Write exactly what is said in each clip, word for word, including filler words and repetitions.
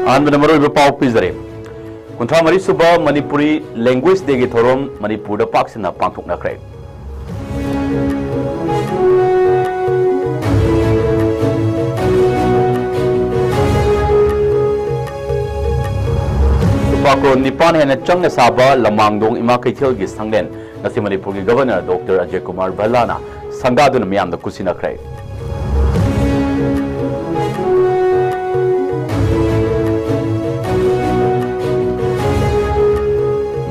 ꯑꯍꯥꯟꯕꯗ ꯃꯔꯨꯑꯣꯏꯕ ꯄꯥꯎ ꯄꯤꯖꯔꯤ꯫ ꯀꯨꯟꯊ꯭ꯔꯥ ꯃꯔꯤ ꯁꯨꯕ ꯃꯅꯤꯄꯨꯔꯤ ꯂꯦꯡꯒ꯭ꯋꯦꯖ ꯗꯦꯒꯤ ꯊꯧꯔꯝ ꯃꯅꯤꯄꯨꯔꯗ ꯄꯥꯛ ꯁꯟꯅ ꯄꯥꯡꯊꯣꯛꯅꯈ꯭ꯔꯦ꯫ ꯂꯨꯄꯥ ꯀ꯭ꯔꯣꯔ ꯅꯤꯄꯥꯟ ꯍꯦꯟꯅ ꯆꯪꯅ ꯁꯥꯕ ꯂꯃꯥꯡꯗꯣꯡ ꯏꯃꯥ ꯀꯩꯊꯦꯜꯒꯤ ꯁꯪꯂꯦꯟ ꯉꯁꯤ ꯃꯅꯤꯄꯨꯔꯒꯤ ꯒꯕꯔꯅꯔ ꯗꯣꯛꯇꯔ ꯑꯖꯌ ꯀꯨꯃꯥꯔ ꯚꯜꯂꯥꯅ ꯁꯪꯒꯥꯗꯨꯅ ꯃꯤꯌꯥꯝꯗ ꯈꯨꯠꯁꯤꯟꯅꯈ꯭ꯔꯦ꯫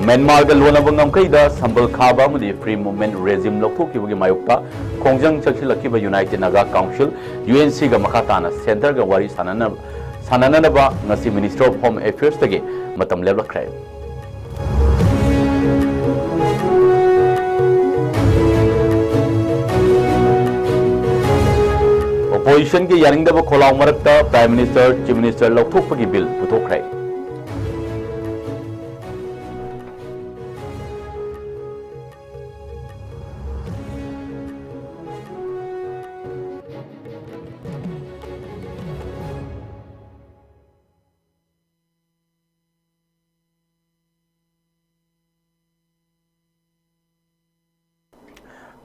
ꯃ꯭ꯌꯥꯟꯃꯥꯔꯒ ꯂꯣꯟꯅꯕ ꯉꯝꯈꯩꯗ ꯁꯝꯕꯜ ꯈꯥꯕ ꯑꯃꯗꯤ ꯐ꯭ꯔꯤ ꯃꯨꯚꯃꯦꯟꯠ ꯔꯦꯖꯤꯝ ꯂꯧꯊꯣꯛꯈꯤꯕꯒꯤ ꯃꯥꯌꯣꯛꯇ ꯈꯣꯡꯖꯪ ꯆꯪꯁꯤꯜꯂꯛꯈꯤꯕ united Naga council, U N ꯁꯤꯒ ꯃꯈꯥ ꯇꯥꯅ ꯁꯦꯟꯇꯔꯒ ꯋꯥꯔꯤ ꯁꯥꯟꯅꯅꯕ, ꯁꯥꯟꯅꯅꯅꯕ ꯉꯁꯤ ꯃꯤꯅꯤꯁꯇꯔ ꯑꯣꯐ ꯍꯣꯝ ꯑꯦꯐꯤꯌꯔꯁꯇꯒꯤ ꯃꯇꯝ ꯂꯦꯞꯂꯛꯈ꯭ꯔꯦ꯫ ꯑꯣꯄꯣꯖꯤꯁꯟꯒꯤ ꯌꯥꯅꯤꯡꯗꯕ ꯈꯣꯜꯂꯥꯎ ꯃꯔꯛꯇ ꯄ꯭ꯔꯥꯏꯝ ꯃꯤꯅꯤꯁꯇꯔ, ꯆꯤꯐ ꯃꯤꯅꯤꯁꯇꯔ ꯂꯧꯊꯣꯛꯄꯒꯤ ꯕꯤꯜ ꯄꯨꯊꯣꯛꯈ꯭ꯔꯦ꯫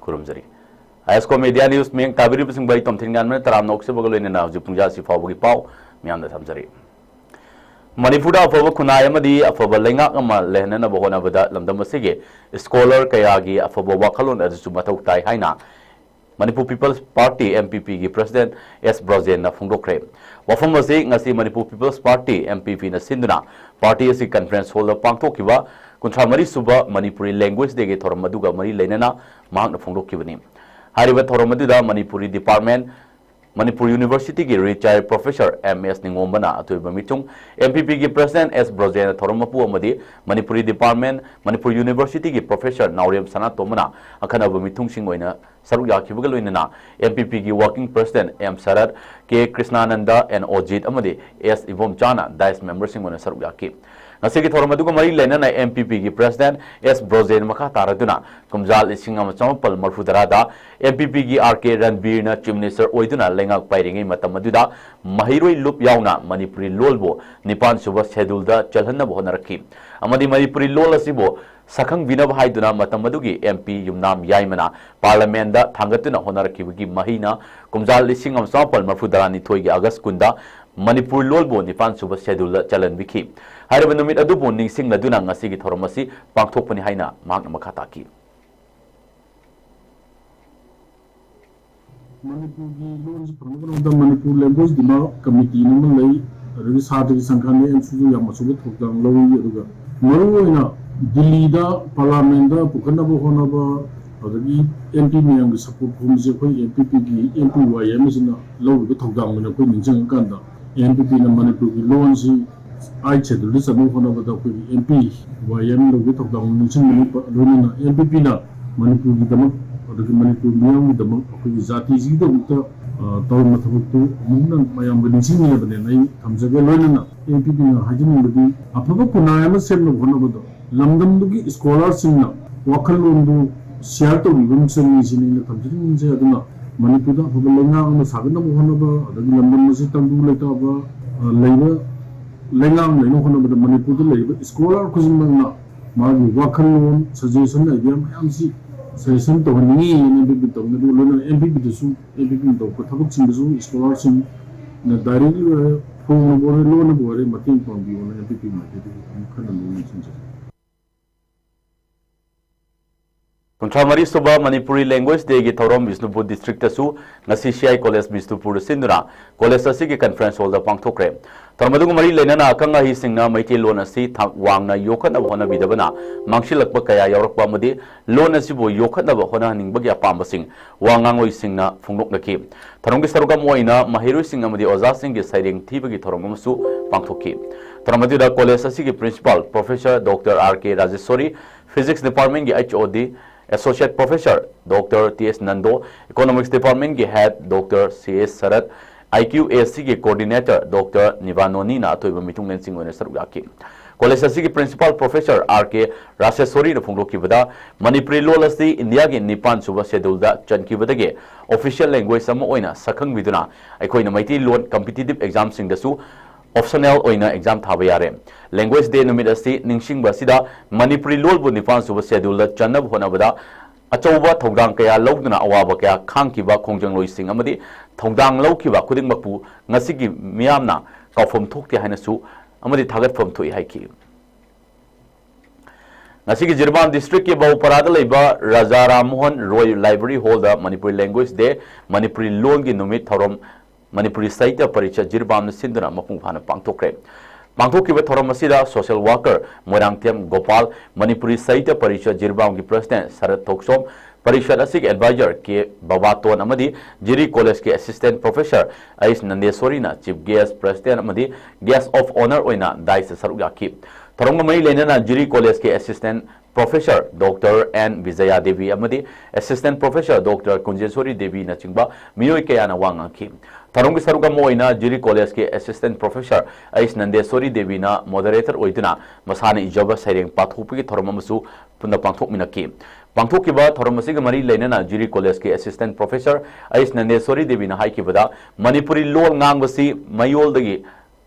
ꯈꯨꯔꯨꯝꯖꯔꯤ꯫ ꯑꯥꯏ ꯑꯦꯁ ꯀꯣ ꯃꯦꯗꯤꯌꯥ ꯅ꯭ꯌꯨꯁ ꯃꯤꯠꯌꯦꯡ ꯇꯥꯕꯤꯔꯤꯕꯁꯤꯡꯕꯨ ꯑꯩ ꯇꯣꯝꯊꯤꯟ ꯉꯥꯟꯕꯅ ꯇꯔꯥꯝꯅ ꯑꯣꯛꯆꯕꯒ ꯂꯣꯏꯅꯅ ꯍꯧꯖꯤꯛ ꯄꯨꯡꯖꯥ ꯑꯁꯤ ꯐꯥꯎꯕꯒꯤ ꯄꯥꯎ ꯃꯤꯌꯥꯝꯗ ꯊꯝꯖꯔꯤ꯫ ꯃꯅꯤꯄꯨꯔꯗ ꯑꯐꯕ ꯈꯨꯟꯅꯥꯏ ꯑꯃꯗꯤ ꯑꯐꯕ ꯂꯩꯉꯥꯛ ꯑꯃ ꯂꯩꯍꯟꯅꯅꯕ ꯍꯣꯠꯅꯕꯗ ꯂꯝꯗꯝ ꯑꯁꯤꯒꯤ ꯁ꯭ꯀꯣꯂꯔ ꯀꯌꯥꯒꯤ ꯑꯐꯕ ꯋꯥꯈꯜꯂꯣꯟ ꯑꯗꯨꯁꯨ ꯃꯊꯧ ꯇꯥꯏ ꯍꯥꯏꯅ Manipur people's party, M P ꯄꯤꯒꯤ ꯄ꯭ꯔꯁꯤꯗꯦꯟꯠ ꯑꯦꯁ ꯕ꯭ꯔꯣꯖꯦꯟꯅ ꯐꯣꯡꯗꯣꯛꯈ꯭ꯔꯦ꯫ ꯋꯥꯐꯝ ꯑꯁꯤ ꯉꯁꯤ Manipur people's party, M P ꯄꯤꯅ ꯁꯤꯟꯗꯨꯅ ꯄꯥꯔꯇꯤ ꯑꯁꯤ ꯀꯟꯐꯔꯦꯟꯁ ꯍꯣꯜꯗ ꯄꯥꯡꯊꯣꯛꯈꯤꯕ ꯀꯨꯟꯊ꯭ꯔꯥ ꯃꯔꯤ ꯁꯨꯕ ꯃꯅꯤꯄꯨꯔꯤ ꯂꯦꯡꯒ꯭ꯋꯦꯖ ꯗꯦꯒꯤ ꯊꯧꯔꯝ ꯑꯗꯨꯒ ꯃꯔꯤ ꯂꯩꯅꯅ ꯃꯍꯥꯛꯅ ꯐꯣꯡꯗꯣꯛꯈꯤꯕꯅꯤ꯫ ꯍꯥꯏꯔꯤꯕ ꯊꯧꯔꯝ ꯑꯗꯨꯗ ꯃꯅꯤꯄꯨꯔꯤ ꯗꯤꯄꯥꯔꯠꯃꯦꯟꯠ, ꯃꯅꯤꯄꯨꯔ ꯌꯨꯅꯤꯚꯔꯁꯤꯇꯤꯒꯤ ꯔꯤꯇꯥꯌꯔ ꯄ꯭ꯔꯣꯐꯦꯁꯔ ꯑꯦꯝ ꯑꯦꯁ ꯅꯤꯡꯉꯣꯝꯕꯅ ꯑꯊꯣꯏꯕ ꯃꯤꯊꯨꯡ, ꯑꯦꯝ ꯄꯤ ꯄꯤꯒꯤ ꯄ꯭ꯔꯁꯤꯗꯦꯟꯠ ꯑꯦꯁ ꯕ꯭ꯔꯣꯖꯦꯟꯅ ꯊꯧꯔꯝ ꯃꯄꯨ ꯑꯃꯗꯤ ꯃꯅꯤꯄꯨꯔꯤ ꯗꯤꯄꯥꯔꯠꯃꯦꯟꯠ, ꯃꯅꯤꯄꯨꯔ ꯌꯨꯅꯤꯚꯔꯁꯤꯇꯤꯒꯤ ꯄ꯭ꯔꯣꯐꯦꯁꯔ ꯅꯥꯎꯔꯦꯝ ꯁꯅꯥꯇꯣꯝꯕꯅ ꯑꯈꯟꯅꯕ ꯃꯤꯊꯨꯡꯁꯤꯡ ꯑꯣꯏꯅ ꯁꯔꯨꯛ ꯌꯥꯈꯤꯕꯒ ꯂꯣꯏꯅꯅ ꯑꯦꯝ ꯄꯤ ꯄꯤꯒꯤ working president M Sarat, K Krishnananda, N Ojit ꯑꯃꯗꯤ ꯑꯦꯁ ꯏꯕꯣꯝꯆꯥꯅ ꯗꯥꯏꯁ ꯃꯦꯝꯕꯔꯁꯤꯡ ꯑꯣꯏꯅ ꯁꯔꯨꯛ ꯌꯥꯈꯤ꯫ ꯉꯁꯤꯒꯤ ꯊꯧꯔꯝ ꯑꯗꯨꯒ ꯃꯔꯤ ꯂꯩꯅꯅ M P P ꯒꯤ President S ꯕ꯭ꯔꯣꯖꯦꯟ ꯃꯈꯥ ꯇꯥꯔꯗꯨꯅ ꯀꯨꯝꯖꯥ ꯂꯤꯁꯤꯡ ꯑꯃ ꯆꯥꯃꯥꯄꯜ ꯃꯔꯐꯨ ꯇꯔꯥꯗ M P P ꯒꯤ R K ꯔꯟꯕꯤꯔꯅ Chief Minister ꯑꯣꯏꯗꯨꯅ ꯂꯩꯉꯥꯛ ꯄꯥꯏꯔꯤꯉꯩ ꯃꯇꯝ ꯑꯗꯨꯗ ꯃꯍꯩꯔꯣꯏ ꯂꯨꯞ ꯌꯥꯎꯅ ꯃꯅꯤꯄꯨꯔꯤ ꯂꯣꯜꯕꯨ ꯅꯤꯄꯥꯟ ꯁꯨꯕ schedule ꯗ ꯆꯜꯍꯟꯅꯕ ꯍꯣꯠꯅꯔꯛꯈꯤ ꯑꯃꯗꯤ ꯃꯅꯤꯄꯨꯔꯤ ꯂꯣꯜ ꯑꯁꯤꯕꯨ ꯁꯛꯈꯪꯕꯤꯅꯕ ꯍꯥꯏꯗꯨꯅ ꯃꯇꯝ ꯑꯗꯨꯒꯤ M P ꯌꯨꯝꯅꯥꯝ ꯌꯥꯏꯃꯅ Parliament ꯗ ꯊꯥꯡꯒꯠꯇꯨꯅ ꯍꯣꯠꯅꯔꯛꯈꯤꯕꯒꯤ ꯃꯍꯩꯅ ꯀꯨꯝꯖꯥ ꯂꯤꯁꯤꯡ ꯑꯃ ꯆꯥꯃꯥꯄꯜ ꯃꯔꯐꯨ ꯇꯔꯥꯅꯤꯊꯣꯏꯒꯤ August ꯀꯨꯟꯗ ꯃꯅꯤꯄꯨꯔ ꯂꯣꯜꯕꯨ ꯅꯤꯄꯥꯟ ꯁꯨꯕ schedule ꯗ ꯆꯜꯍꯟꯕꯤꯈꯤ꯫ ꯍꯥꯏꯔꯤꯕ ꯅꯨꯃꯤꯠ ꯑꯗꯨꯕꯨ ꯅꯤꯡꯁꯤꯡꯂꯗꯨꯅ ꯉꯁꯤꯒꯤ ꯊꯧꯔꯝ ꯑꯁꯤ ꯄꯥꯡꯊꯣꯛꯄꯅꯤ ꯍꯥꯏꯅ ꯃꯍꯥꯛꯅ ꯃꯈꯥ ꯇꯥꯈꯤ꯫ ꯃꯅꯤꯄꯨꯔꯒꯤ ꯂꯣꯟꯁꯤ ꯐꯪꯅꯕ ꯍꯣꯠꯅꯕꯗ ꯃꯅꯤꯄꯨꯔ Language Demand Committee ꯑꯃ ꯂꯩ, ꯑꯗꯒꯤ ꯁꯥꯇ꯭ꯔꯒꯤ ꯁꯪꯒ ꯑꯃꯁꯨ ꯌꯥꯝ ꯑꯆꯧꯕ ꯊꯧꯗꯥꯡ ꯂꯧꯏ꯫ ꯑꯗꯨꯒ ꯃꯔꯨꯑꯣꯏꯅ ꯗꯤꯜꯂꯤꯗ Parliament ꯗ ꯄꯨꯈꯠꯅꯕ ꯍꯣꯠꯅꯕ, ꯑꯗꯒꯤ M P ꯃꯌꯥꯝꯒꯤ support ꯈꯣꯝꯕꯁꯦ ꯑꯩꯈꯣꯏ M P P ꯒꯤ M P Y M ꯑꯁꯤꯅ ꯂꯧꯔꯤꯕ ꯊꯧꯗꯥꯡ ꯑꯣꯏꯅ ꯑꯩꯈꯣꯏ ꯅꯤꯡꯁꯤꯡꯉꯀꯥꯟꯗ, M P P ꯅ ꯃꯅꯤꯄꯨꯔꯒꯤ ꯂꯣꯟꯁꯤ Eighth Schedule ꯗ ꯆꯟꯅꯕ ꯍꯣꯠꯅꯕꯗ ꯑꯩꯈꯣꯏꯒꯤ M P Y M ꯂꯧꯕꯒꯤ ꯊꯧꯗꯥꯡ ꯅꯤꯡꯁꯤꯡꯕꯅꯤ꯫ ꯂꯣꯏꯅꯅ M P P ꯅ ꯃꯅꯤꯄꯨꯔꯒꯤꯗꯃꯛ, ꯑꯗꯒꯤ ꯃꯅꯤꯄꯨꯔ ꯃꯤꯌꯥꯝꯒꯤꯗꯃꯛ, ꯑꯩꯈꯣꯏꯒꯤ ꯖꯥꯇꯤꯁꯤꯒꯤꯗꯃꯛꯇ, ꯑ, ꯇꯧꯔꯝꯕ ꯊꯕꯛꯇꯨ ꯑꯃꯨꯛ ꯍꯟꯅ ꯃꯌꯥꯝꯒ ꯅꯤꯡꯁꯤꯡꯃꯤꯟꯅꯕꯅꯦꯅ ꯑꯩ ꯊꯝꯖꯒꯦ꯫ ꯂꯣꯏꯅꯅ M P P ꯅ ꯍꯥꯏꯖꯅꯤꯡꯕꯗꯤ, ꯑꯐꯕ ꯈꯨꯟꯅꯥꯏ ꯑꯃ ꯁꯦꯝꯅꯕ ꯍꯣꯠꯅꯕꯗ ꯂꯝꯗꯝꯗꯨꯒꯤ scholar ꯁꯤꯡꯅ ꯋꯥꯈꯜꯂꯣꯟꯗꯨ share ꯇꯧꯕꯤꯕ ꯑꯃ ꯆꯪꯉꯤ ꯁꯤꯅꯤ ꯑꯩꯅ ꯊꯝꯖꯅꯤꯡꯉꯤꯁꯦ꯫ ꯑꯗꯨꯅ ꯃꯅꯤꯄꯨꯔꯗ ꯑꯐꯕ ꯂꯩꯉꯥꯛ ꯑꯃ ꯁꯥꯒꯠꯅꯕ ꯍꯣꯠꯅꯕ, ꯑꯗꯒꯤ ꯂꯝꯗꯝ ꯑꯁꯤ ꯇꯪꯗꯨ ꯂꯩꯇꯥꯕ, ꯑ, ꯂꯩꯕ ꯂꯩꯉꯥꯛ ꯂꯩꯅꯕ ꯍꯣꯠꯅꯕꯗ ꯃꯅꯤꯄꯨꯔꯗ ꯂꯩꯔꯤꯕ scholar ꯈꯨꯗꯤꯡꯃꯛꯅ ꯃꯥꯒꯤ ꯋꯥꯈꯜꯂꯣꯟ, suggestion, idea ꯃꯌꯥꯝꯁꯤ suggestion ꯇꯧꯍꯟꯅꯤꯡꯉꯤ ꯍꯥꯏꯅ M P P ꯇꯧꯅꯤ꯫ ꯑꯗꯨꯒ ꯂꯣꯏꯅꯅ M P P ꯗꯁꯨ, M P P ꯅ ꯇꯧꯔꯛꯄ ꯊꯕꯛꯁꯤꯡꯗꯁꯨ scholar ꯁꯤꯡꯅ directly ꯑꯣꯏꯔꯦ, ꯐꯣꯡꯅꯕꯨ ꯑꯣꯏꯔꯦ, ꯂꯣꯟꯅꯕꯨ ꯑꯣꯏꯔꯦ, ꯃꯇꯦꯡ ꯄꯥꯡꯕꯤꯌꯣꯅ M P P ꯃꯥꯏꯀꯩꯗꯒꯤ ꯑꯃꯨꯛ ꯍꯟꯅ ꯅꯤꯡꯁꯤꯡꯖꯔꯤ꯫ ꯀꯨꯟꯊ꯭ꯔꯥ ꯃꯔꯤ ꯁꯨꯕ Manipuri Language Day ꯒꯤ ꯊꯧꯔꯝ ꯕꯤꯁꯅꯨꯄꯨꯔ district ꯇꯁꯨ ꯉꯁꯤ C I College ꯕꯤꯁꯅꯨꯄꯨꯔꯗ ꯁꯤꯟꯗꯨꯅ college ꯑꯁꯤꯒꯤ conference hall ꯗ ꯄꯥꯡꯊꯣꯛꯈ꯭ꯔꯦ꯫ ꯊꯧꯔꯝ ꯑꯗꯨꯒ ꯃꯔꯤ ꯂꯩꯅꯅ ꯑꯈꯪ ꯑꯍꯩꯁꯤꯡꯅ ꯃꯩꯇꯩꯂꯣꯟ ꯑꯁꯤ ꯊꯥꯛ ꯋꯥꯡꯅ ꯌꯣꯛꯈꯠꯅꯕ ꯍꯣꯠꯅꯕꯤꯗꯕꯅ ꯃꯥꯡꯁꯤꯜꯂꯛꯄ ꯀꯌꯥ ꯌꯥꯎꯔꯛꯄ ꯑꯃꯗꯤ ꯂꯣꯟ ꯑꯁꯤꯕꯨ ꯌꯣꯛꯈꯠꯅꯕ ꯍꯣꯠꯅꯍꯟꯅꯤꯡꯕꯒꯤ ꯑꯄꯥꯝꯕꯁꯤꯡ ꯋꯥ ꯉꯥꯡꯂꯣꯏꯁꯤꯡꯅ ꯐꯣꯡꯗꯣꯛꯅꯈꯤ꯫ ꯊꯧꯔꯝꯒꯤ ꯁꯔꯨꯛ ꯑꯃ ꯑꯣꯏꯅ ꯃꯍꯩꯔꯣꯏꯁꯤꯡ ꯑꯃꯗꯤ ꯑꯣꯖꯥꯁꯤꯡꯒꯤ ꯁꯩꯔꯦꯡ ꯊꯤꯕꯒꯤ ꯊꯧꯔꯝ ꯑꯃꯁꯨ ꯄꯥꯡꯊꯣꯛꯈꯤ꯫ ꯊꯧꯔꯝ ꯑꯗꯨꯗ college ꯑꯁꯤꯒꯤ principal professor Doctor R K ꯔꯥꯖꯦꯁ꯭ꯋꯔꯤ, Physics Department ꯀꯤ H O D, Associate Professor Doctor T S Nando, Economics Department ꯀꯤ Head Doctor C S shirt, I Q A C ꯒꯤ Coordinator Doctor ꯅꯤꯕꯥꯅꯣꯅꯤꯅ ꯑꯊꯣꯏꯕ ꯃꯤꯊꯨꯡꯂꯦꯟꯁꯤꯡ ꯑꯣꯏꯅ ꯁꯔꯨꯛ ꯌꯥꯈꯤ꯫ ꯀꯣꯂꯦꯖ ꯑꯁꯤꯒꯤ ꯄ꯭ꯔꯤꯟꯁꯤꯄꯥꯜ ꯄ꯭ꯔꯣꯐꯦꯁꯔ ꯑꯥꯔ ꯀꯦ ꯔꯥꯖꯦꯁꯣꯔꯤꯅ ꯐꯣꯡꯗꯣꯛꯈꯤꯕꯗ, ꯃꯅꯤꯄꯨꯔꯤ ꯂꯣꯜ ꯑꯁꯤ ꯏꯟꯗꯤꯌꯥꯒꯤ ꯅꯤꯄꯥꯟ ꯁꯨꯕ ꯁꯦꯗꯨꯜꯗ ꯆꯟꯈꯤꯕꯗꯒꯤ ꯑꯣꯐꯤꯁꯤꯌꯦꯜ ꯂꯦꯡꯒ꯭ꯋꯦꯖ ꯑꯃ ꯑꯣꯏꯅ ꯁꯛꯈꯪꯕꯤꯗꯨꯅ ꯑꯩꯈꯣꯏꯅ ꯃꯩꯇꯩꯂꯣꯟ ꯀꯝꯄꯤꯇꯤꯇꯤꯚ ꯑꯦꯛꯖꯥꯝꯁꯤꯡꯗꯁꯨ ꯑꯣꯞꯁꯅꯦꯜ ꯑꯣꯏꯅ ꯑꯦꯛꯖꯥꯝ ꯊꯥꯕ ꯌꯥꯔꯦ꯫ ꯂꯦꯡꯒ꯭ꯋꯦꯖ ꯗꯦ ꯅꯨꯃꯤꯠ ꯑꯁꯤ ꯅꯤꯡꯁꯤꯡꯕ ꯑꯁꯤꯗ ꯃꯅꯤꯄꯨꯔꯤ ꯂꯣꯜꯕꯨ ꯅꯤꯄꯥꯟ ꯁꯨꯕ ꯁꯦꯗꯨꯜꯗ ꯆꯟꯅꯕ ꯍꯣꯠꯅꯕꯗ ꯑꯆꯧꯕ ꯊꯧꯗꯥꯡ ꯀꯌꯥ ꯂꯧꯗꯨꯅ ꯑꯋꯥꯕ ꯀꯌꯥ ꯈꯥꯡꯈꯤꯕ ꯈꯣꯡꯖꯪꯂꯣꯏꯁꯤꯡ ꯑꯃꯗꯤ ꯊꯧꯗꯥꯡ ꯂꯧꯈꯤꯕ ꯈꯨꯗꯤꯡꯃꯛꯄꯨ ꯉꯁꯤꯒꯤ ꯃꯤꯌꯥꯝꯅ ꯀꯥꯎꯐꯝ ꯊꯣꯛꯇꯦ ꯍꯥꯏꯅꯁꯨ ꯑꯃꯗꯤ ꯊꯥꯒꯠꯐꯝ ꯊꯣꯛꯏ ꯍꯥꯏꯈꯤ꯫ ꯉꯁꯤꯒꯤ ꯖꯤꯔꯤꯕꯥꯝ ꯗꯤꯁꯇ꯭ꯔꯤꯛꯀꯤ ꯕꯧꯄꯔꯥꯗ ꯂꯩꯕ ꯔꯥꯖꯥ ꯔꯥꯝ ꯃꯣꯍꯟ ꯔꯣꯏ ꯂꯥꯏꯕ꯭ꯔꯦꯔꯤ ꯍꯣꯜꯗ ꯃꯅꯤꯄꯨꯔꯤ ꯂꯦꯡꯒ꯭ꯋꯦꯖ ꯗꯦ, ꯃꯅꯤꯄꯨꯔꯤ ꯂꯣꯟꯒꯤ ꯅꯨꯃꯤꯠ ꯊꯧꯔꯝ ꯃꯅꯤꯄꯨꯔꯤ ꯁꯥꯍꯤꯇ꯭ꯌ ꯄꯔꯤꯁꯠ ꯖꯤꯔꯤꯕꯥꯝꯅ ꯁꯤꯟꯗꯨꯅ ꯃꯄꯨꯡ ꯐꯥꯅ ꯄꯥꯡꯊꯣꯛꯈ꯭ꯔꯦ꯫ ꯄꯥꯡꯊꯣꯛꯈꯤꯕ ꯊꯧꯔꯝ ꯑꯁꯤꯗ ꯁꯣꯁꯤꯌꯦꯜ ꯋꯥꯔꯀꯔ ꯃꯣꯏꯔꯥꯡꯊꯦꯝ ꯒꯣꯄꯥꯜ, ꯃꯅꯤꯄꯨꯔꯤ ꯁꯥꯍꯤꯇ꯭ꯌ ꯄꯔꯤꯁꯠ ꯖꯤꯔꯤꯕꯥꯝꯒꯤ ꯄ꯭ꯔꯁꯤꯗꯦꯟꯠ ꯁꯔꯠ ꯊꯣꯛꯆꯣꯝ, ꯄꯔꯤꯁꯠ ꯑꯁꯤꯒꯤ ꯑꯦꯗꯚꯥꯏꯖꯔ ꯀꯦ ꯕꯕꯥꯇꯣꯟ ꯑꯃꯗꯤ ꯖꯤꯔꯤ ꯀꯣꯂꯦꯖꯀꯤ ꯑꯦꯁꯤꯁꯇꯦꯟꯠ ꯄ꯭ꯔꯣꯐꯦꯁꯔ ꯑꯩꯆ ꯅꯟꯗꯦꯁꯣꯔꯤꯅ ꯆꯤꯐ ꯒꯦꯁ꯭ꯠ ꯄ꯭ꯔꯁꯤꯗꯦꯟꯠ ꯑꯃꯗꯤ ꯒꯦꯁ꯭ꯠ ꯑꯣꯐ ꯑꯣꯅꯔ ꯑꯣꯏꯅ ꯗꯥꯏꯁꯇ ꯁꯔꯨꯛ ꯌꯥꯈꯤ꯫ ꯊꯧꯔꯝꯒ ꯃꯔꯤ ꯂꯩꯅꯅ ꯖꯤꯔꯤ ꯀꯣꯂꯦꯖꯀꯤ assistant professor doctor N Bijaya Devi ꯑꯃꯗꯤ ꯑꯦꯁꯤꯁꯇꯦꯟꯠ ꯄ꯭ꯔꯣꯐꯦꯁꯔ ꯗꯣꯛꯇꯔ ꯀꯨꯟꯖꯦꯁꯣꯔꯤ ꯗꯦꯕꯤꯅꯆꯤꯡꯕ ꯃꯤꯑꯣꯏ ꯀꯌꯥꯅ ꯋꯥ ꯉꯥꯡꯈꯤ꯫ ꯊꯧꯔꯝꯒꯤ ꯁꯔꯨꯛ ꯑꯃ ꯑꯣꯏꯅ ꯖꯤꯔꯤ ꯀꯣꯂꯦꯖꯀꯤ ꯑꯦꯁꯤꯁꯇꯦꯟꯠ ꯄ꯭ꯔꯣꯐꯦꯁꯔ ꯑꯩꯆ ꯅꯟꯗꯦꯁꯣꯔꯤ ꯗꯦꯕꯤꯅ ꯃꯣꯗꯔꯦꯇꯔ ꯑꯣꯏꯗꯨꯅ ꯃꯁꯥꯅ ꯏꯖꯕ ꯁꯩꯔꯦꯡ ꯄꯥꯊꯣꯛꯄꯒꯤ ꯊꯧꯔꯝ ꯑꯃꯁꯨ ꯄꯨꯟꯅ ꯄꯥꯡꯊꯣꯛꯃꯤꯟꯅꯈꯤ꯫ ꯄꯥꯡꯊꯣꯛꯈꯤꯕ ꯊꯧꯔꯝ ꯑꯁꯤꯒ ꯃꯔꯤ ꯂꯩꯅꯅ ꯖꯤꯔꯤ ꯀꯣꯂꯦꯖꯀꯤ ꯑꯦꯁꯤꯁꯇꯦꯟꯠ ꯄ꯭ꯔꯣꯐꯦꯁꯔ ꯑꯩꯆ ꯅꯟꯗꯦꯁꯣꯔꯤ ꯗꯦꯕꯤꯅ ꯍꯥꯏꯈꯤꯕꯗ, ꯃꯅꯤꯄꯨꯔꯤ ꯂꯣꯜ ꯉꯥꯡꯕꯁꯤ ꯃꯌꯣꯜꯗꯒꯤ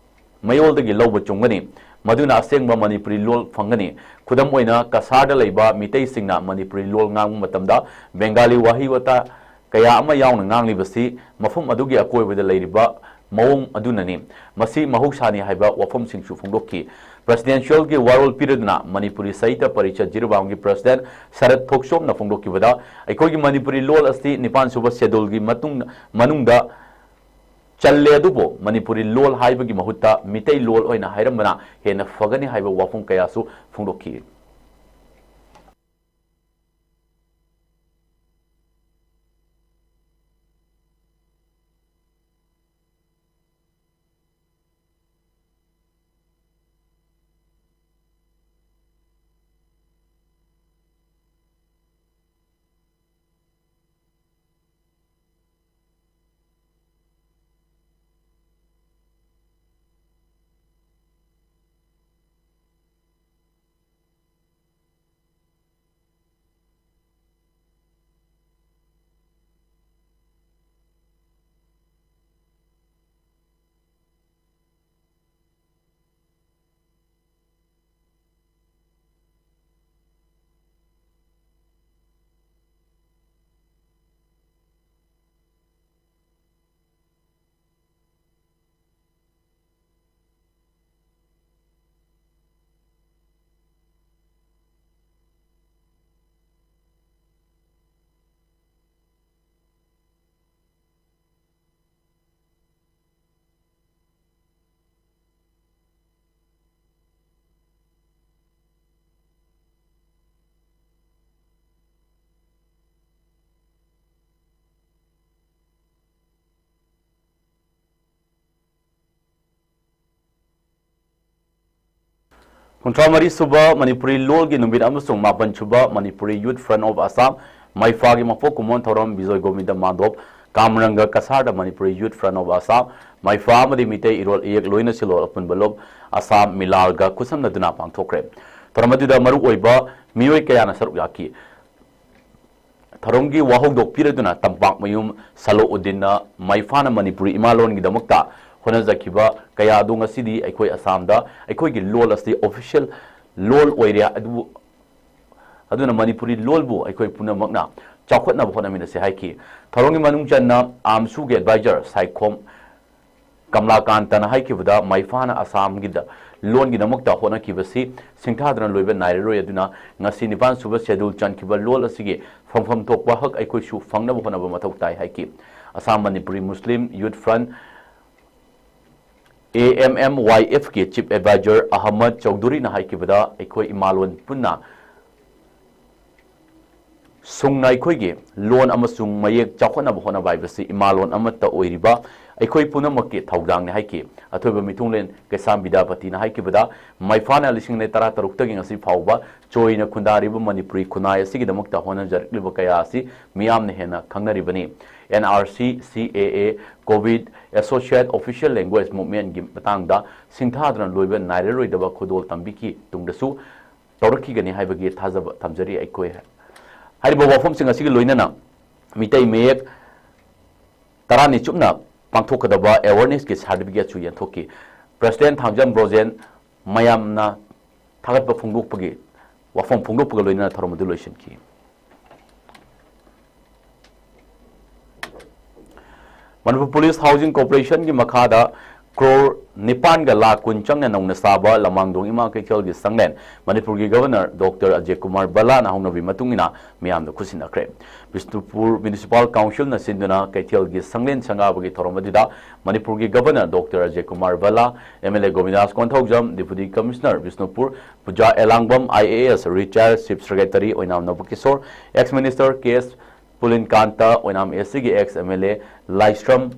ꯃꯌꯣꯜꯗꯒꯤ ꯂꯧꯕ ꯆꯨꯝꯒꯅꯤ꯫ ꯃꯗꯨꯅ ꯑꯁꯦꯡꯕ ꯃꯅꯤꯄꯨꯔꯤ ꯂꯣꯜ ꯐꯪꯒꯅꯤ꯫ ꯈꯨꯗꯝ ꯑꯣꯏꯅ, ꯀꯁꯥꯔꯗ ꯂꯩꯕ ꯃꯤꯇꯩꯁꯤꯡꯅ ꯃꯅꯤꯄꯨꯔꯤ ꯂꯣꯜ ꯉꯥꯡꯕ ꯃꯇꯝꯗ ꯕꯦꯡꯒꯥꯂꯤ ꯋꯥꯍꯩ ꯋꯥꯇꯥ ꯀꯌꯥ ꯑꯃ ꯌꯥꯎꯅ ꯉꯥꯡꯂꯤꯕꯁꯤ ꯃꯐꯝ ꯑꯗꯨꯒꯤ ꯑꯀꯣꯏꯕꯗ ꯂꯩꯔꯤꯕ ꯃꯑꯣꯡ ꯑꯗꯨꯅꯅꯤ꯫ ꯃꯁꯤ ꯃꯍꯧꯁꯥꯅꯤ ꯍꯥꯏꯕ ꯋꯥꯐꯝꯁꯤꯡꯁꯨ ꯐꯣꯡꯗꯣꯛꯈꯤ꯫ ꯄ꯭ꯔꯁꯤꯗꯦꯟꯁꯤꯌꯦꯜꯒꯤ ꯋꯥꯔꯣꯜ ꯄꯤꯔꯗꯨꯅ ꯃꯅꯤꯄꯨꯔꯤ ꯁꯥꯍꯤꯇ꯭ꯌ ꯄꯔꯤꯁꯠ ꯖꯤꯔꯤꯕꯥꯝꯒꯤ ꯄ꯭ꯔꯁꯤꯗꯦꯟꯠ ꯁꯔꯠ ꯊꯣꯛꯆꯣꯝꯅ ꯐꯣꯡꯗꯣꯛꯈꯤꯕꯗ, ꯑꯩꯈꯣꯏꯒꯤ ꯃꯅꯤꯄꯨꯔꯤ ꯂꯣꯜ ꯑꯁꯤ ꯅꯤꯄꯥꯟ ꯁꯨꯕ ꯁꯦꯗꯨꯜꯒꯤ ꯃꯇꯨꯡ, ꯃꯅꯨꯡꯗ ꯆꯜꯂꯦ, ꯑꯗꯨꯕꯨ ꯃꯅꯤꯄꯨꯔꯤ ꯂꯣꯜ ꯍꯥꯏꯕꯒꯤ ꯃꯍꯨꯠꯇ ꯃꯤꯇꯩ ꯂꯣꯜ ꯑꯣꯏꯅ ꯍꯥꯏꯔꯝꯕꯅ ꯍꯦꯟꯅ ꯐꯒꯅꯤ ꯍꯥꯏꯕ ꯋꯥꯐꯝ ꯀꯌꯥꯁꯨ ꯐꯣꯡꯗꯣꯛꯈꯤ꯫ ꯀꯨꯟꯊ꯭ꯔꯥ ꯃꯔꯤ ꯁꯨꯕ ꯃꯅꯤꯄꯨꯔꯤ ꯂꯣꯜꯒꯤ ꯅꯨꯃꯤꯠ ꯑꯃꯁꯨꯡ ꯃꯥꯄꯟ ꯁꯨꯕ Manipuri Youth Front of Assam, ꯃꯩꯐꯥꯒꯤ ꯃꯄꯣꯛ ꯀꯨꯝꯑꯣꯟ ꯊꯧꯔꯝ Bijoy Govinda ꯃꯥꯙꯣꯞ, ꯀꯥꯃꯔꯪꯒ ꯀꯁꯥꯔꯗ Manipuri Youth Front of Assam, ꯃꯩꯐꯥ ꯑꯃꯗꯤ ꯃꯤꯇꯩ ꯏꯔꯣꯜ ꯏꯌꯦꯛ ꯂꯣꯏꯅ ꯁꯤꯜꯂꯣꯜ ꯑꯄꯨꯟꯕ ꯂꯨꯞ ꯑꯁꯥꯝ ꯃꯤꯂꯥꯜꯒ ꯈꯨꯠꯁꯝꯅꯗꯨꯅ ꯄꯥꯡꯊꯣꯛꯈ꯭ꯔꯦ꯫ ꯊꯧꯔꯝ ꯑꯗꯨꯗ ꯃꯔꯨꯑꯣꯏꯕ ꯃꯤꯑꯣꯏ ꯀꯌꯥꯅ ꯁꯔꯨꯛ ꯌꯥꯈꯤ꯫ ꯊꯧꯔꯝꯒꯤ ꯋꯥꯍꯧꯗꯣꯛ ꯄꯤꯔꯗꯨꯅ ꯇꯝꯄꯥꯛꯃꯌꯨꯝ ꯁꯂꯣꯎꯗꯤꯟꯅ ꯃꯩꯐꯥꯅ ꯃꯅꯤꯄꯨꯔꯤ ꯏꯃꯥ ꯂꯣꯟꯒꯤꯗꯃꯛꯇ ꯍꯣꯠꯅꯖꯈꯤꯕ ꯀꯌꯥ ꯑꯗꯨ ꯉꯁꯤꯗꯤ ꯑꯩꯈꯣꯏ ꯑꯁꯥꯝꯗ ꯑꯩꯈꯣꯏꯒꯤ ꯂꯣꯜ ꯑꯁꯤ official ꯂꯣꯜ ꯑꯣꯏꯔꯦ, ꯑꯗꯨꯕꯨ, ꯑꯗꯨꯅ ꯃꯅꯤꯄꯨꯔꯤ ꯂꯣꯜꯕꯨ ꯑꯩꯈꯣꯏ ꯄꯨꯝꯅꯃꯛꯅ ꯆꯥꯎꯈꯠꯅꯕ ꯍꯣꯠꯅꯃꯤꯟꯅꯁꯤ ꯍꯥꯏꯈꯤ꯫ ꯊꯧꯔꯝꯒꯤ ꯃꯅꯨꯡ ꯆꯟꯅ ꯑꯥꯝꯁꯨꯒꯤ advisor ꯁꯥꯏꯈꯣꯝ ꯀꯃꯂꯥꯀꯥꯟꯇꯅ ꯍꯥꯏꯈꯤꯕꯗ, ꯃꯩꯐꯥꯅ ꯑꯁꯥꯝꯒꯤꯗ ꯂꯣꯟꯒꯤꯗꯃꯛꯇ ꯍꯣꯠꯅꯈꯤꯕꯁꯤ ꯁꯤꯡꯊꯥꯗꯨꯅ ꯂꯣꯏꯕ ꯅꯥꯏꯔꯔꯣꯏ, ꯑꯗꯨꯅ ꯉꯁꯤ ꯅꯤꯄꯥꯟ ꯁꯨꯕ schedule ꯆꯟꯈꯤꯕ ꯂꯣꯜ ꯑꯁꯤꯒꯤ ꯐꯪꯐꯝ ꯊꯣꯛꯄ ꯍꯛ ꯑꯩꯈꯣꯏꯁꯨ ꯐꯪꯅꯕ ꯍꯣꯠꯅꯕ ꯃꯊꯧ ꯇꯥꯏ ꯍꯥꯏꯈꯤ꯫ ꯑꯁꯥꯝ ꯃꯅꯤꯄꯨꯔꯤ ꯃꯨꯁꯂꯤꯝ Youth Front, A M M Y F ꯀꯤ chief advisor ꯑꯍꯃꯗ ꯆꯧꯙꯨꯔꯤꯅ ꯍꯥꯏꯈꯤꯕꯗ, ꯑꯩꯈꯣꯏ ꯏꯃꯥꯂꯣꯟ ꯄꯨꯟꯅ ꯁꯨꯡꯅ ꯑꯩꯈꯣꯏꯒꯤ ꯂꯣꯟ ꯑꯃꯁꯨꯡ ꯃꯌꯦꯛ ꯆꯥꯎꯈꯠꯅꯕ ꯍꯣꯠꯅꯕ ꯍꯥꯏꯕꯁꯤ ꯏꯃꯥꯂꯣꯟ ꯑꯃꯠꯇ ꯑꯣꯏꯔꯤꯕ ꯑꯩꯈꯣꯏ ꯄꯨꯝꯅꯃꯛꯀꯤ ꯊꯧꯗꯥꯡꯅꯤ ꯍꯥꯏꯈꯤ꯫ ꯑꯊꯣꯏꯕ ꯃꯤꯊꯨꯡꯂꯦꯟ ꯀꯩꯁꯥꯝ ꯕꯤꯗ꯭ꯌꯥꯄꯇꯤꯅ ꯍꯥꯏꯈꯤꯕꯗ, ꯃꯩꯐꯥꯅ ꯂꯤꯁꯤꯡ ꯑꯅꯤ ꯇꯔꯥ ꯇꯔꯨꯛꯇꯒꯤ ꯉꯁꯤ ꯐꯥꯎꯕ ꯆꯣꯏꯅ ꯈꯨꯟꯗꯥꯔꯤꯕ ꯃꯅꯤꯄꯨꯔꯤ ꯈꯨꯟꯅꯥꯏ ꯑꯁꯤꯒꯤꯗꯃꯛꯇ ꯍꯣꯠꯅꯖꯔꯛꯂꯤꯕ ꯀꯌꯥ ꯑꯁꯤ ꯃꯤꯌꯥꯝꯅ ꯍꯦꯟꯅ ꯈꯪꯅꯔꯤꯕꯅꯤ꯫ N R C, C A A, COVID, Associate Official Language Movement ꯀꯤ ꯃꯇꯥꯡꯗ ꯁꯤꯡꯊꯥꯗꯨꯅ ꯂꯣꯏꯕ ꯅꯥꯏꯔꯔꯣꯏꯗꯕ ꯈꯨꯗꯣꯜ ꯇꯝꯕꯤꯈꯤ ꯇꯨꯡꯗꯁꯨ ꯇꯧꯔꯛꯈꯤꯒꯅꯤ ꯍꯥꯏꯕꯒꯤ ꯊꯥꯖꯕ ꯊꯝꯖꯔꯤ ꯑꯩꯈꯣꯏ꯫ ꯍꯥꯏꯔꯤꯕ ꯋꯥꯐꯝꯁꯤꯡ ꯑꯁꯤꯒ ꯂꯣꯏꯅꯅ ꯃꯤꯇꯩ ꯃꯌꯦꯛ ꯇꯔꯥꯅꯤ ꯆꯨꯞꯅ ꯄꯥꯡꯊꯣꯛꯀꯗꯕ awareness ꯀꯤ certificate ꯁꯨ ꯌꯦꯟꯊꯣꯛꯈꯤ꯫ President ꯊꯥꯡꯖꯝ ꯕ꯭ꯔꯣꯖꯦꯟ ꯃꯌꯥꯝꯅ ꯊꯥꯒꯠꯄ ꯐꯣꯡꯗꯣꯛꯄꯒꯤ ꯋꯥꯐꯝ ꯐꯣꯡꯗꯣꯛꯄꯒ ꯂꯣꯏꯅꯅ ꯊꯧꯔꯝ ꯑꯗꯨ ꯂꯣꯏꯁꯤꯟꯈꯤ꯫ ꯃꯅꯤꯄꯨꯔ Police Housing Corporation ꯒꯤ ꯃꯈꯥꯗ crore ꯅꯤꯄꯥꯟꯒ ꯂꯥꯈ ꯀꯨꯟ ꯆꯪꯅ ꯅꯧꯅ ꯁꯥꯕ ꯂꯃꯥꯡꯗꯣꯡ ꯏꯃꯥ ꯀꯩꯊꯦꯜꯒꯤ ꯁꯪꯂꯦꯟ ꯃꯅꯤꯄꯨꯔꯒꯤ Governor Doctor ꯑꯖꯌ ꯀꯨꯃꯥꯔ ꯚꯜꯂꯥꯅ ꯍꯧꯅꯕꯤ ꯃꯇꯨꯡ ꯏꯟꯅ ꯃꯤꯌꯥꯝꯗ ꯈꯨꯠꯁꯤꯟꯅꯈ꯭ꯔꯦ꯫ ꯕꯤꯁꯅꯨꯄꯨꯔ Municipal Council ꯅ ꯁꯤꯟꯗꯨꯅ ꯀꯩꯊꯦꯜꯒꯤ ꯁꯪꯂꯦꯟ ꯁꯪꯒꯥꯕꯒꯤ ꯊꯧꯔꯝ ꯑꯗꯨꯗ ꯃꯅꯤꯄꯨꯔꯒꯤ Governor Doctor Ajay Kumar Bhalla, M L A Govindas Konthoujam, Deputy Commissioner Bishnupur Puja ꯑꯦꯂꯥꯡꯕꯝ, I A S retired Chief Secretary ꯑꯣꯏꯅꯥꯝ Nabakishore, ex Minister K S Pulinkant, ꯑꯣꯏꯅꯥꯝ A C ꯒꯤ ex M L A Laishram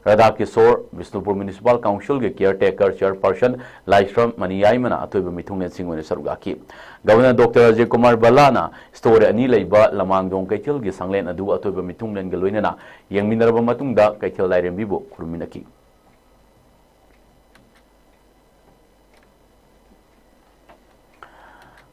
Radha Kishore, Bishnupur municipal ꯀꯥꯎꯟꯁꯤꯜꯒꯤ ꯀꯤꯌꯔ ꯇꯦꯀꯔ ꯆꯦꯌꯔꯄꯔꯁꯟ ꯂꯥꯏꯁ꯭ꯔꯝ ꯃꯅꯤꯌꯥꯏꯃꯅ ꯑꯊꯣꯏꯕ ꯃꯤꯊꯨꯡꯂꯦꯟꯁꯤꯡ ꯑꯣꯏꯅ ꯁꯔꯨꯛ ꯌꯥꯈꯤ꯫ Governor doctor Ajay Kumar ꯚꯜꯂꯥꯅ store ꯑꯅꯤ ꯂꯩꯕ ꯂꯃꯥꯡꯗꯣꯡ ꯀꯩꯊꯦꯜꯒꯤ ꯁꯪꯂꯦꯟ ꯑꯗꯨ ꯑꯊꯣꯏꯕ ꯃꯤꯊꯨꯡꯂꯦꯟꯒ ꯂꯣꯏꯅꯅ ꯌꯦꯡꯃꯤꯟꯅꯔꯕ ꯃꯇꯨꯡꯗ ꯀꯩꯊꯦꯜ ꯂꯥꯏꯔꯦꯝꯕꯤꯕꯨ ꯈꯨꯔꯨꯝꯃꯤꯟꯅꯈꯤ꯫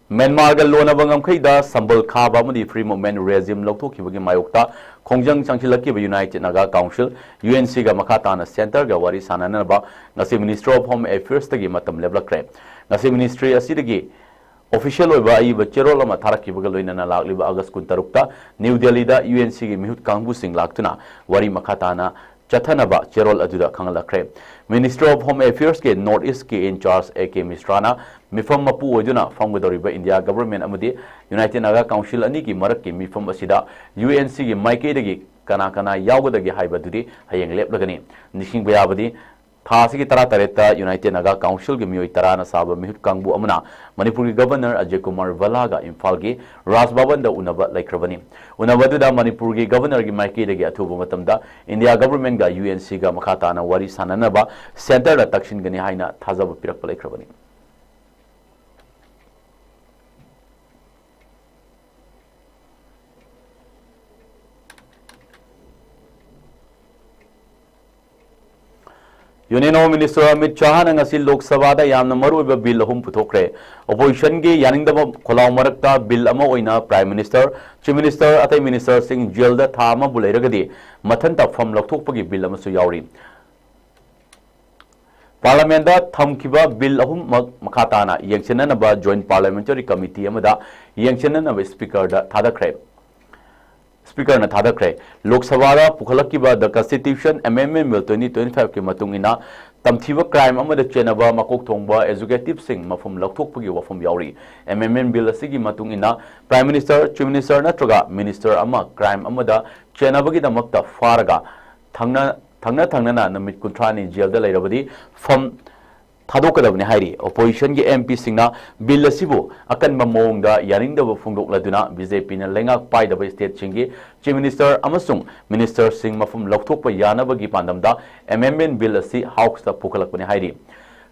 ꯃ꯭ꯌꯥꯟꯃꯥꯔꯒ ꯂꯣꯟꯅꯕ ꯉꯝꯈꯩꯗ ꯁꯝꯕꯜ ꯈꯥꯕ ꯑꯃꯗꯤ ꯐ꯭ꯔꯤ ꯃꯨꯚꯃꯦꯟ ꯔꯦꯖꯤꯝ ꯂꯧꯊꯣꯛꯈꯤꯕꯒꯤ ꯃꯥꯌꯣꯛꯇ ꯈꯣꯡꯖꯪ ꯆꯪꯁꯤꯜꯂꯛꯈꯤꯕ united Naga council, U N ꯁꯤꯒ ꯃꯈꯥ ꯇꯥꯅ ꯁꯦꯟꯇꯔꯒ ꯋꯥꯔꯤ ꯁꯥꯅꯅꯕ ꯉꯁꯤ ꯃꯤꯅꯤꯁꯇ꯭ꯔꯤ ꯑꯣꯐ ꯍꯣꯝ ꯑꯦꯐꯤꯌꯔꯁꯇꯒꯤ ꯃꯇꯝ ꯂꯦꯞꯂꯛꯈ꯭ꯔꯦ꯫ ꯉꯁꯤ ꯃꯤꯅꯤꯁꯇ꯭ꯔꯤ ꯑꯁꯤꯗꯒꯤ ꯑꯣꯐꯤꯁꯤꯌꯦꯜ ꯑꯣꯏꯕ ꯑꯏꯕ ꯆꯦꯔꯣꯜ ꯑꯃ ꯊꯥꯔꯛꯈꯤꯕꯒ ꯂꯣꯏꯅꯅ ꯂꯥꯛꯂꯤꯕ ꯑꯥꯒꯁ ꯀꯨꯟꯇꯔꯨꯛꯇ ꯅ꯭ꯌꯨ ꯗꯦꯜꯂꯤꯗ ꯌꯨ ꯑꯦꯟ ꯁꯤꯒꯤ ꯃꯤꯍꯨꯠ ꯀꯥꯡꯕꯨꯁꯤꯡ ꯂꯥꯛꯇꯨꯅ ꯋꯥꯔꯤ ꯃꯈꯥ ꯇꯥꯅ ꯆꯠꯊꯅꯕ ꯆꯦꯔꯣꯜ ꯑꯗꯨꯗ ꯈꯪꯍꯜꯂꯛꯈ꯭ꯔꯦ꯫ ꯃꯤꯅꯤꯁꯇ꯭ꯔꯤ ꯑꯣꯐ ꯍꯣꯝ ꯑꯦꯐꯤꯌꯔꯁꯀꯤ ꯅꯣꯔꯠ ꯏꯁꯀꯤ ꯏꯟꯆꯥꯔꯖ ꯑꯦ ꯀꯦ ꯃꯤꯁ꯭ꯔꯥꯅ ꯃꯤꯐꯝ ꯃꯄꯨ ꯑꯣꯏꯗꯨꯅ ꯐꯝꯒꯗꯧꯔꯤꯕ ꯏꯟꯗꯤꯌꯥ ꯒꯕꯔꯃꯦꯟ ꯑꯃꯗꯤ ꯌꯨꯅꯥꯏꯇꯦꯗ ꯅꯥꯒꯥ ꯀꯥꯎꯟꯁꯤꯜ ꯑꯅꯤꯒꯤ ꯃꯔꯛꯀꯤ ꯃꯤꯐꯝ ꯑꯁꯤꯗ ꯌꯨ ꯑꯦꯟ ꯁꯤꯒꯤ ꯃꯥꯏꯀꯩꯗꯒꯤ ꯀꯅꯥ ꯀꯅꯥ ꯌꯥꯎꯒꯗꯒꯦ ꯍꯥꯏꯕꯗꯨꯗꯤ ꯍꯌꯦꯡ ꯂꯦꯞꯂꯒꯅꯤ꯫ ꯅꯤꯡꯁꯤꯡꯕ ꯌꯥꯕꯗꯤ, ꯊꯥ ꯑꯁꯤꯒꯤ ꯇꯔꯥꯇꯔꯦꯠꯇ ꯌꯨꯅꯥꯏꯇꯦꯗ ꯅꯥꯒꯥ ꯀꯥꯎꯟꯁꯤꯜꯒꯤ ꯃꯤꯑꯣꯏ ꯇꯔꯥꯅ ꯁꯥꯕ ꯃꯤꯍꯨꯠ ꯀꯥꯡꯕꯨ ꯑꯃꯅ ꯃꯅꯤꯄꯨꯔꯒꯤ ꯒꯕꯔꯅꯔ ꯑꯖꯌ ꯀꯨꯃꯥꯔ ꯚꯜꯂꯥꯒ ꯏꯝꯐꯥꯜꯒꯤ ꯔꯥꯖ ꯚꯕꯟꯗ ꯎꯅꯕ ꯂꯩꯈ꯭ꯔꯕꯅꯤ꯫ ꯎꯅꯕ ꯑꯗꯨꯗ ꯃꯅꯤꯄꯨꯔꯒꯤ ꯒꯕꯔꯅꯔꯒꯤ ꯃꯥꯏꯀꯩꯗꯒꯤ ꯑꯊꯨꯕ ꯃꯇꯝꯗ ꯏꯟꯗꯤꯌꯥ ꯒꯕꯔꯃꯦꯟꯒ ꯌꯨ ꯑꯦꯟ ꯁꯤꯒ ꯃꯈꯥ ꯇꯥꯅ ꯋꯥꯔꯤ ꯁꯥꯅꯅꯕ ꯁꯦꯟꯇꯔꯗ ꯇꯛꯁꯤꯟꯒꯅꯤ ꯍꯥꯏꯅ ꯊꯥꯖꯕ ꯄꯤꯔꯛꯄ ꯂꯩꯈ꯭ꯔꯕꯅꯤ꯫ ꯌꯨꯅꯤꯌꯟ ꯍꯣꯝ ꯃꯤꯅꯤꯁꯇꯔ ꯑꯃꯤꯠ ꯁꯥꯍꯅ ꯉꯁꯤ ꯂꯣꯛ ꯁꯚꯥꯗ ꯌꯥꯝꯅ ꯃꯔꯨꯑꯣꯏꯕ ꯕꯤꯜ ꯑꯍꯨꯝ ꯄꯨꯊꯣꯛꯈ꯭ꯔꯦ꯫ ꯑꯣꯄꯣꯖꯤꯁꯟꯒꯤ ꯌꯥꯅꯤꯡꯗꯕ ꯈꯣꯜꯂꯥꯎ ꯃꯔꯛꯇ ꯕꯤꯜ ꯑꯃ ꯑꯣꯏꯅ ꯄ꯭ꯔꯥꯏꯝ ꯃꯤꯅꯤꯁꯇꯔ, ꯆꯤꯐ ꯃꯤꯅꯤꯁꯇꯔ, ꯑꯇꯩ ꯃꯤꯅꯤꯁꯇꯔꯁꯤꯡ ꯖꯦꯜꯗ ꯊꯥ ꯑꯃꯕꯨ ꯂꯩꯔꯒꯗꯤ ꯃꯊꯟꯇ ꯐꯝ ꯂꯧꯊꯣꯛꯄꯒꯤ ꯕꯤꯜ ꯑꯃꯁꯨ ꯌꯥꯎꯔꯤ꯫ ꯄꯥꯔꯂꯤꯌꯥꯃꯦꯟꯗ ꯊꯝꯈꯤꯕ ꯕꯤꯜ ꯑꯍꯨꯝꯃꯛ ꯃꯈꯥ ꯇꯥꯅ ꯌꯦꯡꯁꯤꯟꯅꯅꯕ ꯖꯣꯏꯟꯠ ꯄꯥꯔꯂꯤꯌꯥꯃꯦꯟꯇꯔꯤ ꯀꯃꯤꯇꯤ ꯑꯃꯗ ꯌꯦꯡꯁꯤꯟꯅꯅꯕ ꯁ꯭ꯄꯤꯀꯔꯗ ꯊꯥꯗꯈ꯭ꯔꯦ꯫ ꯁ꯭ꯄꯤꯀꯔꯅ ꯊꯥꯗꯈ꯭ꯔꯦ꯫ ꯂꯣꯛ ꯁꯚꯥꯗ ꯄꯨꯈꯠꯂꯛꯈꯤꯕ The Constitution Amendment Bill twenty twenty-five ꯀꯤ ꯃꯇꯨꯡ ꯏꯟꯅ ꯇꯝꯊꯤꯕ ꯀ꯭ꯔꯥꯏꯝ ꯑꯃꯗ ꯆꯦꯟꯅꯕ ꯃꯀꯣꯛ ꯊꯣꯡꯕ ꯑꯦꯖꯨꯀꯦꯇꯤꯚꯁꯤꯡ ꯃꯐꯝ ꯂꯧꯊꯣꯛꯄꯒꯤ ꯋꯥꯐꯝ ꯌꯥꯎꯔꯤ꯫ ꯑꯦꯃꯦꯟꯗꯃꯦꯟꯠ ꯕꯤꯜ ꯑꯁꯤꯒꯤ ꯃꯇꯨꯡ ꯏꯟꯅ ꯄ꯭ꯔꯥꯏꯝ ꯃꯤꯅꯤꯁꯇꯔ, ꯆꯤꯐ ꯃꯤꯅꯤꯁꯇꯔ ꯅꯠꯇ꯭ꯔꯒ ꯃꯤꯅꯤꯁꯇꯔ ꯑꯃ ꯀ꯭ꯔꯥꯏꯝ ꯑꯃꯗ ꯆꯦꯟꯅꯕꯒꯤꯗꯃꯛꯇ ꯐꯥꯔꯒ ꯊꯪꯅ, ꯊꯪꯅ ꯊꯪꯅꯅ ꯅꯨꯃꯤꯠ ꯀꯨꯟꯊ꯭ꯔꯥꯅꯤ ꯖꯦꯜꯗ ꯂꯩꯔꯕꯗꯤ ꯐꯝ ꯊꯥꯗꯣꯛꯀꯗꯕꯅꯤ ꯍꯥꯏꯔꯤ꯫ Oppositionꯒꯤ MPꯁꯤꯡꯅ Bill ꯑꯁꯤꯕꯨ ꯑꯀꯟꯕ ꯃꯑꯣꯡꯗ ꯌꯥꯅꯤꯡꯗꯕ ꯐꯣꯡꯗꯣꯛꯂꯗꯨꯅ BJPꯅ ꯂꯩꯉꯥꯛ ꯄꯥꯏꯗꯕ stateꯁꯤꯡꯒꯤ Chief Minister ꯑꯃꯁꯨꯡ Ministerꯁꯤꯡ ꯃꯐꯝ ꯂꯧꯊꯣꯛꯄ ꯌꯥꯅꯕꯒꯤ ꯄꯥꯟꯗꯝꯗ Amendment Bill ꯑꯁꯤ Houseꯇ ꯄꯨꯈꯠꯂꯛꯄꯅꯤ ꯍꯥꯏꯔꯤ꯫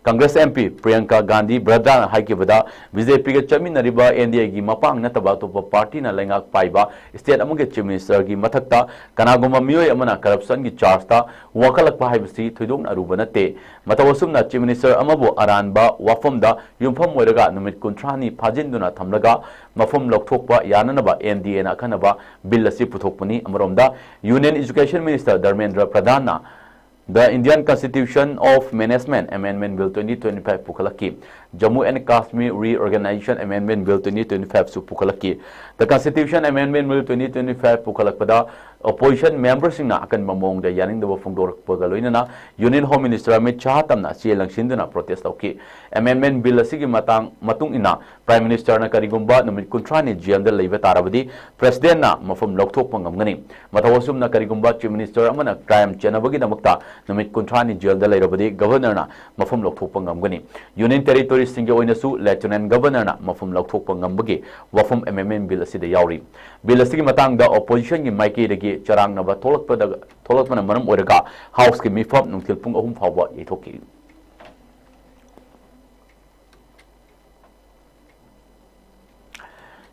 Congress MP ꯄ꯭ꯔꯤꯌꯥꯡꯀꯥ ꯒꯥꯟꯙꯤ ꯕ꯭ꯔꯗꯥꯅ ꯍꯥꯏꯈꯤꯕꯗ, BJPꯒ ꯆꯠꯃꯤꯟꯅꯔꯤꯕ NDAꯒꯤ ꯃꯄꯥꯡ ꯅꯠꯇꯕ ꯑꯇꯣꯞꯄ partyꯅ ꯂꯩꯉꯥꯛ ꯄꯥꯏꯕ state ꯑꯃꯒꯤ Chief Ministerꯒꯤ ꯃꯊꯛꯇ ꯀꯅꯥꯒꯨꯝꯕ ꯃꯤꯑꯣꯏ ꯑꯃꯅ corruptionꯒꯤ chargeꯇ ꯋꯥꯡꯈꯠꯂꯛꯄ ꯍꯥꯏꯕꯁꯤ ꯊꯣꯏꯗꯣꯛꯅ ꯑꯔꯨꯕ ꯅꯠꯇꯦ꯫ ꯃꯇꯧ ꯑꯁꯨꯝꯅ Chief Minister ꯑꯃꯕꯨ ꯑꯔꯥꯟꯕ ꯋꯥꯐꯝꯗ ꯌꯨꯝꯐꯝ ꯑꯣꯏꯔꯒ ꯅꯨꯃꯤꯠ ꯀꯨꯟꯊ꯭ꯔꯥꯅꯤ ꯐꯥꯖꯤꯟꯗꯨꯅ ꯊꯝꯂꯒ ꯃꯐꯝ ꯂꯧꯊꯣꯛꯄ ꯌꯥꯅꯅꯕ NDAꯅ ꯑꯈꯟꯅꯕ Bill ꯑꯁꯤ ꯄꯨꯊꯣꯛꯄꯅꯤ꯫ ꯑꯃꯔꯣꯝꯗ, Union Education Minister Dharmendra ꯄ꯭ꯔꯙꯥꯟꯅ The Indian Constitution of Management Amendment Bill twenty twenty-five ꯄꯨꯈꯠꯂꯛꯈꯤ꯫ Jammu and Kashmir Reorganization Amendment Bill twenty twenty-five ꯁꯨ ꯄꯨꯈꯠꯂꯛꯈꯤ꯫ The Constitution Amendment Bill twenty twenty-five ꯄꯨꯈꯠꯂꯛꯄꯗ opposition memberꯁꯤꯡꯅ ꯑꯀꯟꯕ ꯃꯑꯣꯡꯗ ꯌꯥꯅꯤꯡꯗꯕ ꯐꯣꯡꯗꯣꯔꯛꯄꯒ ꯂꯣꯏꯅꯅ Union Home Minister Amit Shah ꯇꯝꯅ ꯆꯦ ꯂꯪꯁꯤꯟꯗꯨꯅ protest ꯇꯧꯈꯤ꯫ Amendment Bill ꯑꯁꯤꯒꯤ ꯃꯇꯥꯡ, ꯃꯇꯨꯡ ꯏꯟꯅ Prime Ministerꯅ ꯀꯔꯤꯒꯨꯝꯕ ꯅꯨꯃꯤꯠ ꯀꯨꯟꯊ꯭ꯔꯥꯅꯤ jailꯗ ꯂꯩꯕ ꯇꯥꯔꯕꯗꯤ Presidentꯅ ꯃꯐꯝ ꯂꯧꯊꯣꯛꯄ ꯉꯝꯒꯅꯤ꯫ ꯃꯊꯧ ꯑꯁꯨꯝꯅ ꯀꯔꯤꯒꯨꯝꯕ Chief Minister ꯑꯃꯅ crime ꯆꯦꯟꯅꯕꯒꯤꯗꯃꯛꯇ ꯅꯨꯃꯤꯠ ꯀꯨꯟꯊ꯭ꯔꯥꯅꯤ jailꯗ ꯂꯩꯔꯕꯗꯤ Governorꯅ ꯃꯐꯝ ꯂꯧꯊꯣꯛꯄ ꯉꯝꯒꯅꯤ꯫ Union Territoriesꯁꯤꯡꯒꯤ ꯑꯣꯏꯅꯁꯨ Lieutenant Governorꯅ ꯃꯐꯝ ꯂꯧꯊꯣꯛꯄ ꯉꯝꯕꯒꯤ ꯋꯥꯐꯝ Amendment Bill ꯑꯁꯤꯗ ꯌꯥꯎꯔꯤ꯫ Bill ꯑꯁꯤꯒꯤ ꯃꯇꯥꯡꯗ oppositionꯒꯤ ꯃꯥꯏꯀꯩꯗꯒꯤ ꯆꯔꯥꯡꯅꯕ ꯊꯣꯛꯂꯛꯄꯗ, ꯊꯣꯛꯂꯛꯄꯅ ꯃꯔꯝ ꯑꯣꯏꯔꯒ Houseꯀꯤ ꯃꯤꯐꯝ ꯅꯨꯡꯊꯤꯜ ꯄꯨꯡ ꯑꯍꯨꯝ ꯐꯥꯎꯕ ꯌꯩꯊꯣꯛꯈꯤ꯫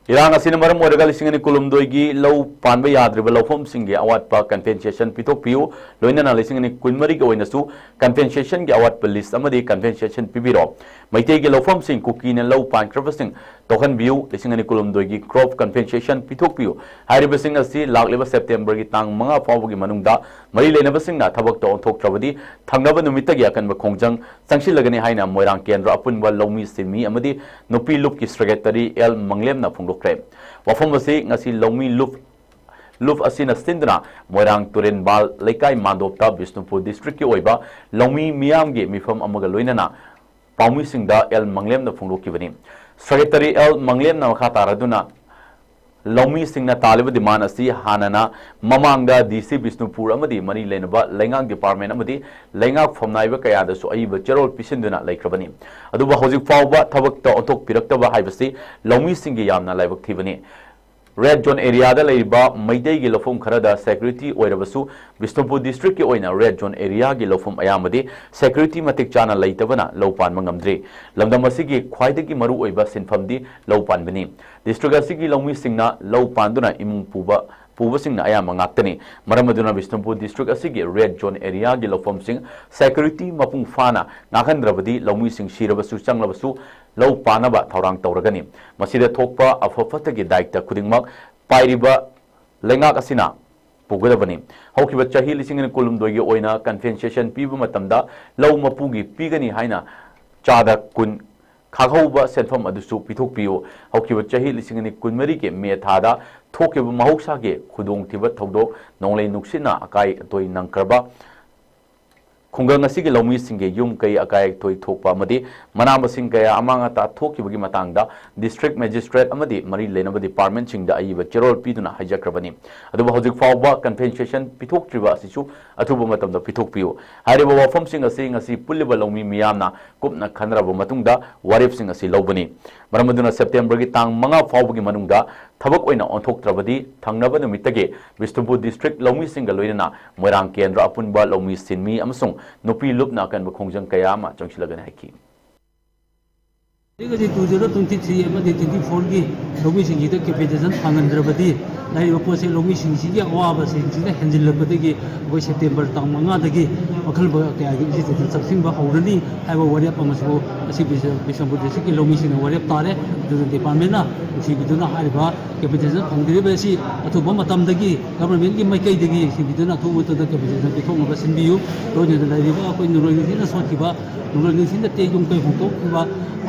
ꯏꯔꯥꯡ ꯑꯁꯤꯅ ꯃꯔꯝ ꯑꯣꯏꯔꯒ ꯂꯤꯁꯤꯡ ꯑꯅꯤ ꯀꯨꯟꯍꯨꯝꯗꯣꯏꯒꯤ ꯂꯧ ꯄꯥꯟꯕ ꯌꯥꯗ꯭ꯔꯤꯕ ꯂꯧꯐꯝꯁꯤꯡꯒꯤ ꯑꯋꯥꯠꯄ compensation ꯄꯤꯊꯣꯛꯄꯤꯌꯨ, ꯂꯣꯏꯅꯅ ꯂꯤꯁꯤꯡ ꯑꯅꯤ ꯀꯨꯟꯃꯔꯤꯒꯤ ꯑꯣꯏꯅꯁꯨ compensationꯒꯤ ꯑꯋꯥꯠꯄ list ꯑꯃꯗꯤ compensation ꯄꯤꯕꯤꯔꯣ꯫ ꯃꯩꯇꯩꯒꯤ ꯂꯧꯐꯝꯁꯤꯡ ꯀꯨꯀꯤꯅ ꯂꯧ ꯄꯥꯟꯈ꯭ꯔꯕꯁꯤꯡ ꯇꯣꯛꯍꯟꯕꯤꯌꯨ꯫ ꯂꯤꯁꯤꯡ ꯑꯅꯤ ꯀꯨꯟꯍꯨꯝꯗꯣꯏꯒꯤ crop compensation ꯄꯤꯊꯣꯛꯄꯤꯌꯨ꯫ ꯍꯥꯏꯔꯤꯕꯁꯤꯡ ꯑꯁꯤ ꯂꯥꯛꯂꯤꯕ Septemberꯒꯤ ꯇꯥꯡ ꯃꯉꯥ ꯐꯥꯎꯕꯒꯤ ꯃꯅꯨꯡꯗ ꯃꯔꯤ ꯂꯩꯅꯕꯁꯤꯡꯅ ꯊꯕꯛꯇ ꯑꯣꯟꯊꯣꯛꯇ꯭ꯔꯕꯗꯤ ꯊꯪꯅꯕ ꯅꯨꯃꯤꯠꯇꯒꯤ ꯑꯀꯟꯕ ꯈꯣꯡꯖꯪ ꯆꯪꯁꯤꯜꯂꯒꯅꯤ ꯍꯥꯏꯅ ꯃꯣꯏꯔꯥꯡ ꯀꯦꯟꯗ꯭ꯔ ꯑꯄꯨꯟꯕ ꯂꯧꯃꯤ ꯁꯤꯟꯃꯤ ꯑꯃꯗꯤ ꯅꯨꯄꯤ ꯂꯨꯞꯀꯤ Secretary ꯑꯦꯜ ꯃꯪꯂꯦꯝꯅ ꯐꯣꯡꯗꯣꯛꯈ꯭ꯔꯦ꯫ ꯋꯥꯐꯝ ꯑꯁꯤ ꯉꯁꯤ ꯂꯧꯃꯤ ꯂꯨꯞ, ꯂꯨꯞ ꯑꯁꯤꯅ ꯁꯤꯟꯗꯨꯅ ꯃꯣꯏꯔꯥꯡ ꯇꯨꯔꯦꯟꯕꯥꯜ ꯂꯩꯀꯥꯏ ꯃꯥꯟꯗꯣꯞꯇ ꯕꯤꯁꯅꯨꯄꯨꯔ districtꯀꯤ ꯑꯣꯏꯕ ꯂꯧꯃꯤ ꯃꯤꯌꯥꯝꯒꯤ ꯃꯤꯐꯝ ꯑꯃꯒ ꯂꯣꯏꯅꯅ ꯄꯥꯎꯃꯤꯁꯤꯡꯗ ꯑꯦꯜ ꯃꯪꯂꯦꯝꯅ ꯐꯣꯡꯗꯣꯛꯈꯤꯕꯅꯤ꯫ Secretary ꯑꯦꯜ ꯃꯪꯂꯦꯝꯅ ꯃꯈꯥ ꯇꯥꯔꯗꯨꯅ ꯂꯧꯃꯤꯁꯤꯡꯅ ꯇꯥꯜꯂꯤꯕ demand ꯑꯁꯤ ꯍꯥꯟꯅꯅ ꯃꯃꯥꯡꯗ ꯗꯤ ꯁꯤ ꯕꯤꯁꯅꯨꯄꯨꯔ ꯑꯃꯗꯤ ꯃꯔꯤ ꯂꯩꯅꯕ ꯂꯩꯉꯥꯛ department ꯑꯃꯗꯤ ꯂꯩꯉꯥꯛ ꯐꯝꯅꯥꯏꯕ ꯀꯌꯥꯗꯁꯨ ꯑꯏꯕ ꯆꯦꯔꯣꯜ ꯄꯤꯁꯤꯟꯗꯨꯅ ꯂꯩꯈ꯭ꯔꯕꯅꯤ꯫ ꯑꯗꯨꯕꯨ ꯍꯧꯖꯤꯛ ꯐꯥꯎꯕ ꯊꯕꯛꯇ ꯑꯣꯟꯊꯣꯛꯄꯤꯔꯛꯇꯕ ꯍꯥꯏꯕꯁꯤ ꯂꯧꯃꯤꯁꯤꯡꯒꯤ ꯌꯥꯝꯅ ꯂꯥꯏꯕꯛ ꯊꯤꯕꯅꯤ꯫ Red zone area ꯗ ꯂꯩꯔꯤꯕ ꯃꯩꯇꯩꯒꯤ ꯂꯧꯐꯝ ꯈꯔꯗ security ꯑꯣꯏꯔꯕꯁꯨ, ꯕꯤꯁꯅꯨꯄꯨꯔ district ꯀꯤ ꯑꯣꯏꯅ red zone area ꯒꯤ ꯂꯧꯐꯝ ꯑꯌꯥꯝꯕꯗꯤ security ꯃꯇꯤꯛ ꯆꯥꯅ ꯂꯩꯇꯕꯅ ꯂꯧ ꯄꯥꯟꯕ ꯉꯝꯗ꯭ꯔꯤ꯫ ꯂꯝꯗꯝ ꯑꯁꯤꯒꯤ ꯈ꯭ꯋꯥꯏꯗꯒꯤ ꯃꯔꯨꯑꯣꯏꯕ ꯁꯤꯟꯐꯝꯗꯤ ꯂꯧ ꯄꯥꯟꯕꯅꯤ꯫ District ꯑꯁꯤꯒꯤ ꯂꯧꯃꯤꯁꯤꯡꯅ ꯂꯧ ꯄꯥꯟꯗꯨꯅ ꯏꯃꯨꯡ ꯄꯨꯕ, ꯄꯨꯕꯁꯤꯡꯅ ꯑꯌꯥꯝꯕ ꯉꯥꯛꯇꯅꯤ꯫ ꯃꯔꯝ ꯑꯗꯨꯅ ꯕꯤꯁꯅꯨꯄꯨꯔ district ꯑꯁꯤꯒꯤ red zone area ꯒꯤ ꯂꯧꯐꯝꯁꯤꯡ security ꯃꯄꯨꯡ ꯐꯥꯅ ꯉꯥꯛꯍꯟꯗ꯭ꯔꯕꯗꯤ ꯂꯧꯃꯤꯁꯤꯡ ꯁꯤꯔꯕꯁꯨ ꯆꯪꯂꯕꯁꯨ ꯂꯧ ꯄꯥꯟꯅꯕ ꯊꯧꯔꯥꯡ ꯇꯧꯔꯒꯅꯤ꯫ ꯃꯁꯤꯗ ꯊꯣꯛꯄ ꯑꯐ ꯐꯠꯇꯒꯤ ꯗꯥꯏꯇ ꯈꯨꯗꯤꯡꯃꯛ ꯄꯥꯏꯔꯤꯕ ꯂꯩꯉꯥꯛ ꯑꯁꯤꯅ ꯄꯨꯒꯗꯕꯅꯤ꯫ ꯍꯧꯈꯤꯕ ꯆꯍꯤ ꯂꯤꯁꯤꯡ ꯑꯅꯤ ꯀꯨꯟꯍꯨꯝꯗꯣꯏꯒꯤ ꯑꯣꯏꯅ compensation ꯄꯤꯕ ꯃꯇꯝꯗ ꯂꯧ ꯃꯄꯨꯒꯤ ꯄꯤꯒꯅꯤ ꯍꯥꯏꯅ ꯆꯥꯗ ꯀꯨꯟ ꯈꯥꯛꯍꯧꯕ ꯁꯦꯟꯐꯝ ꯑꯗꯨꯁꯨ ꯄꯤꯊꯣꯛꯄꯤꯌꯨ꯫ ꯍꯧꯈꯤꯕ ꯆꯍꯤ ꯂꯤꯁꯤꯡ ꯑꯅꯤ ꯀꯨꯟꯃꯔꯤꯒꯤ ꯃꯦ ꯊꯥꯗ ꯊꯣꯛꯈꯤꯕ ꯃꯍꯧꯁꯥꯒꯤ ꯈꯨꯗꯣꯡꯊꯤꯕ ꯊꯧꯗꯣꯛ, ꯅꯣꯡꯂꯩ ꯅꯨꯡꯁꯤꯠꯅ ꯑꯀꯥꯏ ꯑꯇꯣꯏ ꯅꯪꯈ꯭ꯔꯕ ꯈꯨꯡꯒꯪ ꯑꯁꯤꯒꯤ ꯂꯧꯃꯤꯁꯤꯡꯒꯤ ꯌꯨꯝ ꯀꯩ ꯑꯀꯥꯏ ꯑꯇꯣꯏ ꯊꯣꯛꯄ ꯑꯃꯗꯤ ꯃꯅꯥ ꯃꯁꯤꯡ ꯀꯌꯥ ꯑꯃꯥꯡ ꯑꯇꯥ ꯊꯣꯛꯈꯤꯕꯒꯤ ꯃꯇꯥꯡꯗ district magistrate ꯑꯃꯗꯤ ꯃꯔꯤ ꯂꯩꯅꯕ department ꯁꯤꯡꯗ ꯑꯏꯕ ꯆꯦꯔꯣꯜ ꯄꯤꯗꯨꯅ ꯍꯥꯏꯖꯈ꯭ꯔꯕꯅꯤ꯫ ꯑꯗꯨꯕꯨ ꯍꯧꯖꯤꯛ ꯐꯥꯎꯕ compensation ꯄꯤꯊꯣꯛꯇ꯭ꯔꯤꯕ ꯑꯁꯤꯁꯨ ꯑꯊꯨꯕ ꯃꯇꯝꯗ ꯄꯤꯊꯣꯛꯄꯤꯌꯨ꯫ ꯍꯥꯏꯔꯤꯕ ꯋꯥꯐꯝꯁꯤꯡ ꯑꯁꯤ ꯉꯁꯤ ꯄꯨꯜꯂꯤꯕ ꯂꯧꯃꯤ ꯃꯤꯌꯥꯝꯅ ꯀꯨꯞꯅ ꯈꯟꯅꯔꯕ ꯃꯇꯨꯡꯗ ꯋꯥꯔꯦꯞꯁꯤꯡ ꯑꯁꯤ ꯂꯧꯕꯅꯤ꯫ ꯃꯔꯝ ꯑꯗꯨꯅ September ꯒꯤ ꯇꯥꯡ ꯃꯉꯥ ꯐꯥꯎꯕꯒꯤ ꯃꯅꯨꯡꯗ ꯊꯕꯛ ꯑꯣꯏꯅ ꯑꯣꯟꯊꯣꯛꯇ꯭ꯔꯕꯗꯤ ꯊꯪꯅꯕ ꯅꯨꯃꯤꯠꯇꯒꯤ ꯕꯤꯁꯅꯨꯄꯨꯔ district ꯂꯧꯃꯤꯁꯤꯡꯒ ꯂꯣꯏꯅꯅ ꯃꯣꯏꯔꯥꯡ ꯀꯦꯟꯗ꯭ꯔ ꯑꯄꯨꯟꯕ ꯂꯧꯃꯤ ꯁꯤꯟꯃꯤ ꯑꯃꯁꯨꯡ ꯅꯨꯄꯤ ꯂꯨꯞꯅ ꯑꯀꯟꯕ ꯈꯣꯡꯖꯪ ꯀꯌꯥ ꯑꯃ ꯆꯪꯁꯤꯜꯂꯒꯅꯤ ꯍꯥꯏꯈꯤ꯫ ꯍꯧꯖꯤꯛ ꯍꯧꯖꯤꯛ two zero twenty three ꯑꯃꯗꯤ twenty four ꯒꯤ ꯂꯧꯃꯤꯁꯤꯡꯁꯤꯗ compensation ꯐꯪꯍꯟꯗ꯭ꯔꯕꯗꯤ ꯂꯩꯔꯤꯕ ꯄꯣꯠꯁꯦ ꯂꯧꯃꯤꯁꯤꯡꯁꯤꯒꯤ ꯑꯋꯥꯕꯁꯤꯡꯁꯤꯅ ꯍꯦꯟꯖꯤꯜꯂꯛꯄꯗꯒꯤ ꯑꯩꯈꯣꯏ September ꯇꯥꯡ ꯃꯉꯥꯗꯒꯤ ꯋꯥꯈꯜ ꯀꯌꯥꯒꯤ ꯏꯟꯁꯇꯤꯇ꯭ꯌꯨꯁꯟ ꯆꯪꯁꯤꯟꯕ ꯍꯧꯔꯅꯤ ꯍꯥꯏꯕ ꯋꯥꯔꯦꯞ ꯑꯃꯁꯨ ꯉꯁꯤ ꯕꯤꯁ-, ꯕꯤꯁꯅꯨꯄꯨꯔ district ꯀꯤ ꯂꯧꯃꯤꯁꯤꯡꯅ ꯋꯥꯔꯦꯞ ꯇꯥꯔꯦ꯫ ꯑꯗꯨꯅ department ꯅ ꯅꯨꯡꯁꯤꯕꯤꯗꯨꯅ ꯍꯥꯏꯔꯤꯕ compensation ꯐꯪꯗ꯭ꯔꯤꯕ ꯑꯁꯤ ꯑꯊꯨꯕ ꯃꯇꯝꯗꯒꯤ government ꯀꯤ ꯃꯥꯏꯀꯩꯗꯒꯤ ꯅꯨꯡꯁꯤꯕꯤꯗꯨꯅ ꯑꯊꯨꯕ ꯃꯇꯝꯗ compensation ꯄꯤꯊꯣꯛꯅꯕ ꯁꯤꯟꯕꯤꯌꯨ꯫ ꯂꯣꯏꯅꯅ ꯂꯩꯔꯤꯕ ꯑꯩꯈꯣꯏ ꯅꯣꯡꯂꯩ ꯅꯨꯡꯁꯤꯠꯅ ꯁꯣꯛꯈꯤꯕ, ꯅꯣꯡꯂꯩ ꯅꯨꯡꯁꯤꯠꯅ ꯇꯦꯛ ꯌꯨꯝ ꯀꯩ ꯍꯣꯡꯗꯣꯛꯈꯤꯕ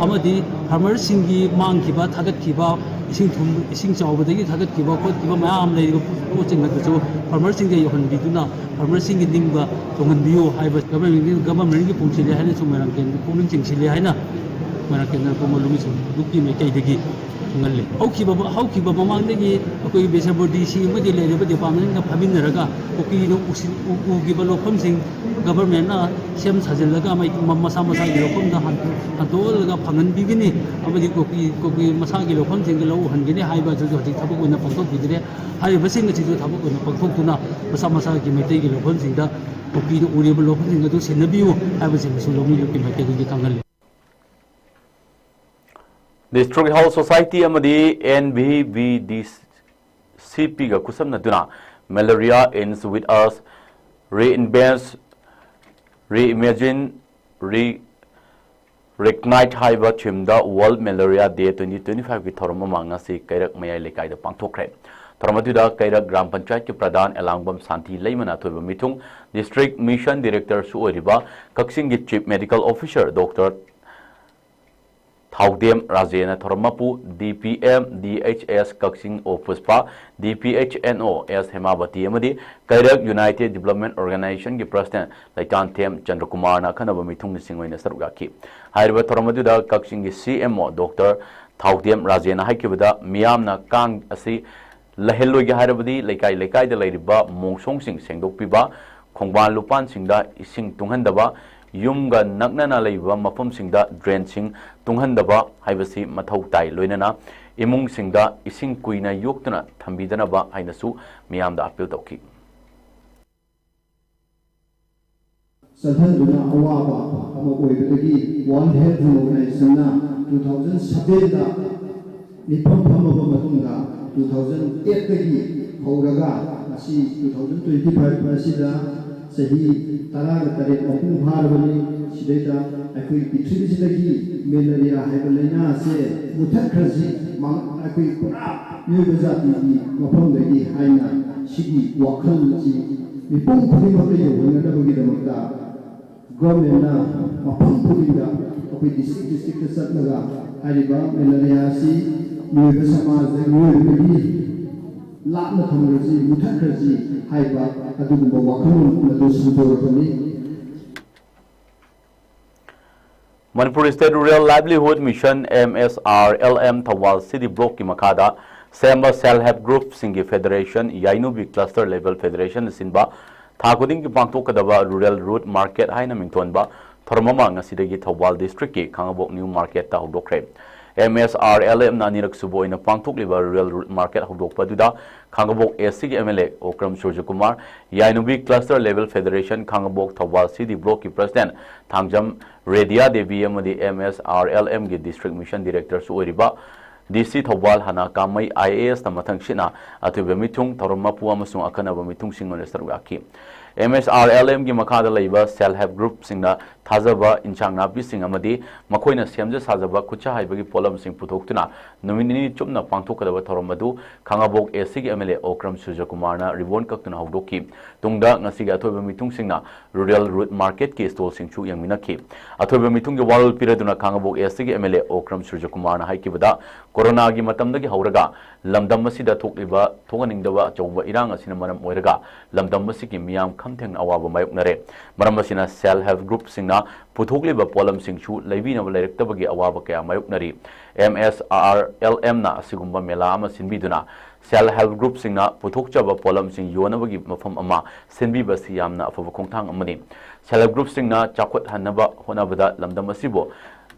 ꯑꯃꯗꯤ farmer ꯁꯤꯡꯒꯤ ꯃꯥꯡꯈꯤꯕ, ꯊꯥꯗꯠꯈꯤꯕ, ꯏꯁꯤꯡ ꯊꯨꯝ, ꯏꯁꯤꯡ ꯆꯥꯎꯕꯗꯒꯤ ꯊꯥꯗꯠꯈꯤꯕ ꯈꯣꯠꯈꯤꯕ ꯃꯌꯥꯝ ꯂꯩꯔꯤꯕ ꯄꯣꯠꯁꯤꯡ ꯑꯗꯨꯁꯨ farmer ꯁꯤꯡꯗ ꯌꯧꯍꯟꯕꯤꯗꯨꯅ farmer ꯁꯤꯡꯒꯤ ꯅꯤꯡꯕ ꯊꯨꯡꯍꯟꯕꯤꯌꯨ ꯍꯥꯏꯕ government ꯀꯤ, government ꯀꯤ ꯄꯨꯡꯁꯤꯜꯂꯤ ꯍꯥꯏꯅꯁꯨ ꯃꯣꯏꯔꯥꯡ ꯀꯦꯟꯗ꯭ꯔ ꯄꯨꯛꯅꯤꯡ ꯆꯤꯡꯁꯤꯜꯂꯤ ꯍꯥꯏꯅ ꯃꯣꯏꯔꯥꯡ ꯀꯦꯟꯗ꯭ꯔ ꯄꯨꯝꯕ ꯂꯧꯃꯤꯁꯤꯡ ꯂꯨꯞꯀꯤ ꯃꯥꯏꯀꯩꯗꯒꯤ ꯈꯪꯍꯜꯂꯤ꯫ ꯍꯧꯈꯤꯕ ꯍꯧꯈꯤꯕ ꯃꯃꯥꯡꯗꯒꯤ ꯑꯩꯈꯣꯏꯒꯤ ꯕꯤꯁꯅꯨꯄꯨꯔ ꯗꯤ ꯁꯤ ꯑꯃꯗꯤ ꯂꯩꯔꯤꯕ ꯗꯤꯄꯥꯔꯠꯃꯦꯟꯒ ꯐꯝꯃꯤꯟꯅꯔꯒ ꯀꯨꯀꯤꯅ ꯎꯁꯤ- ꯎ- ꯎꯈꯤꯕ ꯂꯧꯐꯝꯁꯤꯡ ꯒꯚꯔꯟꯃꯦꯟꯅ ꯁꯦꯝ ꯁꯥꯖꯤꯜꯂꯒ ꯃꯩ- ꯃ- ꯃꯁꯥ ꯃꯁꯥꯒꯤ ꯂꯧꯐꯝꯗ ꯍꯟ- ꯍꯟꯗꯣꯛꯍꯜꯂꯒ ꯐꯪꯍꯟꯕꯤꯒꯅꯤ ꯑꯃꯗꯤ ꯀꯨꯀꯤ ꯀꯨꯀꯤ ꯃꯁꯥꯒꯤ ꯂꯧꯐꯝꯁꯤꯡꯗ ꯂꯧ ꯎꯍꯟꯒꯅꯤ ꯍꯥꯏꯕ ꯑꯗꯨꯁꯨ ꯍꯧꯖꯤꯛ ꯊꯕꯛ ꯑꯣꯏꯅ ꯄꯥꯡꯊꯣꯛꯄꯤꯗ꯭ꯔꯦ꯫ ꯍꯥꯏꯔꯤꯕꯁꯤꯡ ꯑꯁꯤꯁꯨ ꯊꯕꯛ ꯑꯣꯏꯅ ꯄꯥꯡꯊꯣꯛꯇꯨꯅ ꯃꯁꯥ ꯃꯁꯥꯒꯤ ꯃꯩꯇꯩꯒꯤ ꯂꯧꯐꯝꯁꯤꯡꯗ ꯀꯨꯀꯤꯅ ꯎꯔꯤꯕ ꯂꯧꯐꯝꯁꯤꯡ ꯑꯗꯨ ꯁꯤꯟꯅꯕꯤꯌꯨ ꯍꯥꯏꯕꯁꯤꯡ ꯑꯁꯨ ꯂꯧꯃꯤꯂꯣꯟꯒꯤ ꯃꯥꯏꯀꯩꯗꯒꯤ ꯈꯪꯍꯜꯂꯤ꯫ District Health Society ꯑꯃꯗꯤ N V V D C P ꯒ ꯈꯨꯠꯁꯝꯅꯗꯨꯅ Malaria Ends With Us, Reinvent, Reimagine, Re Reignite ꯍꯥꯏꯕ theme ꯗ World Malaria Day twenty twenty five ꯀꯤ ꯊꯧꯔꯝ ꯑꯃ ꯉꯁꯤ ꯀꯩꯔꯛ ꯃꯌꯥꯏ ꯂꯩꯀꯥꯏꯗ ꯄꯥꯡꯊꯣꯛꯈ꯭ꯔꯦ꯫ ꯊꯧꯔꯝ ꯑꯗꯨꯗ ꯀꯩꯔꯛ ꯒ꯭ꯔꯥꯝ ꯄꯟꯆꯥꯌꯠꯀꯤ ꯄ꯭ꯔꯙꯥꯟ ꯑꯦꯂꯥꯡꯕꯝ ꯁꯥꯟꯇꯤ ꯂꯩꯃꯅ ꯑꯊꯣꯏꯕ ꯃꯤꯊꯨꯡ, District Mission Director ꯁꯨ ꯑꯣꯏꯔꯤꯕ ꯀꯛꯆꯤꯡꯒꯤ Chief Medical Officer Doctor ꯊꯥꯎꯗꯦꯝ ꯔꯥꯖꯦꯅ ꯊꯧꯔꯝ ꯃꯄꯨ, D P M D H S ꯀꯛꯆꯤꯡ ꯑꯣ ꯄꯨꯁꯄꯥ, D P H N O S ꯍꯦꯃꯥꯕꯇꯤ ꯑꯃꯗꯤ ꯀꯩꯔꯛ United Development Organization ꯒꯤ President ꯂꯩꯇꯥꯟꯊꯦꯝ ꯆꯟꯗ꯭ꯔꯀꯨꯃꯥꯔꯅ ꯑꯈꯟꯅꯕ ꯃꯤꯊꯨꯡꯅꯁꯤꯡ ꯑꯣꯏꯅ ꯁꯔꯨꯛ ꯌꯥꯈꯤ꯫ ꯍꯥꯏꯔꯤꯕ ꯊꯧꯔꯝ ꯑꯗꯨꯗ ꯀꯛꯆꯤꯡꯒꯤ C M O Doctor ꯊꯥꯎꯗꯦꯝ ꯔꯥꯖꯦꯅ ꯍꯥꯏꯈꯤꯕꯗ, ꯃꯤꯌꯥꯝꯅ ꯀꯥꯡ ꯑꯁꯤ ꯂꯩꯍꯜꯂꯣꯏꯒꯦ ꯍꯥꯏꯔꯕꯗꯤ ꯂꯩꯀꯥꯏ ꯂꯩꯀꯥꯏꯗ ꯂꯩꯔꯤꯕ ꯃꯣꯡꯁꯣꯡꯁꯤꯡ ꯁꯦꯡꯗꯣꯛꯄꯤꯕ, ꯈꯣꯡꯕꯥꯟ ꯂꯨꯄꯥꯟꯁꯤꯡꯗ ꯏꯁꯤꯡ ꯇꯨꯡꯍꯟꯗꯕ, ꯌꯨꯝꯒ ꯅꯛꯅꯅ ꯂꯩꯕ ꯃꯐꯝꯁꯤꯡꯗ drain ꯁꯤꯡ ꯇꯨꯡꯍꯟꯗꯕ ꯍꯥꯏꯕꯁꯤ ꯃꯊꯧ ꯇꯥꯏ꯫ ꯂꯣꯏꯅꯅ ꯏꯃꯨꯡꯁꯤꯡꯗ ꯏꯁꯤꯡ ꯀꯨꯏꯅ ꯌꯣꯛꯇꯨꯅ ꯊꯝꯕꯤꯗꯅꯕ ꯍꯥꯏꯅꯁꯨ ꯃꯤꯌꯥꯝꯗ appeal ꯇꯧꯈꯤ꯫ ꯆꯠꯍꯟꯗꯨꯅ ꯑꯋꯥꯕ ꯑꯃ ꯑꯣꯏꯕꯗꯒꯤ World Health Organization ꯅ two thousand seven ꯗ ꯃꯤꯐꯝ ꯐꯝꯃꯕ ꯃꯇꯨꯡꯗ, two thousand eight ꯇꯒꯤ ꯍꯧꯔꯒ ꯉꯁꯤ two thousand twenty five ꯑꯁꯤꯗ ꯆꯍꯤ ꯇꯔꯥꯒ ꯇꯔꯦꯠ ꯃꯄꯨꯡ ꯐꯥꯔꯕꯅꯤ꯫ ꯁꯤꯗꯩꯗ ꯑꯩꯈꯣꯏ ꯄ꯭ꯔꯤꯊꯤꯕꯤꯁꯤꯗꯒꯤ malaria ꯍꯥꯏꯕ ꯂꯥꯏꯅꯥ ꯑꯁꯦ ꯃꯨꯊꯠꯈ꯭ꯔꯁꯤ, ꯃꯥꯡ-, ꯑꯩꯈꯣꯏ ꯄꯨꯔꯥ ꯃꯤꯑꯣꯏꯕ ꯖꯥꯇꯤꯒꯤ ꯃꯐꯝꯗꯒꯤ ꯍꯥꯏꯅ ꯁꯤꯒꯤ ꯋꯥꯈꯜꯁꯤ ꯃꯤꯄꯨꯝ ꯈꯨꯗꯤꯡꯃꯛꯇ ꯌꯧꯍꯟꯅꯅꯕꯒꯤꯗꯃꯛꯇ government ꯅ ꯃꯐꯝ ꯈꯨꯗꯤꯡꯗ ꯑꯩꯈꯣꯏ district district ꯇ ꯆꯠꯂꯒ ꯍꯥꯏꯔꯤꯕ malaria ꯑꯁꯤ ꯃꯤꯑꯣꯏꯕ ꯁꯃꯥꯖꯗ, ꯃꯤꯑꯣꯏꯕꯗꯒꯤ ꯂꯥꯞꯅ ꯊꯝꯈ꯭ꯔꯁꯤ, ꯃꯨꯊꯠꯈ꯭ꯔꯁꯤ ꯍꯥꯏꯕ ꯑꯗꯨꯒꯨꯝꯕ ꯋꯥꯈꯜꯂꯣꯟ ꯑꯗꯨ ꯁꯟꯗꯣꯔꯛꯄꯅꯤ꯫ Manipur State Rural Livelihood Mission, M S R L M, Thoubal City Blockꯀꯤ ꯃꯈꯥꯗ ꯁꯦꯝꯕ Self Help Groupꯁꯤꯡꯒꯤ Federation, ꯌꯥꯏꯅꯨꯕꯤ Cluster Level Federation ꯁꯤꯟꯕ ꯊꯥ ꯈꯨꯗꯤꯡꯒꯤ ꯄꯥꯡꯊꯣꯛꯀꯗꯕ Rural Route Market ꯍꯥꯏꯅ ꯃꯤꯡꯊꯣꯟꯕ ꯊꯧꯔꯝ ꯑꯃ ꯉꯁꯤꯗꯒꯤ ꯊꯧꯕꯥꯜ Districtꯀꯤ ꯈꯥꯉꯕꯣꯛ New Marketꯇ ꯍꯧꯗꯣꯛꯈ꯭ꯔꯦ꯫ M S R L Mꯅ ꯑꯅꯤꯔꯛ ꯁꯨꯕ ꯑꯣꯏꯅ ꯄꯥꯡꯊꯣꯛꯂꯤꯕ Rural Route Market ꯍꯧꯗꯣꯛꯄ ꯑꯗꯨꯗ ꯈꯥꯉꯕꯣꯛ Eastꯀꯤ M L A Okram ꯁꯨꯔꯖꯀꯨꯃꯥꯔ, ꯌꯥꯏꯅꯨꯕꯤ Cluster Level Federation Khangabok Thoubal City Blockꯀꯤ President Thangjam ꯔꯦꯗꯤꯌꯥ Devi ꯑꯃꯗꯤ M S R L Mꯒꯤ District Mission Directorꯁꯨ ꯑꯣꯏꯔꯤꯕ D C Thoubal Hanna Kamei I A Sꯅ ꯃꯊꯪꯁꯤꯠꯅ ꯑꯊꯣꯏꯕ ꯃꯤꯊꯨꯡ, ꯊꯧꯔꯝ ꯃꯄꯨ ꯑꯃꯁꯨꯡ ꯑꯈꯟꯅꯕ ꯃꯤꯊꯨꯡꯁꯤꯡ ꯑꯣꯏꯅ ꯁꯔꯨꯛ ꯌꯥꯈꯤ꯫ M S R L Mꯒꯤ ꯃꯈꯥꯗ ꯂꯩꯕ Self Help Groupꯁꯤꯡꯅ ꯊꯥꯖꯕ ꯏꯟꯁꯥꯡ ꯅꯥꯄꯤꯁꯤꯡ ꯑꯃꯗꯤ ꯃꯈꯣꯏꯅ ꯁꯦꯝꯖ ꯁꯥꯖꯕ ꯈꯨꯠꯁꯥ ꯍꯩꯕꯒꯤ ꯄꯣꯠꯂꯝꯁꯤꯡ ꯄꯨꯊꯣꯛꯇꯨꯅ ꯅꯨꯃꯤꯠ ꯅꯤꯅꯤ ꯆꯨꯞꯅ ꯄꯥꯡꯊꯣꯛꯀꯗꯕ ꯊꯧꯔꯝ ꯑꯗꯨ ꯈꯥꯉꯕꯣꯛ Eastꯀꯤ M L A Okram ꯁꯨꯔꯖꯀꯨꯃꯥꯔꯅ ribbon ꯀꯛꯇꯨꯅ ꯍꯧꯗꯣꯛꯈꯤ꯫ ꯇꯨꯡꯗ ꯉꯁꯤꯒꯤ ꯑꯊꯣꯏꯕ ꯃꯤꯊꯨꯡꯁꯤꯡꯅ Rural Route Marketꯀꯤ stallꯁꯤꯡꯁꯨ ꯌꯦꯡꯃꯤꯟꯅꯈꯤ꯫ ꯑꯊꯣꯏꯕ ꯃꯤꯊꯨꯡꯒꯤ ꯋꯥꯔꯣꯜ ꯄꯤꯔꯗꯨꯅ ꯈꯥꯉꯕꯣꯛ Eastꯀꯤ M L A ꯑꯣꯀ꯭ꯔꯝ ꯁꯨꯔꯖꯀꯨꯃꯥꯔꯅ ꯍꯥꯏꯈꯤꯕꯗ, ꯀꯣꯔꯣꯅꯥꯒꯤ ꯃꯇꯝꯗꯒꯤ ꯍꯧꯔꯒ ꯂꯝꯗꯝ ꯑꯁꯤꯗ ꯊꯣꯛꯂꯤꯕ ꯊꯣꯛꯍꯟꯅꯤꯡꯗꯕ ꯑꯆꯧꯕ ꯏꯔꯥꯡ ꯑꯁꯤꯅ ꯃꯔꯝ ꯑꯣꯏꯔꯒ ꯂꯝꯗꯝ ꯑꯁꯤꯒꯤ ꯃꯤꯌꯥꯝ ꯈꯝ ꯊꯦꯡꯅ ꯑꯋꯥꯕ ꯃꯥꯌꯣꯛꯅꯔꯦ꯫ ꯃꯔꯝ ꯑꯁꯤꯅ Self Help Groupꯁꯤꯡꯅ ꯄꯨꯊꯣꯛꯂꯤꯕ ꯄꯣꯠꯂꯝꯁꯤꯡꯁꯨ ꯂꯩꯕꯤꯅꯕ ꯂꯩꯔꯛꯇꯕꯒꯤ ꯑꯋꯥꯕ ꯀꯌꯥ ꯃꯥꯌꯣꯛꯅꯔꯤ꯫ M S R L Mꯅ ꯑꯁꯤꯒꯨꯝꯕ ꯃꯦꯂꯥ ꯑꯃ ꯁꯤꯟꯕꯤꯗꯨꯅ Self Help Groupꯁꯤꯡꯅ ꯄꯨꯊꯣꯛꯆꯕ ꯄꯣꯠꯂꯝꯁꯤꯡ ꯌꯣꯟꯅꯕꯒꯤ ꯃꯐꯝ ꯑꯃ ꯁꯤꯟꯕꯤꯕ ꯑꯁꯤ ꯌꯥꯝꯅ ꯑꯐꯕ ꯈꯣꯡꯊꯥꯡ ꯑꯃꯅꯤ꯫ Self Help Groupꯁꯤꯡꯅ ꯆꯥꯎꯈꯠꯍꯟꯅꯕ ꯍꯣꯠꯅꯕꯗ ꯂꯝꯗꯝ ꯑꯁꯤꯕꯨ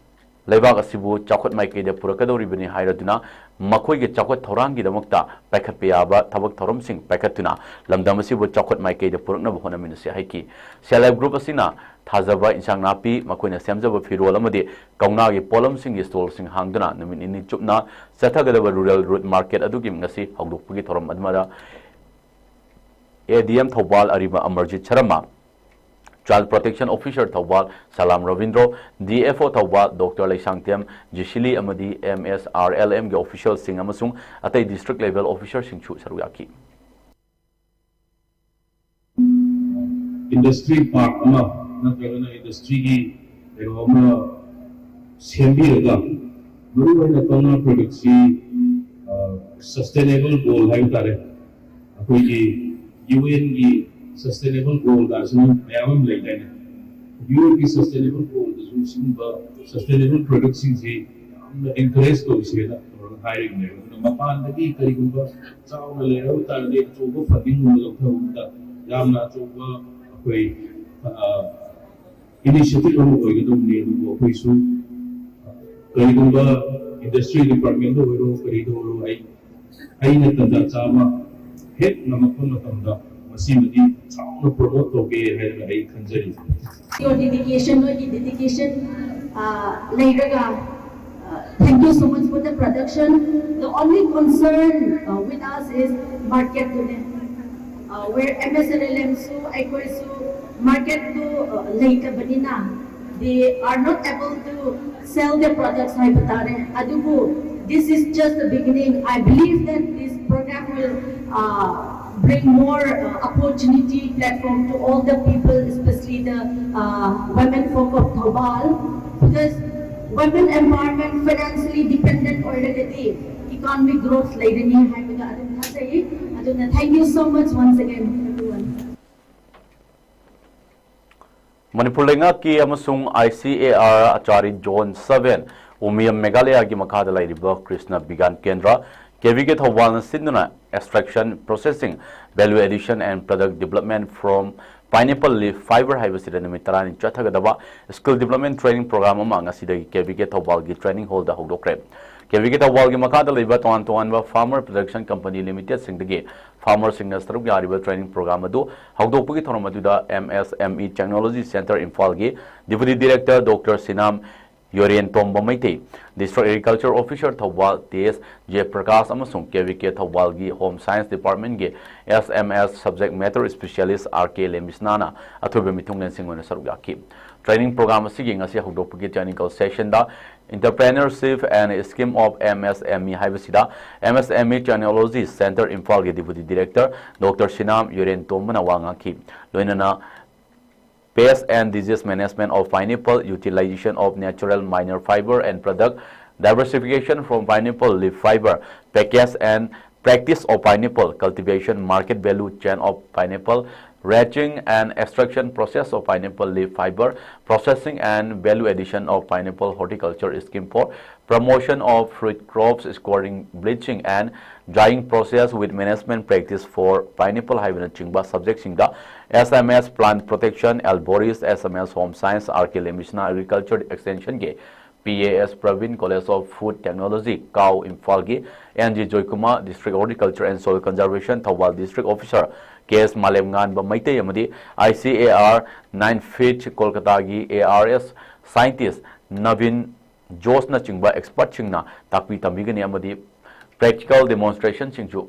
ꯂꯩꯕꯥꯛ ꯑꯁꯤꯕꯨ ꯆꯥꯎꯈꯠ ꯃꯥꯏꯀꯩꯗ ꯄꯨꯔꯛꯀꯗꯧꯔꯤꯕꯅꯤ ꯍꯥꯏꯔꯗꯨꯅ ꯃꯈꯣꯏꯒꯤ ꯆꯥꯎꯈꯠ ꯊꯧꯔꯥꯡꯒꯤꯗꯃꯛꯇ ꯄꯥꯏꯈꯠꯄ ꯌꯥꯕ ꯊꯕꯛ ꯊꯧꯔꯝꯁꯤꯡ ꯄꯥꯏꯈꯠꯇꯨꯅ ꯂꯝꯗꯝ ꯑꯁꯤꯕꯨ ꯆꯥꯎꯈꯠ ꯃꯥꯏꯀꯩꯗ ꯄꯨꯔꯛꯅꯕ ꯍꯣꯠꯅꯃꯤꯟꯅꯁꯤ ꯍꯥꯏꯈꯤ꯫ Self Help Group ꯑꯁꯤꯅ ꯊꯥꯖꯕ ꯏꯟꯁꯥꯡ ꯅꯥꯄꯤ, ꯃꯈꯣꯏꯅ ꯁꯦꯝꯖꯕ ꯐꯤꯔꯣꯜ ꯑꯃꯗꯤ ꯀꯧꯅꯥꯒꯤ ꯄꯣꯠꯂꯝꯁꯤꯡꯒꯤ stallꯁꯤꯡ ꯍꯥꯡꯗꯨꯅ ꯅꯨꯃꯤꯠ ꯅꯤꯅꯤ ꯆꯨꯞꯅ ꯆꯠꯊꯒꯗꯕ Rural Route Market ꯑꯗꯨꯒꯤ ꯉꯁꯤ ꯍꯧꯗꯣꯛꯄꯒꯤ ꯊꯧꯔꯝ ꯑꯃꯗ A D M ꯊꯧꯕꯥꯜ ꯑꯔꯤꯕ Amarjit Sharma, Child Protection Officer Thoubal Salam Rabindro, D F O Thoubal doctor Leishangthem Jishili ꯑꯃꯗꯤ M S R L Mꯒꯤ officialꯁꯤꯡ ꯑꯃꯁꯨꯡ ꯑꯇꯩ district level officerꯁꯤꯡꯁꯨ ꯁꯔꯨꯛ ꯌꯥꯈꯤ꯫ Industry park ꯑꯃ ꯅꯠꯇ꯭ꯔꯒꯅ industryꯒꯤ ꯀꯩꯅꯣ ꯑꯃ ꯁꯦꯝꯕꯤꯔꯒ, ꯃꯔꯨꯑꯣꯏꯅ ꯀꯧꯅꯥ productꯁꯤ sustainable goal ꯍꯥꯏꯕ ꯇꯥꯔꯦ, ꯑꯩꯈꯣꯏꯒꯤ U Nꯒꯤ sustainable goal ꯀꯥꯏꯁꯨ ꯃꯌꯥꯝ ꯑꯃ ꯂꯩꯗꯥꯏꯅꯦ꯫ ꯌꯨꯔꯣꯞꯀꯤ ꯁꯁꯇꯦꯅꯦꯕꯜ ꯒꯣꯜꯗꯁꯨ ꯁꯤꯒꯨꯝꯕ ꯁꯁꯇꯦꯅꯦꯕꯜ ꯄ꯭ꯔꯗꯛꯁꯤꯡꯁꯤ ꯌꯥꯝꯅ ꯑꯦꯟꯀꯔꯦꯖ ꯇꯧꯁꯦꯅ ꯇꯧꯔꯒ ꯍꯥꯏꯔꯤꯕꯅꯦꯕ꯫ ꯑꯗꯨꯅ ꯃꯄꯥꯟꯗꯒꯤ ꯀꯔꯤꯒꯨꯝꯕ ꯆꯥꯎꯅ ꯂꯩꯔꯕ ꯇꯥꯔꯗꯤ ꯑꯆꯧꯕ ꯐꯟꯗꯤꯡꯒꯨꯝꯕ ꯂꯧꯊꯕꯗ ꯌꯥꯝꯅ ꯑꯆꯧꯕ ꯑꯩꯈꯣꯏ ꯏꯅꯤꯁꯤꯌꯦꯇꯤꯚ ꯑꯃ ꯑꯣꯏꯒꯗꯧꯕꯅꯤ꯫ ꯑꯗꯨꯕꯨ ꯑꯩꯈꯣꯏꯁꯨ ꯀꯔꯤꯒꯨꯝꯕ ꯏꯟꯗꯁꯇ꯭ꯔꯤ ꯗꯤꯄꯥꯔꯠꯃꯦꯟꯗ ꯑꯣꯏꯔꯣ ꯀꯔꯤꯗ ꯑꯣꯏꯔꯣ ꯑꯩ ꯑꯩꯅ ꯇꯟꯖꯥ ꯆꯥꯕ ꯍꯦꯛ ꯉꯝꯃꯛꯄ ꯃꯇꯝꯗ ꯃꯁꯤꯃꯗꯤ ꯆꯥꯎꯅ ꯄ꯭ꯔꯣꯃꯣꯠ ꯇꯧꯒꯦ ꯍꯥꯏꯗꯅ ꯑꯩ ꯈꯟꯖꯔꯤ꯫ Your dedication, ꯅꯣꯏꯒꯤ dedication ꯂꯩꯔꯒ, thank you so much for the production. The only concern with us is market ꯇꯨꯅꯦ꯫ Where MSLLM ꯁꯨ ꯑꯩꯈꯣꯏꯁꯨ market ꯇꯨ ꯂꯩꯇꯕꯅꯤꯅ they are not able to sell their products ꯍꯥꯏꯕ ꯇꯥꯔꯦ꯫ ꯑꯗꯨꯕꯨ this is just the beginning. I believe that this program will bring more opportunity platform to all the people, especially the women folk of Thoubal, because women empowerment, financially dependent ꯑꯣꯏꯔꯒꯗꯤ economic growth ꯂꯩꯔꯅꯤ ꯍꯥꯏꯕꯗ ꯑꯗꯨꯝ ꯊꯥꯖꯩ꯫ ꯑꯗꯨꯅ thank you so much once again everyone. Manipur ꯂꯩꯉꯥꯛꯀꯤ ꯑꯃꯁꯨꯡ ICAR ꯑꯆꯥꯔꯤ zone seven ꯎꯃꯤꯌꯝ ꯃꯦꯘꯥꯂꯌꯥꯒꯤ ꯃꯈꯥꯗ ꯂꯩꯔꯤꯕ ꯀ꯭ꯔꯤꯁꯅ ꯕꯤꯒ꯭ꯌꯥꯟ ꯀꯦꯟꯗ꯭ꯔ, KVK ꯊꯧꯕꯥꯜꯅ ꯁꯤꯟꯗꯨꯅ Extraction, Processing, Value Addition and Product Development from Pineapple Leaf Fiber ꯍꯥꯏꯕꯁꯤꯗ ꯅꯨꯃꯤꯠ ꯇꯔꯥꯅꯤ ꯆꯠꯊꯒꯗꯕ Skill Development Training Program ꯑꯃ ꯉꯁꯤꯗꯒꯤ KVK ꯊꯧꯕꯥꯜꯒꯤ training hall ꯗ ꯍꯧꯗꯣꯛꯈ꯭ꯔꯦ꯫ KVK ꯊꯧꯕꯥꯜꯒꯤ ꯃꯈꯥꯗ ꯂꯩꯕ ꯇꯣꯉꯥꯟ ꯇꯣꯉꯥꯟꯕ farmer production company limited ꯁꯤꯡꯗꯒꯤ farmer ꯁꯤꯡꯅ ꯁꯔꯨꯛ ꯌꯥꯔꯤꯕ training program ꯑꯗꯨ ꯍꯧꯗꯣꯛꯄꯒꯤ ꯊꯧꯔꯝ ꯑꯗꯨꯗ MSME Technology Center ꯏꯝꯐꯥꯜꯒꯤ Deputy Director Doctor Sinam Yoren Tomba Meitei, District Agriculture Officer Thoubal T S J Prakash ꯑꯃꯁꯨꯡ KVK ꯊꯧꯕꯥꯜꯒꯤ Home Science Department ꯒꯤ SMS Subject Matter Specialist R K ꯂꯦꯃꯤꯁꯅꯥꯅ ꯑꯊꯣꯏꯕ ꯃꯤꯊꯨꯡꯂꯦꯟꯁꯤꯡ ꯑꯣꯏꯅ ꯁꯔꯨꯛ ꯌꯥꯈꯤ꯫ Training program ꯑꯁꯤꯒꯤ ꯉꯁꯤ ꯍꯧꯗꯣꯛꯄꯒꯤ technical session the Entrepreneurship and Scheme of MSME ꯍꯥꯏꯕꯁꯤꯗ MSME Technology Center ꯏꯝꯐꯥꯜꯒꯤ Deputy Director Doctor ꯁꯤꯅꯥꯝ ꯌꯨꯔꯦꯟ ꯇꯣꯝꯕꯅ ꯋꯥ ꯉꯥꯡꯈꯤ꯫ ꯂꯣꯏꯅꯅ Pest and Disease Management of Pineapple, Utilization of Natural Minor Fiber and Product, Diversification from Pineapple Leaf Fiber, Package and Practice of Pineapple Cultivation, Market Value Chain of Pineapple, Racking and extraction process of pineapple leaf fiber, processing and value addition of pineapple horticulture scheme for promotion of fruit crops, scouring, bleaching and drying process with management practice for pineapple ꯍꯥꯏꯕꯅꯆꯤꯡꯕ subjectꯁꯤꯡꯗ S M S Plant Protection, Alboris, S M S Home Science, R K Lemishna Agriculture Extensionꯒꯤ P A S Praveen, College of Food Technology, ꯀꯥꯎ, ꯏꯝꯐꯥꯜꯒꯤ N G Joykumar, District Horticulture and Soil Conservation, Thoubal District Officer K S ꯃꯥꯂꯦꯝꯉꯥꯟꯕ Meitei ꯑꯃꯗꯤ I C A R nine feet ꯀꯣꯜꯀꯇꯥꯒꯤ A R S scientist ꯅꯕꯤꯟ ꯖꯣꯁꯅꯆꯤꯡꯕ expertꯁꯤꯡꯅ ꯇꯥꯛꯄꯤ ꯇꯝꯕꯤꯒꯅꯤ ꯑꯃꯗꯤ practical demonstrationꯁꯤꯡꯁꯨ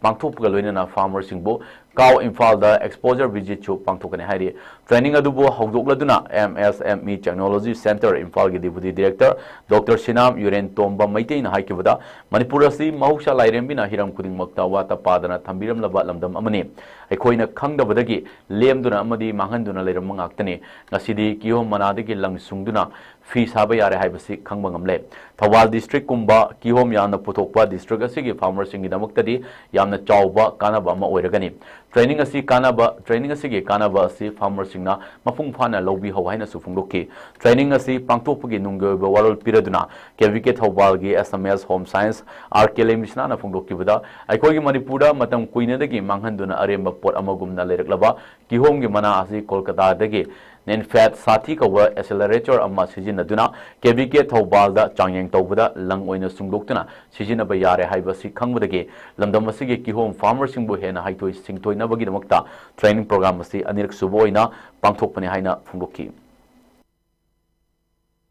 ꯄꯥꯡꯊꯣꯛꯄꯒ ꯂꯣꯏꯅꯅ farmerꯁꯤꯡꯕꯨ ꯀꯥꯎ ꯏꯝꯐꯥꯜꯗ exposure visitꯁꯨ ꯄꯥꯡꯊꯣꯛꯀꯅꯤ ꯍꯥꯏꯔꯤ꯫ Training ꯑꯗꯨꯕꯨ ꯍꯧꯗꯣꯛꯂꯗꯨꯅ M S M E Technology Center ꯏꯝꯐꯥꯜꯒꯤ Deputy Director Doctor ꯁꯤꯅꯥꯝ ꯌꯨꯔꯦꯟ ꯇꯣꯝꯕ ꯃꯩꯇꯩꯅ ꯍꯥꯏꯈꯤꯕꯗ, ꯃꯅꯤꯄꯨꯔ ꯑꯁꯤ ꯃꯍꯧꯁꯥ ꯂꯥꯏꯔꯦꯝꯕꯤꯅ ꯍꯤꯔꯝ ꯈꯨꯗꯤꯡꯃꯛꯇ ꯋꯥꯠꯇ ꯄꯥꯗꯅ ꯊꯝꯕꯤꯔꯝꯂꯕ ꯂꯝꯗꯝ ꯑꯃꯅꯤ꯫ ꯑꯩꯈꯣꯏꯅ ꯈꯪꯗꯕꯗꯒꯤ ꯂꯦꯝꯗꯨꯅ ꯑꯃꯗꯤ ꯃꯥꯡꯍꯟꯗꯨꯅ ꯂꯩꯔꯝꯕ ꯉꯥꯛꯇꯅꯤ꯫ ꯉꯁꯤꯗꯤ ꯀꯤꯍꯣꯝ ꯃꯅꯥꯗꯒꯤ ꯂꯪ ꯁꯨꯡꯗꯨꯅ ꯐꯤ ꯁꯥꯕ ꯌꯥꯔꯦ ꯍꯥꯏꯕꯁꯤ ꯈꯪꯕ ꯉꯝꯂꯦ꯫ ꯊꯧꯕꯥꯜ districtꯀꯨꯝꯕ ꯀꯤꯍꯣꯝ ꯌꯥꯝꯅ ꯄꯨꯊꯣꯛꯄ district ꯑꯁꯤꯒꯤ farmerꯁꯤꯡꯒꯤꯗꯃꯛꯇꯗꯤ ꯌꯥꯝꯅ ꯆꯥꯎꯕ ꯀꯥꯟꯅꯕ ꯑꯃ ꯑꯣꯏꯔꯒꯅꯤ꯫ Training ꯑꯁꯤ ꯀꯥꯟꯅꯕ, training ꯑꯁꯤꯒꯤ ꯀꯥꯟꯅꯕ ꯑꯁꯤ farmerꯁꯤꯡꯅ ꯃꯄꯨꯡ ꯐꯥꯅ ꯂꯧꯕꯤꯍꯧ ꯍꯥꯏꯅꯁꯨ ꯐꯣꯡꯗꯣꯛꯈꯤ꯫ Training ꯑꯁꯤ ꯄꯥꯡꯊꯣꯛꯄꯒꯤ ꯅꯨꯡꯒꯤ ꯑꯣꯏꯕ ꯋꯥꯔꯣꯜ ꯄꯤꯔꯗꯨꯅ K V K ꯊꯧꯕꯥꯜꯒꯤ S M S Home Science R K ꯂꯦꯝꯕꯤꯁꯅꯥꯅ ꯐꯣꯡꯗꯣꯛꯈꯤꯕꯗ, ꯑꯩꯈꯣꯏꯒꯤ ꯃꯅꯤꯄꯨꯔꯗ ꯃꯇꯝ ꯀꯨꯏꯅꯗꯒꯤ ꯃꯥꯡꯍꯟꯗꯨꯅ ꯑꯔꯦꯝꯕ ꯄꯣꯠ ꯑꯃꯒꯨꯝꯅ ꯂꯩꯔꯛꯂꯕ ꯀꯤꯍꯣꯝꯒꯤ ꯃꯅꯥ ꯑꯁꯤ ꯀꯣꯜꯀꯇꯥꯗꯒꯤ NINFAT ꯁꯥꯊꯤ ꯀꯧꯕ accelerator ꯑꯃ ꯁꯤꯖꯤꯟꯅꯗꯨꯅ K V K ꯊꯧꯕꯥꯜꯗ ꯆꯥꯡꯌꯦꯡ ꯇꯧꯕꯗ ꯂꯪ ꯑꯣꯏꯅ ꯁꯨꯡꯗꯣꯛꯇꯨꯅ ꯁꯤꯖꯤꯟꯅꯕ ꯌꯥꯔꯦ ꯍꯥꯏꯕ ꯑꯁꯤ ꯈꯪꯕꯗꯒꯤ ꯂꯝꯗꯝ ꯑꯁꯤꯒꯤ ꯀꯤꯍꯣꯝ farmerꯁꯤꯡꯕꯨ ꯍꯦꯟꯅ ꯍꯩꯊꯣꯏ ꯁꯤꯡꯊꯣꯏꯅꯕꯒꯤꯗꯃꯛꯇ training program ꯑꯁꯤ ꯑꯅꯤꯔꯛ ꯁꯨꯕ ꯑꯣꯏꯅ ꯄꯥꯡꯊꯣꯛꯄꯅꯤ ꯍꯥꯏꯅ ꯐꯣꯡꯗꯣꯛꯈꯤ꯫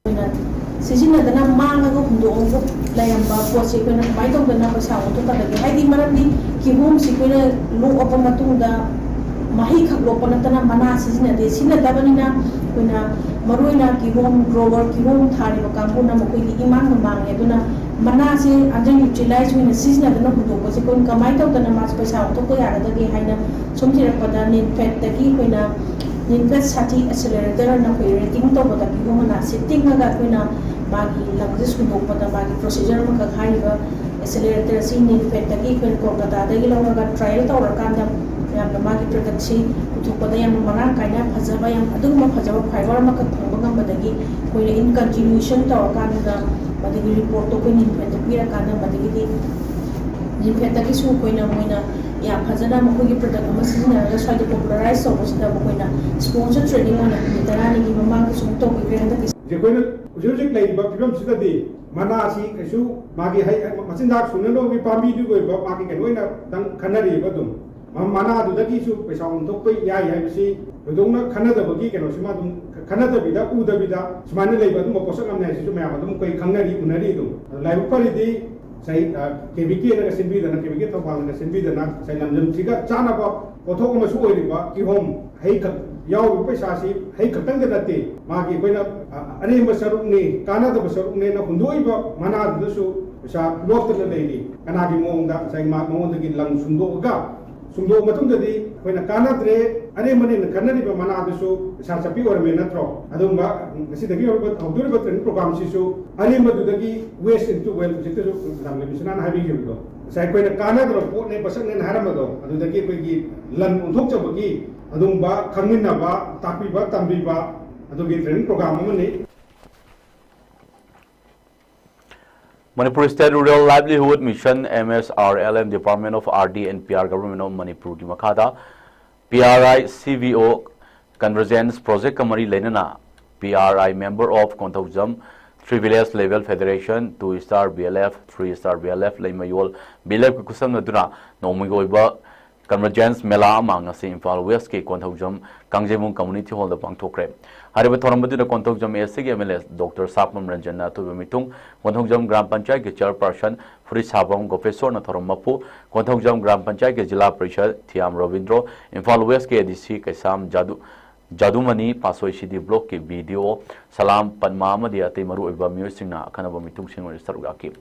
ꯑꯩꯈꯣꯏꯅ ꯁꯤꯖꯤꯟꯅꯗꯅ ꯃꯥꯡꯉꯒ ꯍꯨꯟꯗꯣꯛꯑꯒ ꯂꯩꯔꯝꯕ ꯄꯣꯠꯁꯦ ꯑꯩꯈꯣꯏꯅ ꯀꯃꯥꯏꯅ ꯇꯧꯗꯅ ꯄꯩꯁꯥ ꯑꯣꯟꯊꯣꯛꯀꯗꯒꯦ? ꯍꯥꯏꯗꯤ ꯃꯔꯝꯗꯤ ꯀꯤꯍꯣꯝꯁꯤ ꯑꯩꯈꯣꯏꯅ ꯂꯣꯛꯑꯕ ꯃꯇꯨꯡꯗ ꯃꯍꯩ ꯈꯛ ꯂꯣꯛꯄ ꯅꯠꯇꯅ ꯃꯅꯥ ꯁꯤꯖꯤꯟꯅꯗꯦ꯫ ꯁꯤꯖꯤꯟꯅꯗꯕꯅꯤꯅ ꯑꯩꯈꯣꯏꯅ ꯃꯔꯨꯑꯣꯏꯅ ꯀꯤꯍꯣꯝ grower, ꯀꯤꯍꯣꯝ ꯊꯥꯔꯤꯕ ꯀꯥꯡꯕꯨꯅ ꯃꯈꯣꯏꯒꯤ ꯏꯃꯥꯡꯗ ꯃꯥꯡꯉꯦ꯫ ꯑꯗꯨꯅ ꯃꯅꯥꯁꯦ under utilize ꯑꯣꯏꯅ ꯁꯤꯖꯤꯟꯅꯗꯅ ꯍꯨꯟꯗꯣꯛꯄꯁꯦ ꯑꯩꯈꯣꯏꯅ ꯀꯃꯥꯏꯅ ꯇꯧꯗꯅ ꯃꯥꯁꯦ ꯄꯩꯁꯥ ꯑꯣꯟꯊꯣꯛꯄ ꯌꯥꯒꯗꯒꯦ ꯍꯥꯏꯅ ꯁꯨꯝ ꯊꯤꯔꯛꯄꯗ NINFATꯇꯒꯤ ꯑꯩꯈꯣꯏꯅ NINFAT ꯁꯥꯊꯤ accelerator ꯑꯅ ꯑꯩꯈꯣꯏ rating ꯇꯧꯕꯗ ꯀꯤꯍꯣꯝ ꯃꯅꯥꯁꯦ ꯇꯤꯡꯉꯒ ꯑꯩꯈꯣꯏꯅ ꯃꯥꯒꯤ ꯂꯪꯁꯦ ꯁꯨꯡꯗꯣꯛꯄꯗ ꯃꯥꯒꯤ procedure ꯑꯃꯈꯛ ꯍꯥꯏꯔꯤꯕ accelerator ꯑꯁꯤ NINFATꯇꯒꯤ ꯑꯩꯈꯣꯏꯅ ꯀꯣꯜꯀꯇꯥꯗꯒꯤ ꯂꯧꯔꯒ trial ꯇꯧꯔꯀꯥꯟꯗ ꯌꯥꯝꯅ ꯃꯥꯒꯤ ꯄ꯭ꯔꯗꯛꯁꯤ ꯄꯨꯊꯣꯛꯄꯗ ꯌꯥꯝꯅ ꯃꯔꯥꯡ ꯀꯥꯏꯅ ꯐꯖꯕ, ꯌꯥꯝ ꯑꯗꯨꯒꯨꯝꯕ ꯐꯖꯕ ꯐꯥꯏꯕꯔ ꯑꯃꯈꯛ ꯐꯪꯕ ꯉꯝꯕꯗꯒꯤ ꯑꯩꯈꯣꯏꯅ ꯏꯟ ꯀꯟꯇꯤꯅ꯭ꯌꯨꯁꯟ ꯇꯧꯔꯀꯥꯟꯗ ꯃꯗꯨꯒꯤ ꯔꯤꯄꯣꯔꯠꯇꯣ ꯑꯩꯈꯣꯏ ꯅꯤꯝꯐꯦꯠꯇ ꯄꯤꯔꯀꯥꯟꯗ ꯃꯗꯒꯤꯗꯤ ꯅꯤꯝꯐꯦꯠꯇꯒꯤꯁꯨ ꯑꯩꯈꯣꯏꯅ ꯃꯣꯏꯅ ꯌꯥꯝ ꯐꯖꯅ ꯃꯈꯣꯏꯒꯤ ꯄ꯭ꯔꯗꯛ ꯑꯃ ꯁꯤꯖꯤꯟꯅꯔꯒ ꯁ꯭ꯋꯥꯏꯗ ꯄꯣꯄꯨꯂꯔꯥꯏꯁ ꯇꯧꯕꯁꯤꯗ ꯃꯈꯣꯏꯅ ꯁ꯭ꯄꯣꯟꯁꯔ ꯇ꯭ꯔꯦꯅꯤꯡ ꯑꯣꯏꯅ ꯅꯨꯃꯤꯠ ꯇꯔꯥꯅꯤꯒꯤ ꯃꯃꯥꯡꯗꯁꯨ ꯑꯃꯨꯛ ꯇꯧꯕꯤꯈ꯭ꯔꯦ꯫ ꯍꯟꯗꯛꯀꯤ ꯑꯩꯈꯣꯏꯅ ꯍꯧꯖꯤꯛ ꯍꯧꯖꯤꯛ ꯂꯩꯔꯤꯕ ꯐꯤꯕꯝꯁꯤꯗꯗꯤ ꯃꯅꯥꯁꯤ ꯀꯩꯁꯨ ꯃꯥꯒꯤ ꯍꯩ, ꯃꯆꯤꯟꯖꯥꯛ ꯁꯨꯅꯅꯕꯒꯤ ꯄꯥꯝꯕꯤꯗꯨꯒꯤ ꯑꯣꯏꯕ ꯃꯥꯒꯤ ꯀꯩꯅꯣ ꯑꯣꯏꯅ ꯈꯤꯇꯪ ꯈꯟꯅꯔꯤꯕ ꯑꯗꯨꯝ꯫ ꯃ-, ꯃꯅꯥꯗꯨꯗꯒꯤꯁꯨ ꯄꯩꯁꯥ ꯑꯣꯟꯊꯣꯛꯄ ꯌꯥꯏ ꯍꯥꯏꯕꯁꯤ ꯊꯣꯏꯗꯣꯛꯅ ꯈꯟꯅꯗꯕꯒꯤ ꯀꯩꯅꯣꯁꯤꯃ ꯑꯗꯨꯝ ꯈꯟꯅꯗꯕꯤꯗ, ꯎꯗꯕꯤꯗ ꯁꯨꯃꯥꯏꯅ ꯂꯩꯕ ꯑꯗꯨꯝꯕ ꯄꯣꯠꯁꯛ ꯑꯃꯅꯤ ꯍꯥꯏꯁꯤꯁꯨ ꯃꯌꯥꯝ ꯑꯗꯨꯝ ꯑꯩꯈꯣꯏ ꯈꯪꯅꯔꯤ, ꯎꯅꯔꯤ ꯑꯗꯨꯝ꯫ ꯑꯗꯣ ꯂꯥꯏꯕꯛ ꯐꯔꯤꯗꯤ ꯉꯁꯥꯏ, ꯑ, ꯀꯦ ꯚꯤ ꯀꯦꯅꯒ ꯁꯤꯟꯕꯤꯗꯅ, ꯀꯦ ꯚꯤ ꯀꯦ ꯊꯧꯕꯥꯜꯅꯒ ꯁꯤꯟꯕꯤꯗꯅ ꯉꯁꯥꯏ ꯂꯝꯗꯝꯁꯤꯒ ꯆꯥꯅꯕ ꯄꯣꯠꯊꯣꯛ ꯑꯃꯁꯨ ꯑꯣꯏꯔꯤꯕ ꯀꯤꯍꯣꯝ ꯍꯩ ꯈꯛ ꯌꯥꯎꯔꯤꯕ ꯄꯩꯁꯥꯁꯤ ꯍꯩ ꯈꯛꯇꯪꯗ ꯅꯠꯇꯦ, ꯃꯥꯒꯤ ꯑꯩꯈꯣꯏꯅ, ꯑ, ꯑꯔꯦꯝꯕ ꯁꯔꯨꯛꯅꯤ, ꯀꯥꯟꯅꯗꯕ ꯁꯔꯨꯛꯅꯦꯅ ꯍꯨꯟꯗꯣꯛꯏꯕ ꯃꯅꯥꯗꯨꯗꯁꯨ ꯄꯩꯁꯥ ꯂꯣꯠꯇꯅ ꯂꯩꯔꯤ꯫ ꯀꯅꯥꯒꯤ ꯃꯑꯣꯡꯗ ꯉꯁꯥꯏ ꯃꯥ-, ꯃꯉꯣꯟꯗꯒꯤ ꯂꯪ ꯁꯨꯡꯗꯣꯛꯑꯒ, ꯁꯨꯡꯗꯣꯛꯑ ꯃꯇꯨꯡꯗꯗꯤ ꯑꯩꯈꯣꯏꯅ ꯀꯥꯟꯅꯗ꯭ꯔꯦ, ꯑꯔꯦꯝꯕꯅꯦꯅ ꯈꯟꯅꯔꯤꯕ ꯃꯅꯥꯗꯨꯁꯨ ꯄꯩꯁꯥ ꯆꯠꯄꯤ ꯑꯣꯏꯔꯝꯃꯦ ꯅꯠꯇ꯭ꯔꯣ? ꯑꯗꯨꯒꯨꯝꯕ ꯉꯁꯤꯗꯒꯤ ꯍꯧꯔꯤꯕ, ꯍꯧꯗꯣꯔꯤꯕ ꯇ꯭ꯔꯦꯅꯤꯡ ꯄ꯭ꯔꯣꯒ꯭ꯔꯥꯝꯁꯤꯁꯨ ꯑꯔꯦꯝꯕꯗꯨꯗꯒꯤ waste into wealth, ꯍꯧꯖꯤꯛꯇꯁꯨ ꯃꯦꯗꯥꯝ ꯂꯦꯕꯤꯁꯅꯥꯅ ꯍꯥꯏꯕꯤꯈꯤꯕꯗꯣ, ꯉꯁꯥꯏ ꯑꯩꯈꯣꯏꯅ ꯀꯥꯟꯅꯗꯕ ꯄꯣꯠꯅꯦ, ꯄꯣꯠꯁꯛꯅꯦꯅ ꯍꯥꯏꯔꯝꯕꯗꯣ, ꯑꯗꯨꯗꯒꯤ ꯑꯩꯈꯣꯏꯒꯤ ꯂꯟ ꯑꯣꯟꯊꯣꯛꯆꯕꯒꯤ ꯑꯗꯨꯒꯨꯝꯕ ꯈꯪꯃꯤꯟꯅꯕ, ꯇꯥꯛꯄꯤꯕ, ꯇꯝꯕꯤꯕ, ꯑꯗꯨꯒꯤ ꯇ꯭ꯔꯦꯅꯤꯡ ꯄ꯭ꯔꯣꯒ꯭ꯔꯥꯝ ꯑꯃꯅꯤ꯫ Manipur State Rural Livelihood Mission, M S R L M, Department of R D and P R, Government of Manipur ꯒꯤ ꯃꯈꯥꯗ P R I C V O Convergence Project ꯀ ꯃꯔꯤ ꯂꯩꯅꯅ P R I member of Konthoujam Three Village Level Federation, Two Star B L F, Three Star B L F, ꯂꯩꯃꯌꯣꯜ B L F ꯀ ꯈꯨꯠꯁꯝꯅꯗꯨꯅ ꯅꯣꯡꯃꯒꯤ ꯑꯣꯏꯕ Convergence ꯃꯦꯂꯥ ꯑꯃ ꯉꯁꯤ Imphal West ꯀꯤ ꯀꯣꯟꯊꯧꯖꯝ ꯀꯥꯡꯖꯩꯕꯨꯡ Community Hall ꯗ ꯄꯥꯡꯊꯣꯛꯈ꯭ꯔꯦ꯫ ꯍꯥꯏꯔꯤꯕ ꯊꯧꯔꯝ ꯑꯗꯨꯗ ꯀꯣꯟꯊꯧꯖꯝ A C ꯒꯤ M L A Doctor ꯁꯥꯄꯝ ꯔꯟꯖꯟꯅ ꯑꯊꯣꯏꯕ ꯃꯤꯊꯨꯡ, ꯀꯣꯟꯊꯧꯖꯝ ꯒ꯭ꯔꯥꯝ ꯄꯟꯆꯥꯌꯠꯀꯤ Chairperson ꯐꯨꯔꯤꯠꯁꯥꯕꯝ ꯒꯣꯄꯦꯁꯣꯔꯅ ꯊꯧꯔꯝ ꯃꯄꯨ, ꯀꯣꯟꯊꯧꯖꯝ ꯒ꯭ꯔꯥꯝ ꯄꯟꯆꯥꯌꯠꯀꯤ ꯖꯤꯂꯥ ꯄꯔꯤꯁꯗ ꯊꯤꯌꯥꯝ ꯔꯕꯤꯟꯗ꯭ꯔꯣ, ꯏꯝꯐꯥꯜ West ꯀꯤ A D C Keisham ꯖꯥꯗꯨ, ꯖꯥꯗꯨꯃꯅꯤ, Patsoi C D Block ꯀꯤ B D O ꯁꯂꯥꯝ ꯄꯟꯃꯥ ꯑꯃꯗꯤ ꯑꯇꯩ ꯃꯔꯨꯑꯣꯏꯕ ꯃꯤꯑꯣꯏꯁꯤꯡꯅ ꯑꯈꯟꯅꯕ ꯃꯤꯊꯨꯡꯁꯤꯡ ꯑꯣꯏꯅ ꯁꯔꯨꯛ ꯌꯥꯈꯤ꯫